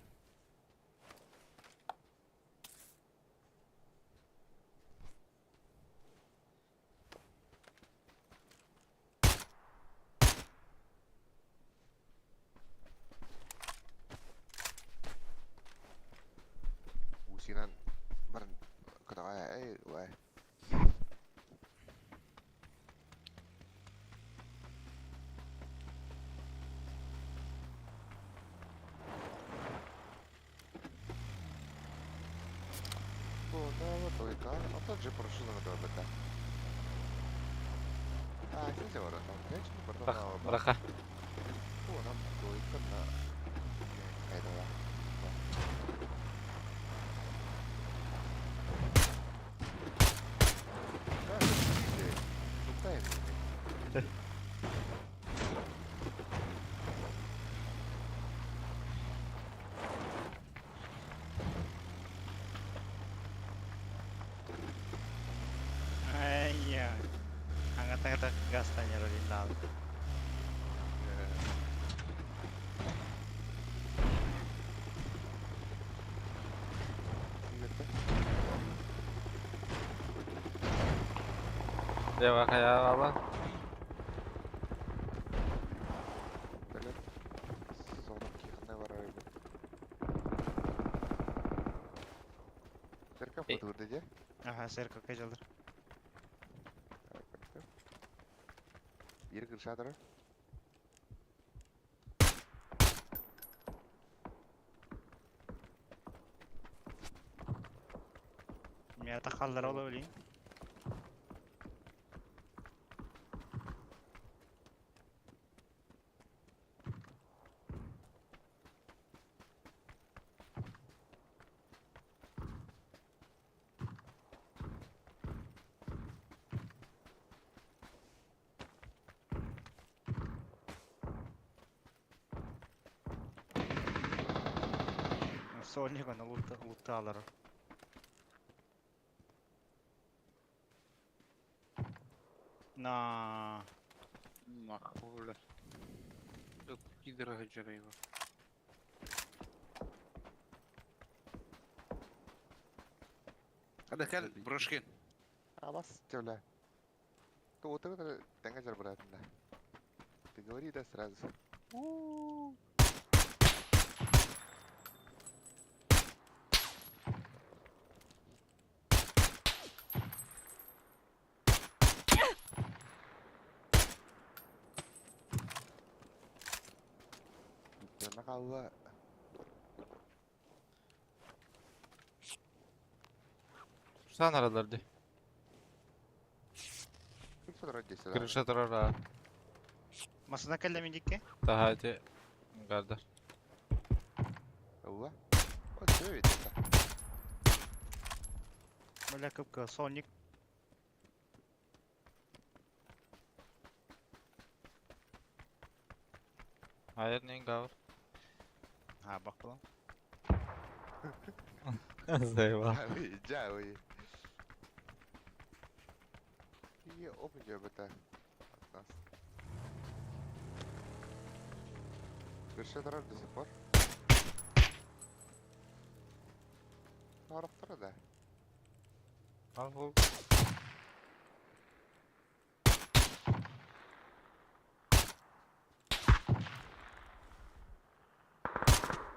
Усинан баран кытаҕа эй уай. Быраха. Ай, аңата газ танер линнал. Дева хая ала. Ага, церковь кajалдыр. Bir kırşadırı. Мята халлар ола билин. Соник аны луталар. На. Нахуй, бля. Тут пидора Хаджарева. Hadi gel Брошкин. Абас, бля. То вот это тенга брат, да. Ты говори, да, сразу. У-у-у. Накалла. Сан аралар ди. Крыша Крыша турар. Масына кэллэ дикке. Таha ити гардар. Алла. Вот всё ведь это. Бля, кыпка Соник. Hayır neyin gavur? Ha bak bulan. Заебал. Жауи. И опен это от нас. Крыша турар до сих пор. Арықтыры да. Ал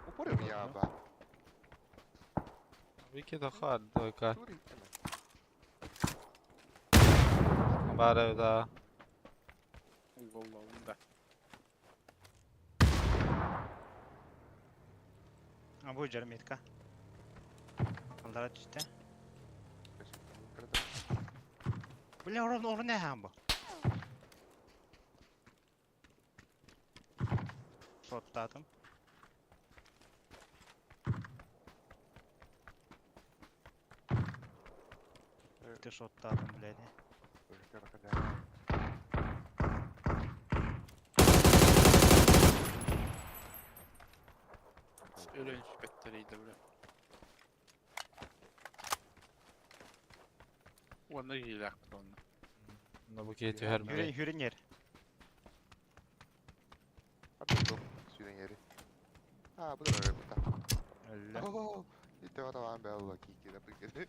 Упорим я ба. Вики да хар дойка. Тури. Бары да. Головында. А бу жарметка. Алдара түстэ. Бля, орон орон не хам бу. Шоттатым. Ты шоттатым, блядь. Өлөн сүпеттерейді бля. Оны елақпыт оны. Но бу кие түһэр Хүрен хүрен ер. Сүйден ери. А, bu da öyle bu da. Өллө. О, ите вара бәлла кики да прикиде.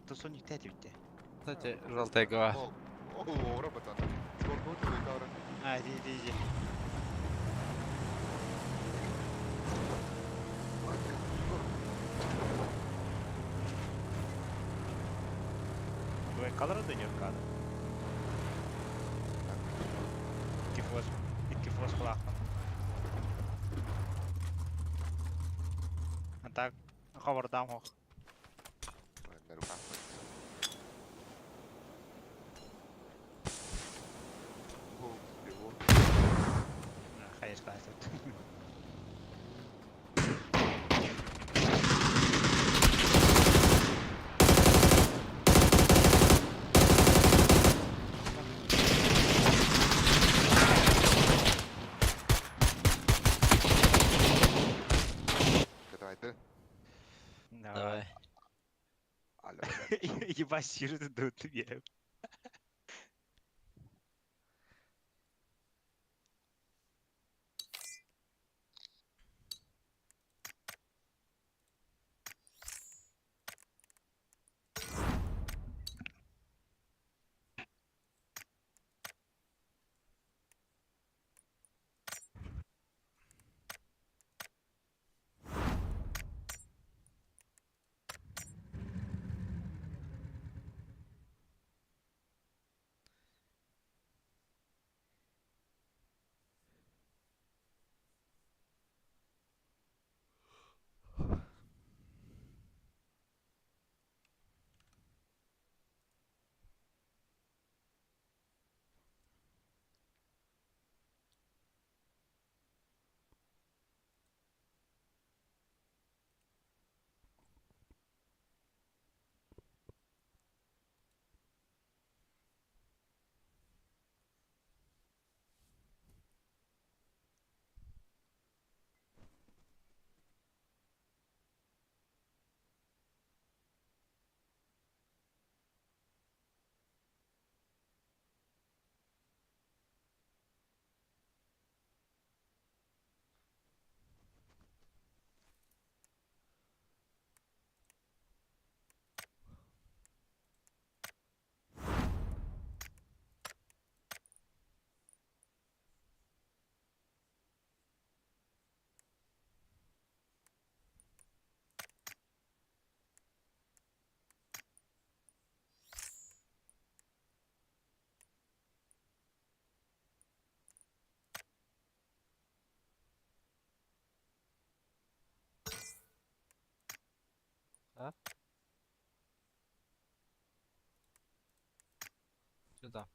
Ту Соник тәти битте. Кстати, желтая О, о, робот. Сколько ты кавра? А, иди, иди, иди. Двойкалара дönüyor кады. İki fos, iki fos kulaklı. Anta хабардан хох. Хайыр кайтып. Давай ты. Давай. Алло. Ебать, yürüdü döndüm yere. Сюда.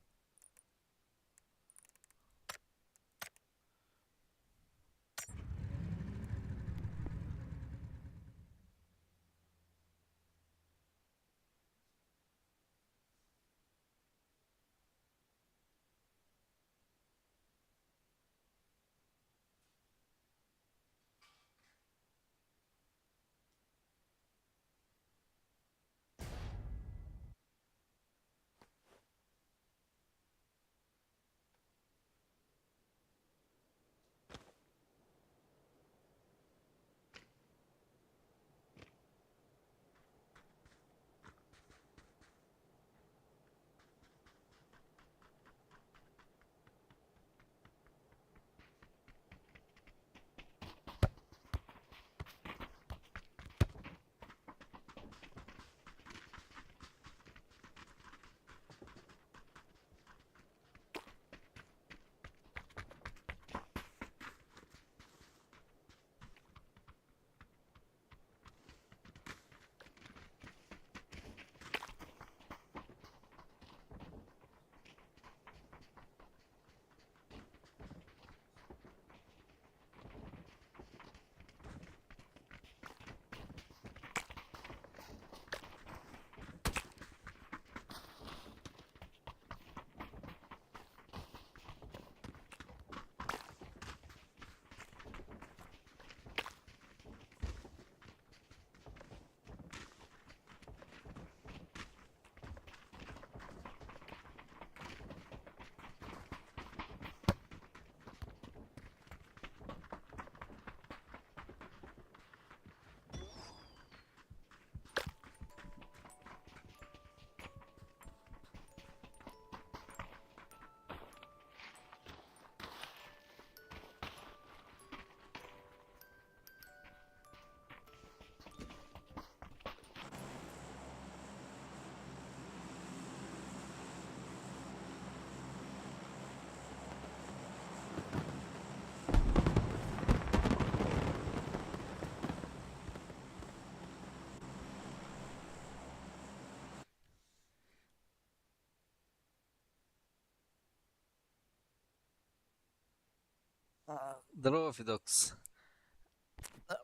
Здорово, Федокс.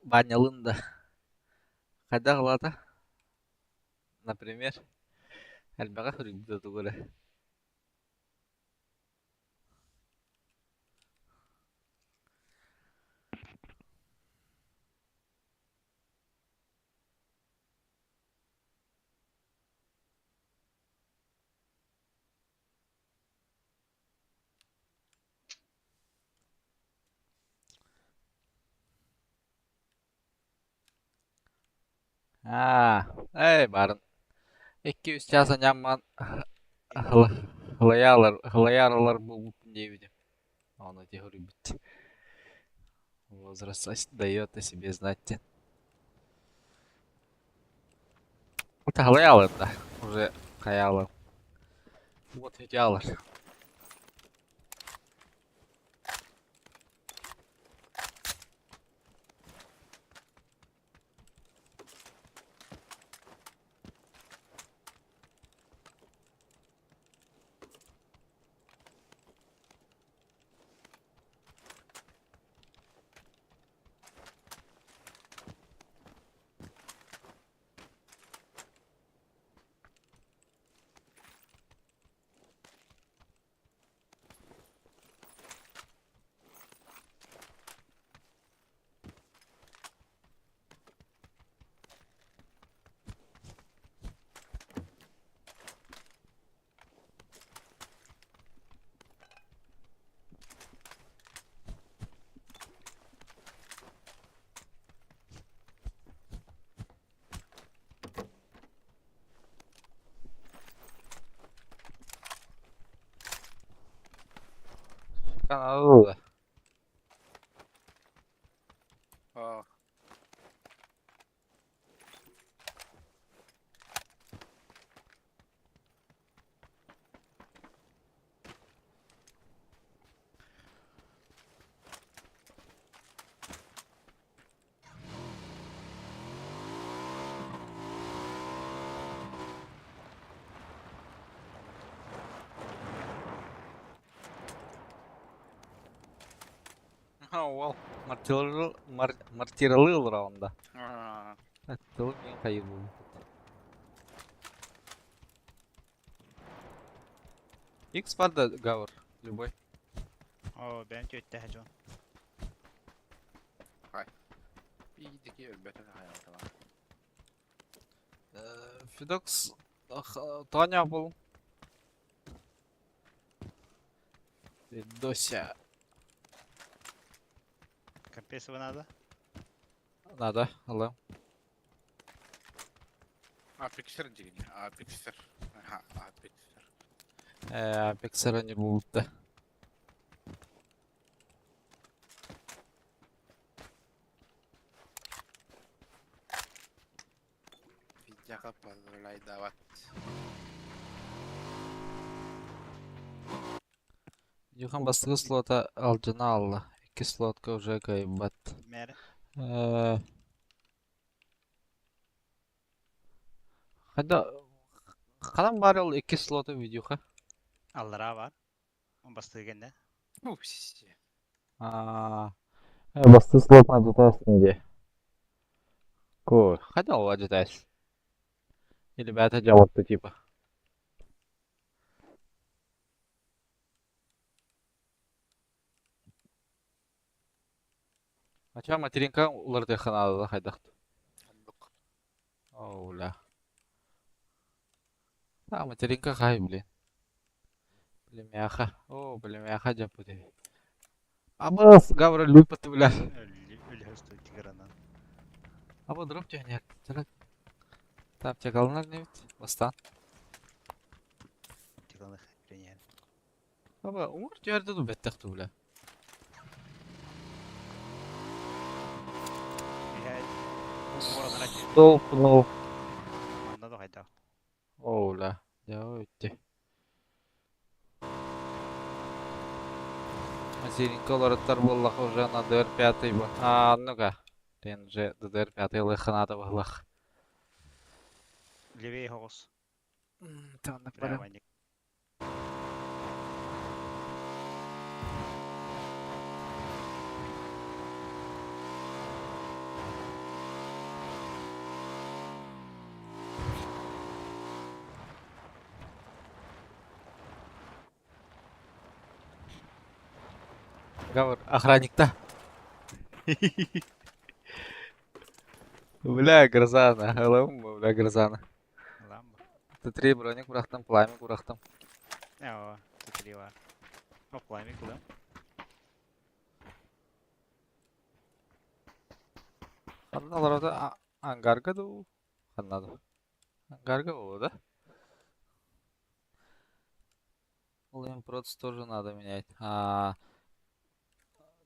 Банялын да. Хайдах ылаата? Например, элбэҕи суруйбута тугу эрэ. Аа, ээ баарын. Икки-үс чаас анньамман һылайаалар буолбуппун диэбитим. Ону ити суруйбут. Возраст дает о себе знать диэн. Һылайаалар да, уже хайаалар. Вот идеалар. Канал. Аа. Уол мартиралыы олороҕун да. Тылым мин хайыы буолбут. X бар да гавр, любой. О, бэйэм түөттээх дьон. Биирдики өлбөтө хаайалатала. Федокс Таня был. Федося. Компрессор надо? Надо, алло. Апексер диэн. Апексер. Аха, Апексер. Апексера не булда. Видяха позволяй давать. Юхан бастакы слота алдьана алла. Икки слотка уже кыайбат. Мэр. Хайда ханан баар ол икки слота видюха? Аллараа бар. Бастыы кэннэ. Упси. Аа, бастыы слот адьытаас дии. Ко, хайда ол адьытаас? Или бэйэтэ дьабатты типа. Ача материнка уларытыахха наада хайдах? Оннук. Оо, бля. А, материнка хай, блин. Племяха. О, племяха дьаппыт эбит. Абыс, Гавра любит, бля. Өлөстө тигранан. Аба дроп түһэн иһэр. Там чакалынар небит. Бастаан. Тиграны хренен. Аба уҥар түһэрдэ дуу бэттэх дуу, бля. Столпнул. Манна да хайдах. Оо, бля. Дьэ, өттө. Материнка уларыттар буоллаха уже на ДР5 бу. А, ну-ка. Блин, уже ДДР5 ылыахха наада быһылах. Левее хоҕус. Таннык баран. Прямо не. Гавр, охранник-то. Бля, Грозана. Ылым, бля, Грозана. Ламба. Т3 броник бырахтым, пламя бырахтым. Оо, Т3 бар. О, пламя куда? Ханна олорото ангарга дуу? Ханна дуу? Ангарга буолуо да? Ол иһин проц тоже надо менять. А,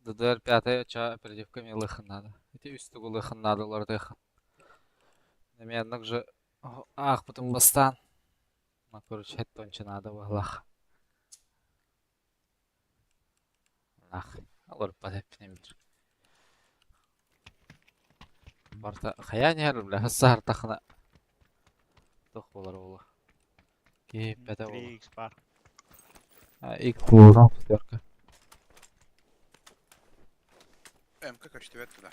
ДДР5 ча оперативка ылыаххын наада. Ити үс тугу ылыаххын наада уларытыаххын. Эмиэ оннук же аахпытым бастаан. Короче, хэт наада быһылаах. Ах, олорпат эппинэн биир. Барыта хайаан иһэр бля саһартахына туох буолар буолуо. Киһи иһиппэтэ буолуо. 3x бар. X буолуо пятерка. МК көстүбэт туда.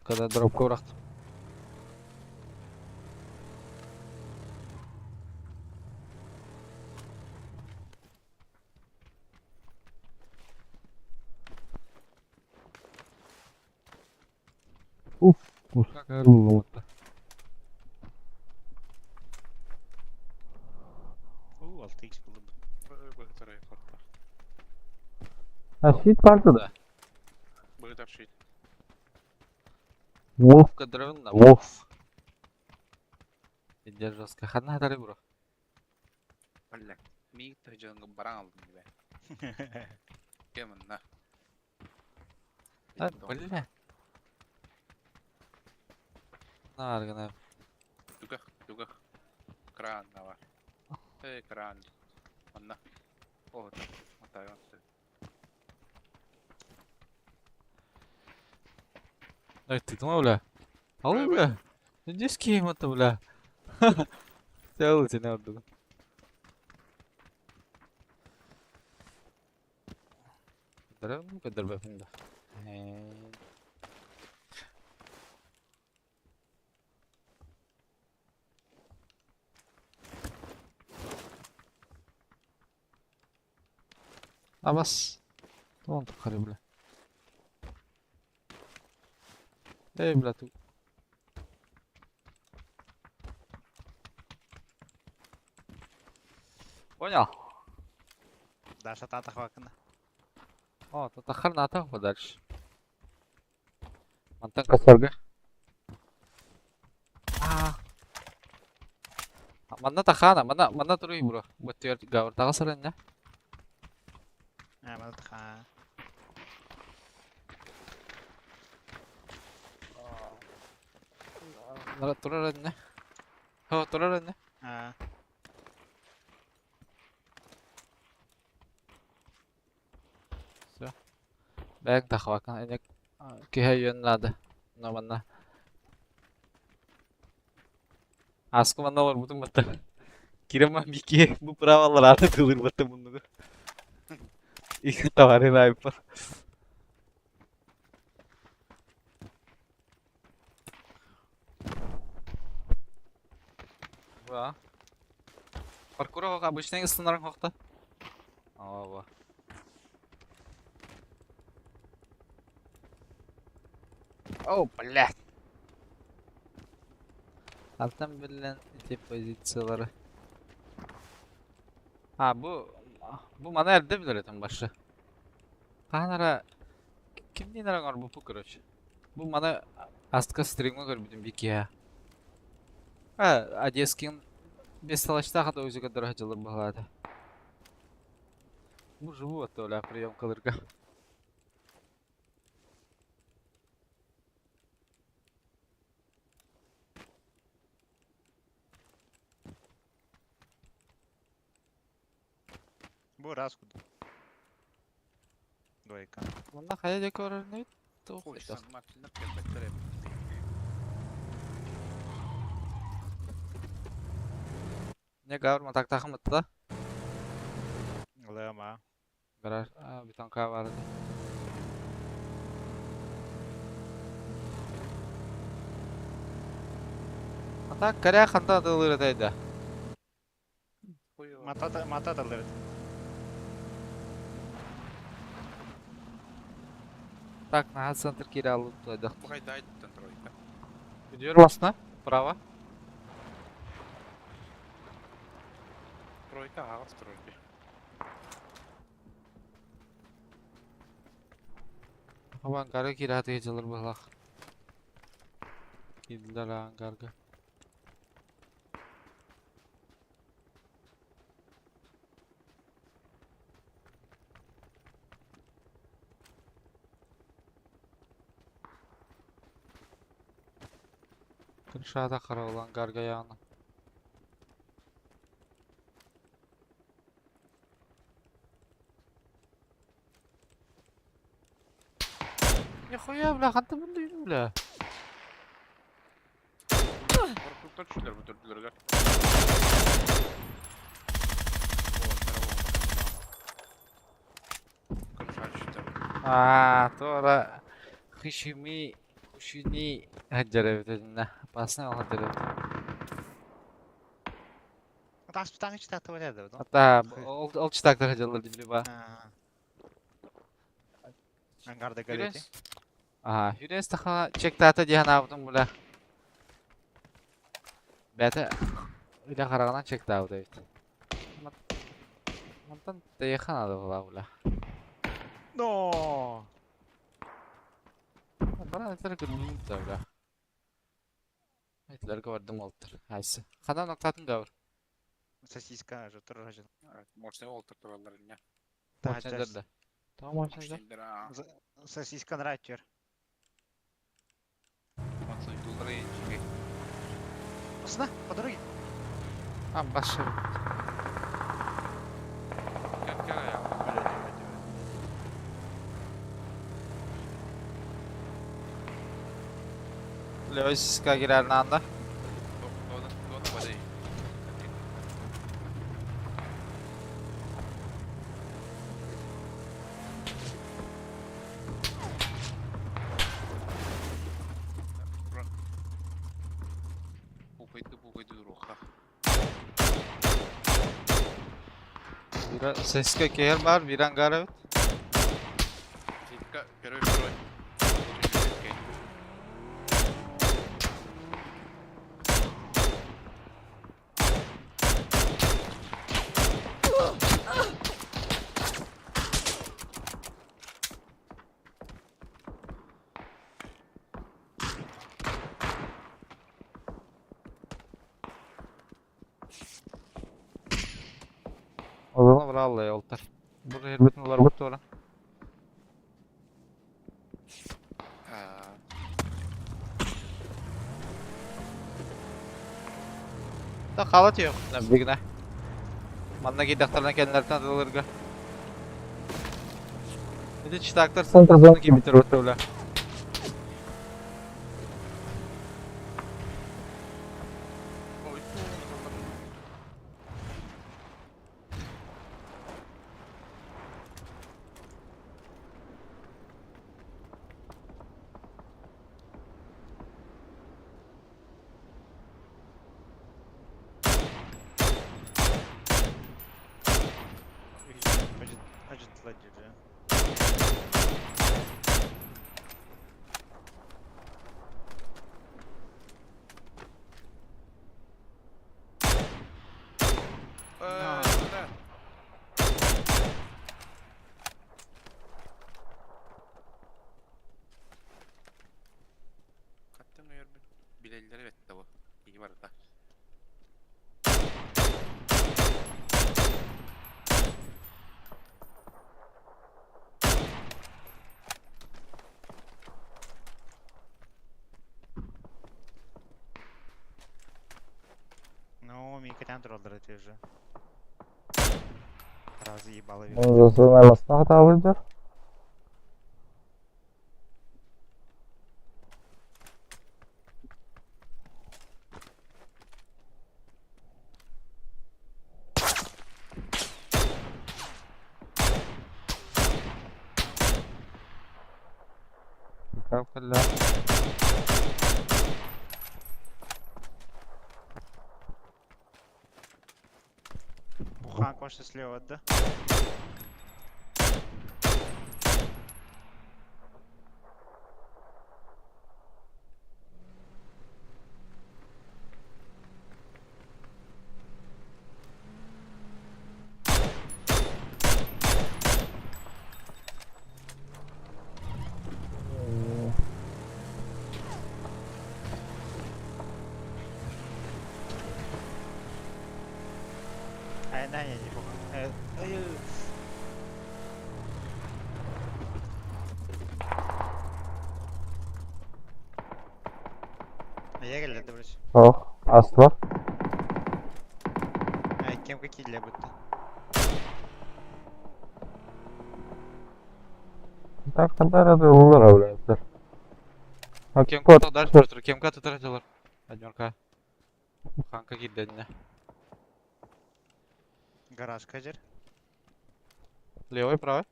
Когда дропка бырахтым. Уф, куска кырыллыбыт. Уу, 6x булдум. Быһытар айфорта. А щит барды да. Быһытар щит. Вовка дрон, Вов. Иде жестко. Ханна хатары бро. Бля. Мииг тыжыңы баран алдым дибе. Кемынна. А, бля. Наргана. Түгэх, түгэх. Кран бар. Эй, кран. Манна. О, матайган. Ай, ты думал, бля? Алло, бля. Здесь кем это, бля? Целый тебя отдал. Көрдөрөбүн, көрдөрбөппүн да. Абас. Тоҕон тухары бля. Эй, бля, ту. Понял? Даша татахвакына. О, татахар натах дальше. Мантан косорга. Аа. Манна тахана, манна манна туруй бро. Бөттүгэр гавр таҕа сарыння. Аа, манна таха. Турар инне. Хо, турар инне. Аа. Все. Бэйэҥ тахвакан эне киһи өйүөн наада. Но манна. Аскы манна олорбутум батта. Кирема бики бу правалар аты тылыр батта муннугу. Икки товары айыппар. Ба. Паркура хок обычный ыстынарың хокта. Ава. О, блядь. Алтан биллэн ити позициялары. А, бу мана эрдэ билэр этим башы. Хаһан кимниин эрэ оҥорбуппут, короче. Бу маны астка стримҥа көрбүтүм бикиһэ. А, Одесскин бесталачтаах да өзү көрдөрө сылдьаллар быһалаата. Бу живу оттоля приемкаларга. Бу раз куда. Двойка. Манна хайа диэки көрөрнөйт? Хуй, саҥа кэлбэттэр эбит. Не гавр матактахым да? Лэма. Гараж, бетонка бар ди. А так коря ханта дылыр этайда. Хуй его. Матата матата лырыт. Так, на центр кире алып тайда. Бу хайда айттан тройка. Идёр басна, право. Тройка, ағас тройка. Хабан ангары кире хаты жылыр бұлақ. Кидилер ангарга. Крышада карабыл ангарга яғына. Нихуя, бля, ханта бұнды бля. Паркуртар түшүлөр бу төрдүлөргө. А, тора хишими хушини хаджарабитна. Опасный ол хаджарабит. Тас питаң ичте атып эле да. Ата ол ол читактар хаджалар дибли ба. Ангарда горите. Ага, хүрес таха чектата дихан абытым була. Бәті үдә караганан чектабы да бит. Мантан таяхан ады була була. Но. Бара айтар көрмейм да була. Айтыларга бардым олтыр. Хайсы. Хадан ноктатын гавр. Сосиска же тоже. Мощный олтыр тураллар не. Мощныйдыр Tamam мощныйдыр. Сосиска нравится. Осна, по дороге. А, башы. Lewis girerин анда. Сеска кээр бар, бир ангар эбит. Ситка, первый, второй. Очень Озона браалла олтар. Бу эрбитин оларбыт туора. Та хала тиyo. Бигна. Манна кийдэхтэринэ кэннилэриттэн атылырга. Ити читактар центр зона киирбиттэр бу Acıttılar diyor. Да. Каттан өйөрбүн. Билэллэри бэтте бу. Киһи барыта. Ну, Мика тураллар эти уже. Разъебало. Засынай табылдыр. Капкалла. Буханка может слева, да? Ай, на, не, не, буханка. Ай, Я geldi burası. Oh, ас бар. Ай, кем какие для будто. Так, кадар это улар блядь. А кемка дальше тур, кемка тутар дьолор. Однерка. Буханка киирдэннэ. Гараж кадер. Левый, правый?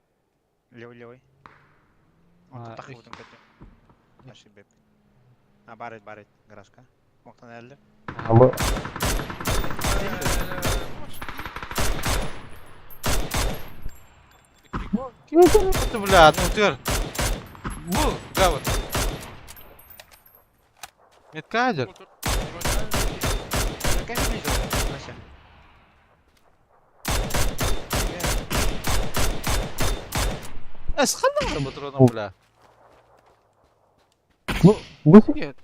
Левый, левый. Он А, тут их- тахы кадер. Ошибек. А, барит, барит, гаражка. Моктан әлде. Бу Ты, бля, ну тыр. Бу, гавр. Меткадер. Какая ближе, Вася? Эс ханна патрона, бля. бу бу сиге.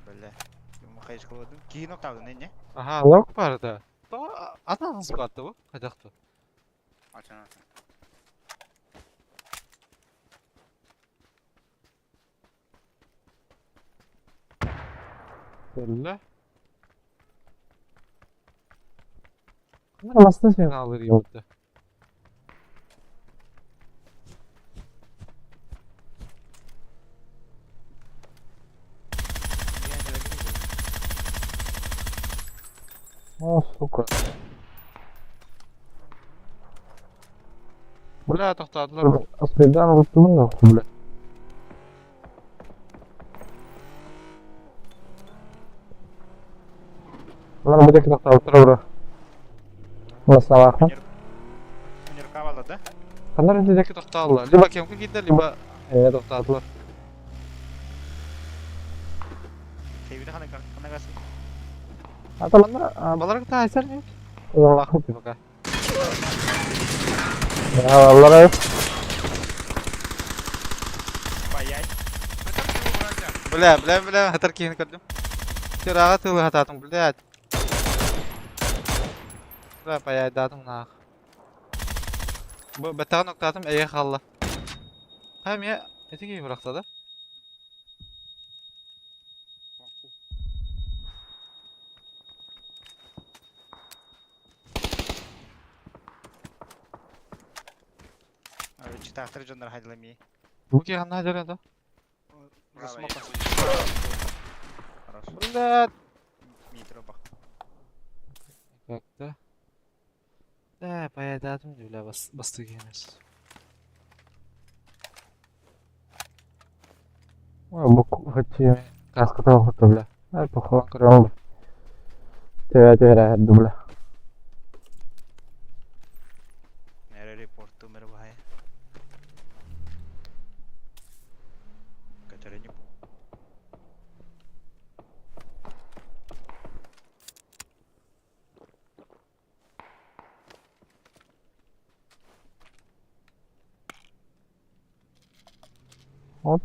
Бля. Махаешь холодным. Кинок там, не, не? Ага, лок бар да. То атан складты бу. Кайдакты. Ачан, ачан. Бля. Басты сен алыр ёпты. О, сука. Бля, тохтоотулар. Аспайдаан ылыттыбын да, бля. Олар бу диэки тохтообуттара бро. Бассалаахпын. Неркавала, да? Ханна эрэ диэки тохтооллор. Либо кемка киирдэ, либо эмиэ тохтоотулар. Тэйбитэ хана ханагасы. Аталанна балар кытта айсар нет? Улахан пока. Аллара. Паять. Бля, бля, бля, хатар киһини көрдүм. Тираҕа тылы хатаатым, блядь. Бля, паяйдаатым наах. Бу бэтэҕин октаатым эйэ хаалла. Ха эмиэ ити киһи бырахта да? Читаахтар дьоннор хайдылами. Бу киһи ханна сылдьар да? За смока. Хорош. Блядь. Метро бах. Как-то. Да, паяйдаатым бля, бас бастыы киһинэс. Ой, бу хоть каската охота, бля. Ай, похуй, көрөм. Төбө түһэрэ бля. मेरे रिपोर्ट तो मेरे भाई. Который не Вот.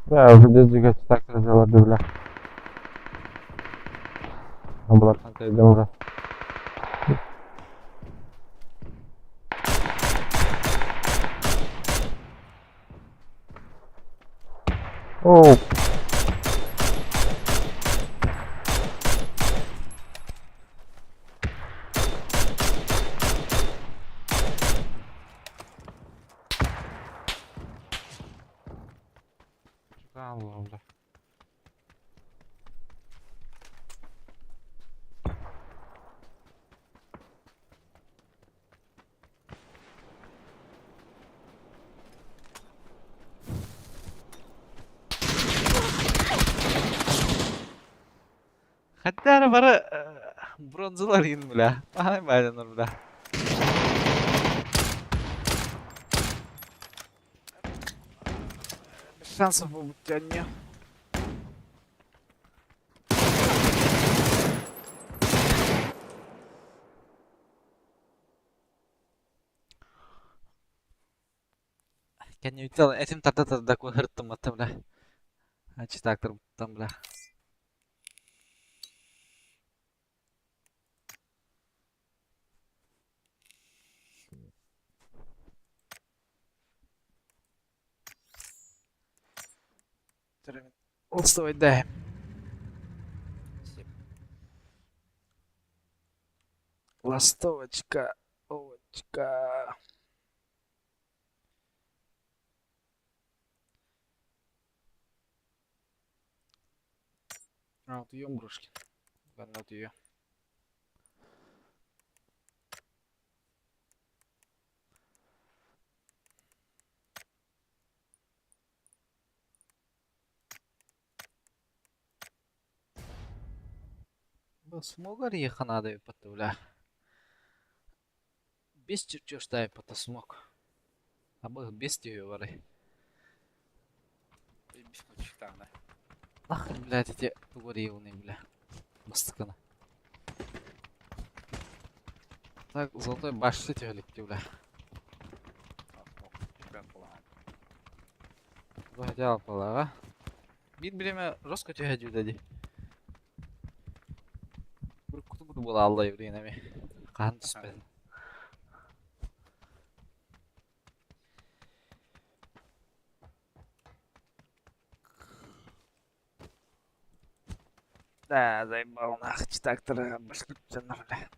Бля, уже дизель так взяла, бля. Булар идем уже. Оу. Бля. Хотя бары бронзалар ин бля. Ай байланыр бля. Шансов у тебя нет. Can you tell этим тарда тарда куһырттым ата бля. Читактыр там бля. Отставай дай. Ластовочка, овочка. А, вот ее Брушкин. Ладно, вот ее. Смогар еханада бля. Без чертеж дай смог. А был без тебе вары. Нахрен, блядь, эти тугорилные, бля. Бастыкана. Так, золотой башты түһэликти бля. Бу хотя алпалаҕа. Биир бириэмэ жестко түһэ дьүдэ дии. Уруккутун курдук буолаалла билигин эми. Хаһан түспэт. Да, заебал нах, читактора башкы дьоннор бля.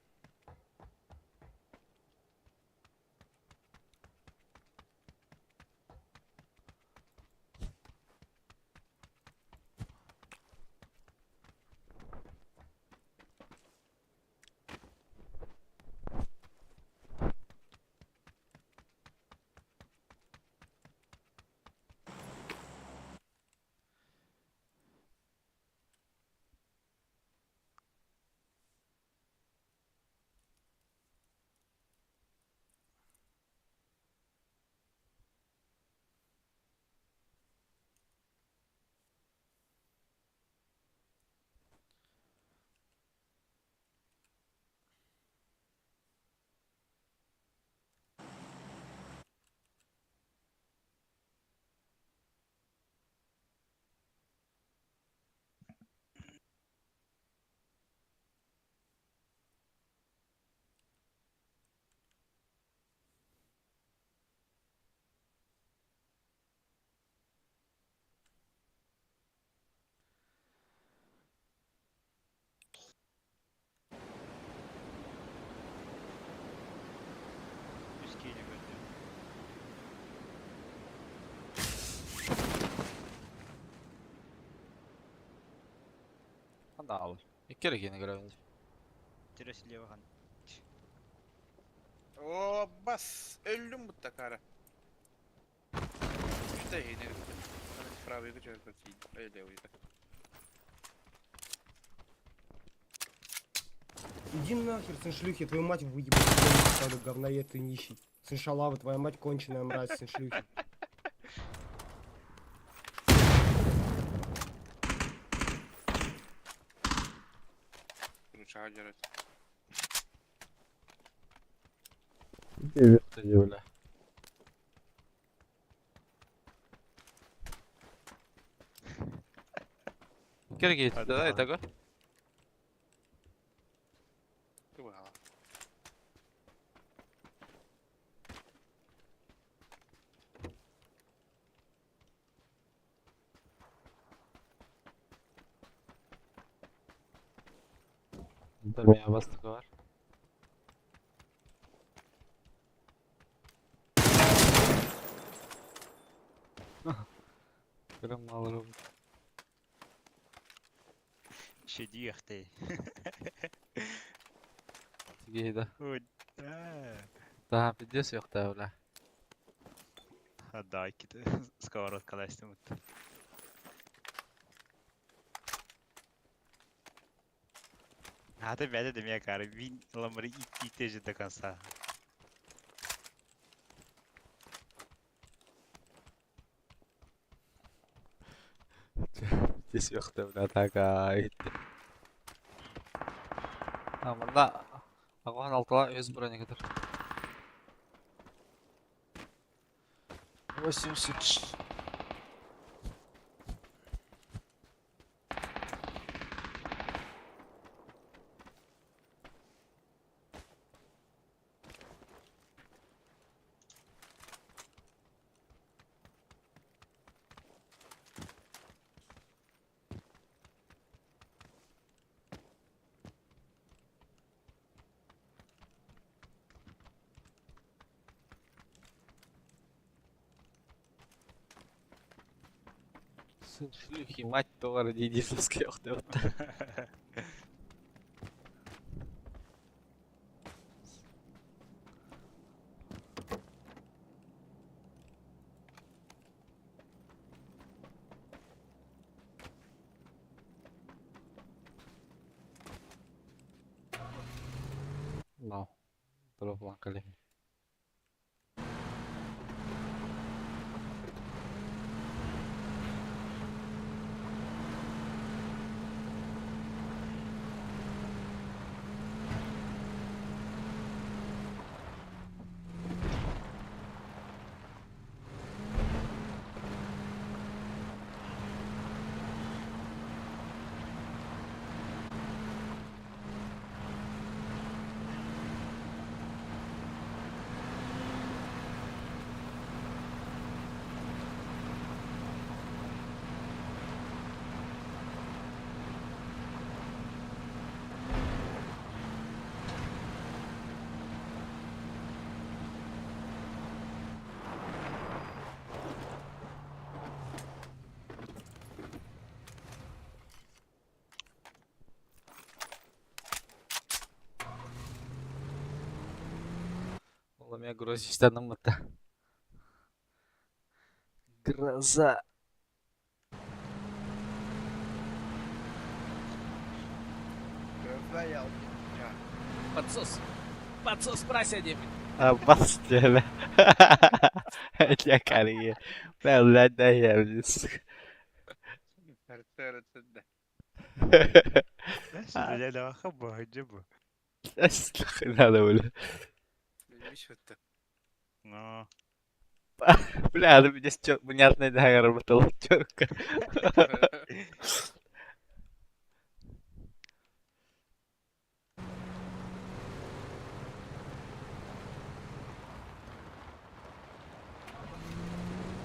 Үс киинэ көрдүм. Ханда Икки эрэ киинэ көрөбүн. Тирэ слева хан. О, бас! Өллүм бутта кара. Что я не Правый көчө ой, левый. Иди нахер, сын шлюхи, твою мать выебу, говноед ты нищий. Сын шалавы, твоя мать конченая мразь, сын шлюхи. Рычаг делать. Бля. Икки эрэ киһи да, итого. Кыбала. Dur ya bastık var. Көрөн малырым. Шедиэхтэй. Тиги да. Ой, да. Да, пиздец yok бля. Да, иккитэ сковородкалаастым. Хата бэдэ да мия кары вин ламры идти же до конца. Пиздец yok бля, такай. А, мында Агохан алтыла өз бронигідір. 80. Сын шлюхи, мать товара дедисовский охты. No. Дроп ланкали. Грозичтаныммыта. Гроза. Гроза ялча. Подсос. Подсос прася диэбит. Бас диэбэ. Дьэ карье. Бля, да я вниз. Надо, бля. Ну. Бля, ну меня внятно да работала тёрка.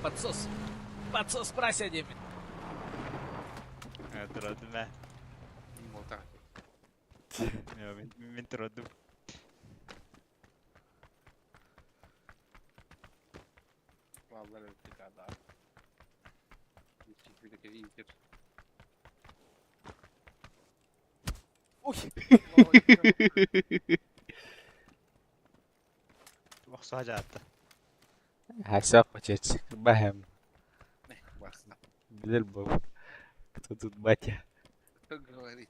Подсос. Подсос прася диэбит. Турдум ээ. Мин турдум. Ой. Охсуһа дьаатта. Хасап почечик бэхэм. Билэр бу. Кто тут батя? Кто говорит?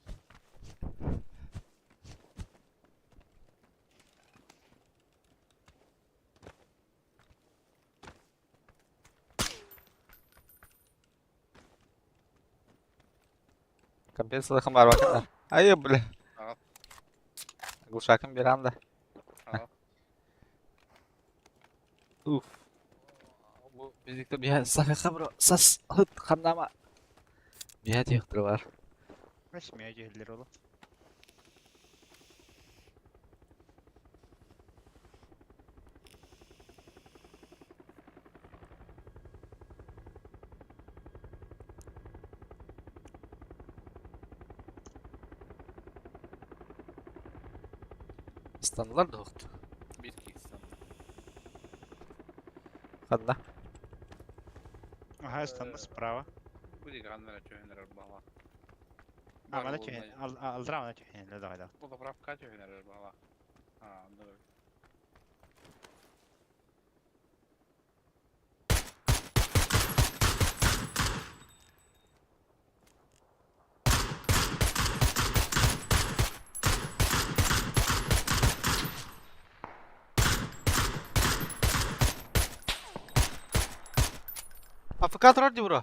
Компенсация хамар бакында. Ай, бля. Глушакым берам да. Уф. Бу бизикте бия сахаха бро. Сас хыт ханнама. Бия тиэхтер бар. Бэс миэ дьиһиллэр олох. Станлар да уқты. Ханна. Аха, станна справа. Амана чүһен, алдра амана чүһен, лада АФК турар дии бро.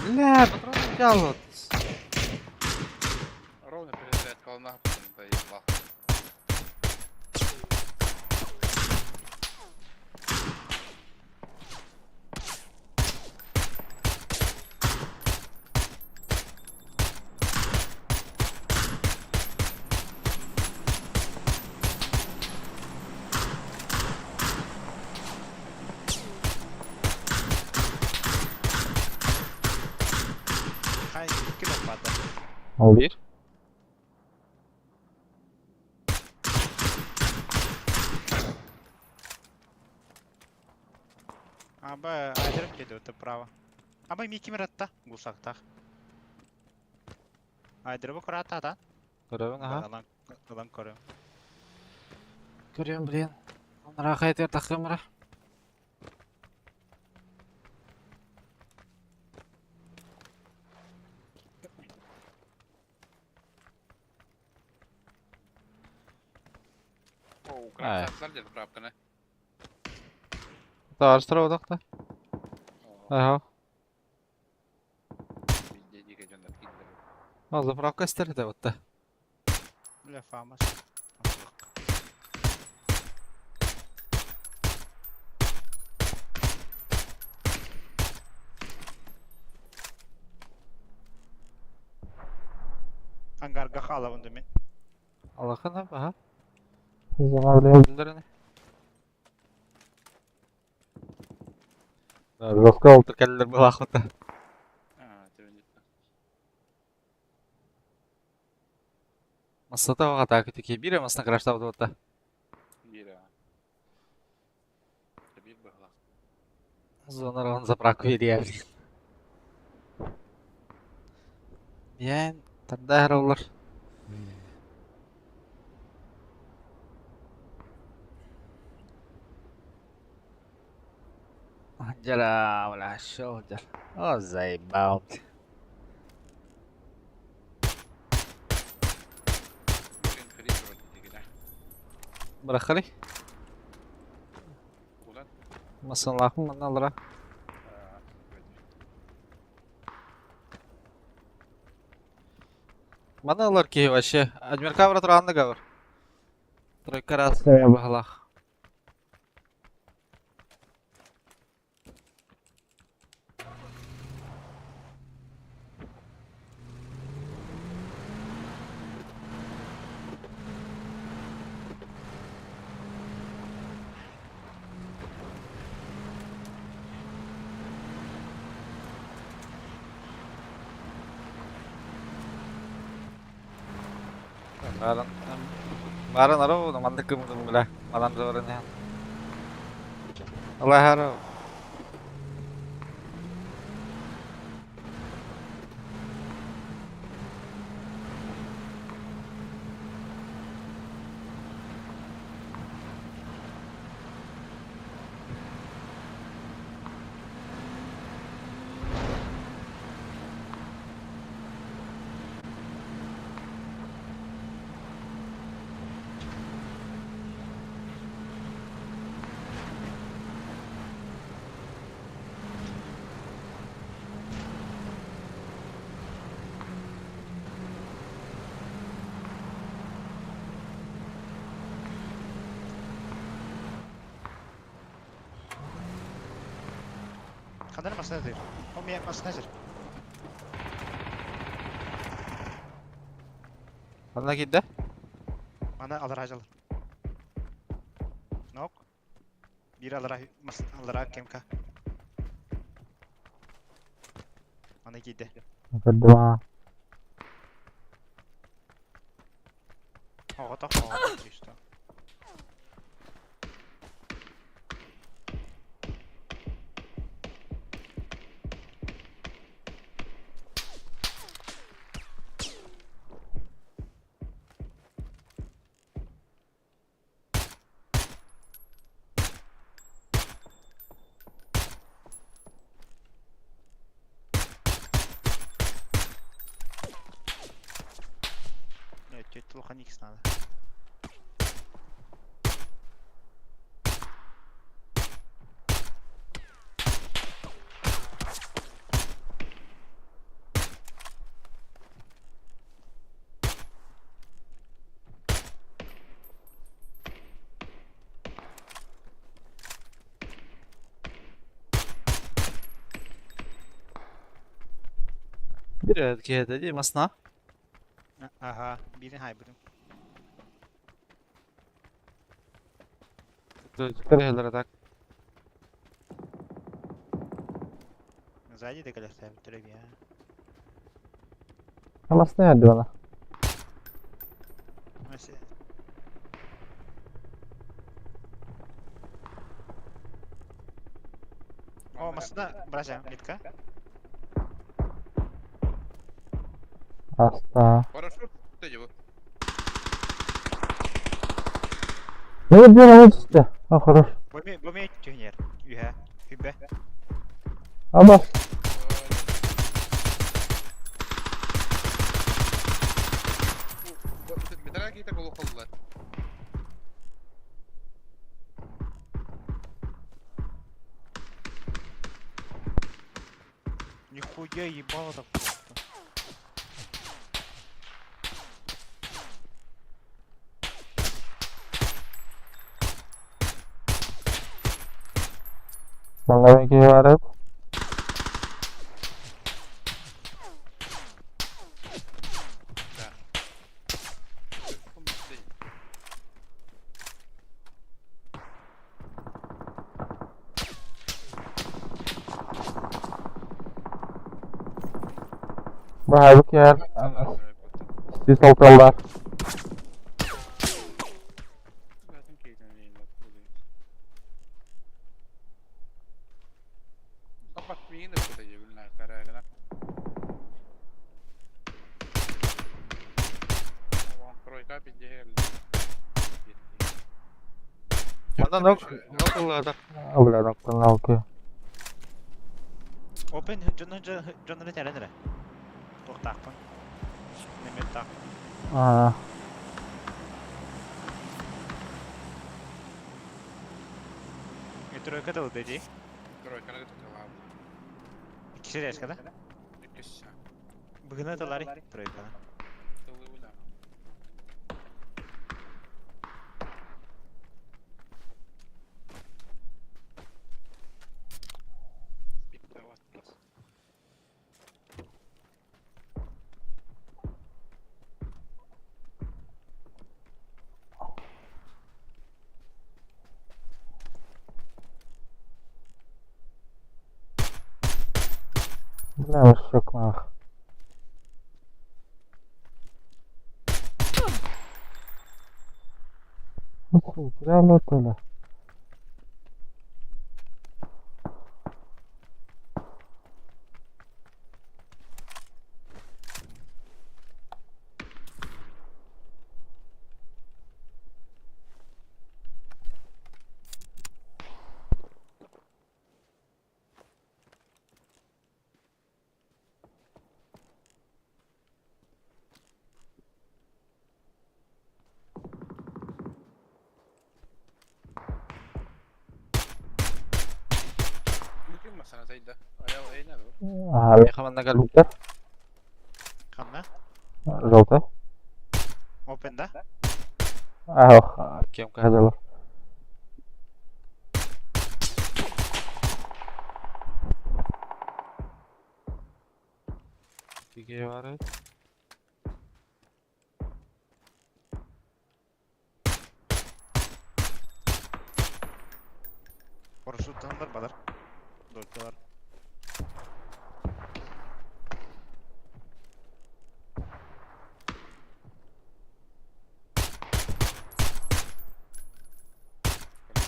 Бля, патрон взял вот. Ровно перезарядка волна, заебал. Хай, кило пата. Ол бир. Аба, айдырып кеди өтө право. Аба ми кимер атта, гусактах. Айдырыбы курата да. Көрөбүн, аха. Алан алан көрөм. Көрөм, блин. Онра хайтер тахымра. О, красавцар где-то правка, да? Таарыстыра одақта. Аха. Ал заправка истер да отта. Бля, фамас. Ангарга халавынды мен. Аллахын аха. Зона, бля. Билдер Жестко ол. Кэллер балахыта. Масата вага так тики бире масна краштап отта. Зона рон заправку берия. Bien, тогда роллер. Дьара, бля, шел, дьар. О, заебал. Быраххарый? Масалаахым манна алара. Мана ылар киһи вообще. Адмирка брат ранны гавр. Тройка раз баһалаах. Бааран бааран аро маннык кымгын бля манан дорын Аллахаро. Ханар масына дыр. О, меня масына дыр. Ханна киирдэ? Мана алара жалар. Нок. Бир алара мас алара кемка. Мана киирдэ. Көрдүм. Оҕото оҕото что. Нет, тетя Луханикс надо. Бир киһи дии масна. Ага, бирин хайбытым. Көрөһөлөр так. Сзади декалерте түрөбия. Масына geldi bana. Mesela О, масына бража, метка. Аста. Хорошо, его. Ne diyorsun oğlum işte. Ha хорош. Бөме бөме тюнер. Үһә. Хүбе. Ama Метра какие-то холла. Нихуя ебало так просто. Bana bir var et. Баһабык яр. Siz oltallar. Манна нок нок ыллаата. Бля, нок нок. Open дьону дьоннору этэрэн эрэ. Туохтаахпын. Неметтаах. Аа. Тройка дылды дии. Тройканы кытта Иккиси резко да? Иккис. Быгына тылары тройканы. Тылы бля. Бля, вообще класс. Ну, реально это, Бүтүн масана тайда. Аял эйна бу. Аа, Меха манна кэлбиттэр. Ханна? Желтый. Open да? Ах, кем кадалар. Тиге бар эбит. Парашюттандар балар. Дойкалар.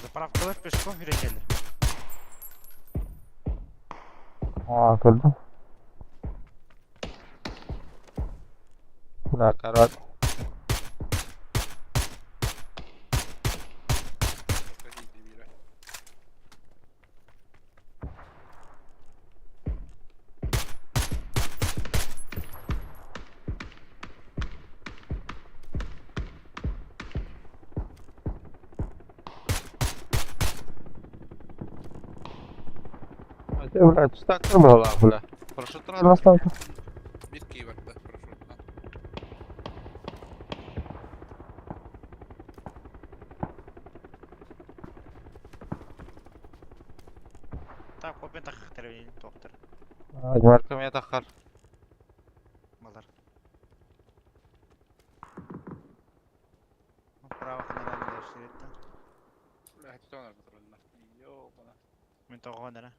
Заправкалар пешком үйренелер. Аа, көрдүм. Бля, короче. Бля, так была, бля. Парашюттан Просто Бир кийбатта парашюттан. Так, open тахтар тоқтыр. Марка меня тахар. Балар. Право ханаран деширеттен. Бля, хэтонар батырылна. Ёбана. Мен тоғонара.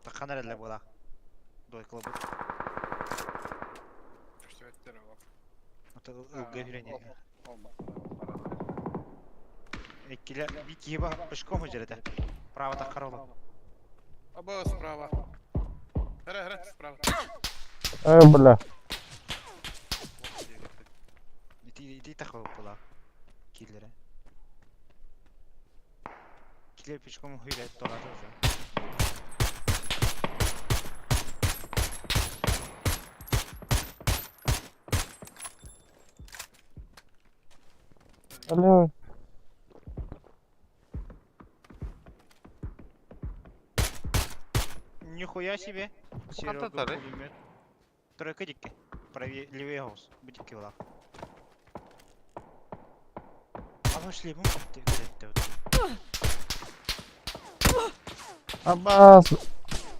Таханар эле була. Дойкала бут. Көстөбөттөр ол. Ата ылга үйренер. Olmaz. Эккиле бикиба пешком жерете. Право тахар олу. Аба справа. Хара, хара, справа. Эй, бля. Ити ити тахар була. Киллере. Киллер пешком хуйрет тоғаты уже. Бля. Нихуя себе. Серега татары? пулемет. Тройка дикки. Правее, левее голос. Будь килла. А вошли, мы Абас.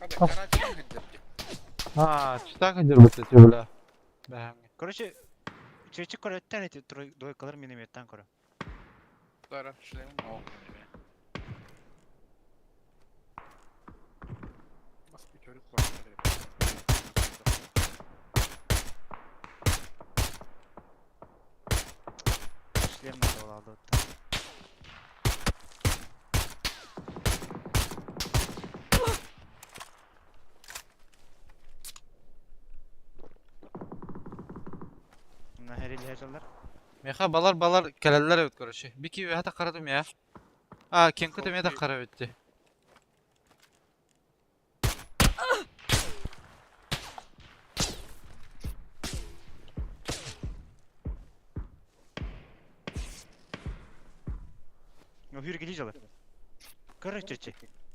Hadi карачы хеддерди. А, читак дербет эти, бля. Бэхэмҥэ. Короче, чечи көрөттен эти двойкалар минометтан көрө. Дара шлем о. Бас bir çocuk var. Шлем надо было На херили хажалар. Миэхэ балар балар кэлэллэр эбит короче. Бики үөһэ таххара тумиа. А, Кенку тэмиэ таххара эбит дии. Ну, хүргели жылы. Короче,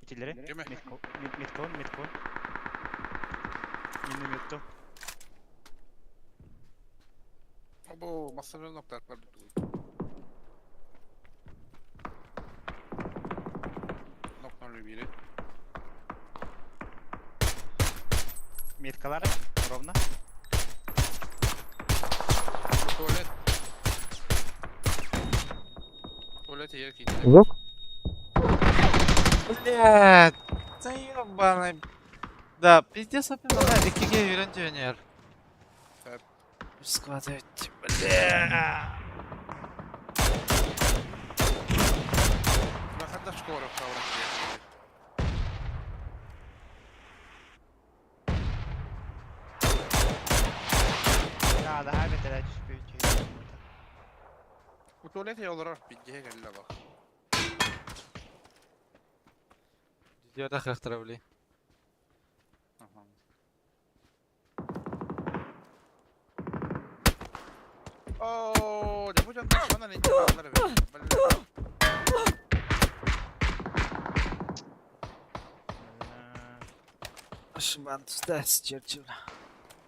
Итилери. Кеме? Меткон, меткон. Минометту. Бу массажы ноктар бар. Нокнули biri. Меткалары ровно. Tuvalet. Tuvalet yer ki. Звук? Блядь, да ебаный. Да, пиздец опять она иккиге үүрэн түһүнэр. Так. Складывать, бля. Баханда школа каврак. Да, да, бетеле түспүт. Bu tuvalet ya olarak bir diye geldi bak. Дьиэдэ хахтара били. Aha. Oo, ne bu canlar bana ne canlar be. Шыбан туста сичерчил.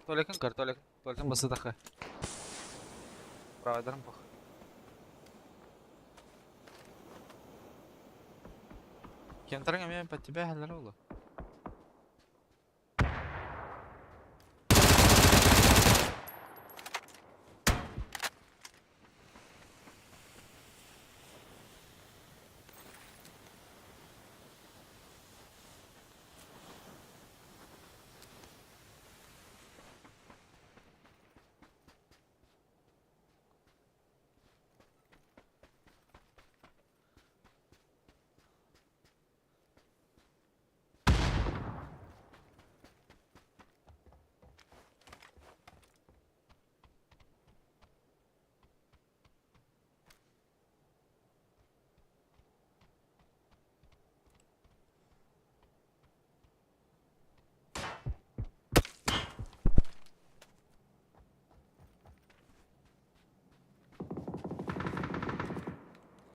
Туалекын көр, туалекын. Туалеттен басы тахы. Провайдерым пох. Кентарың эме под тебя хәлләр улы.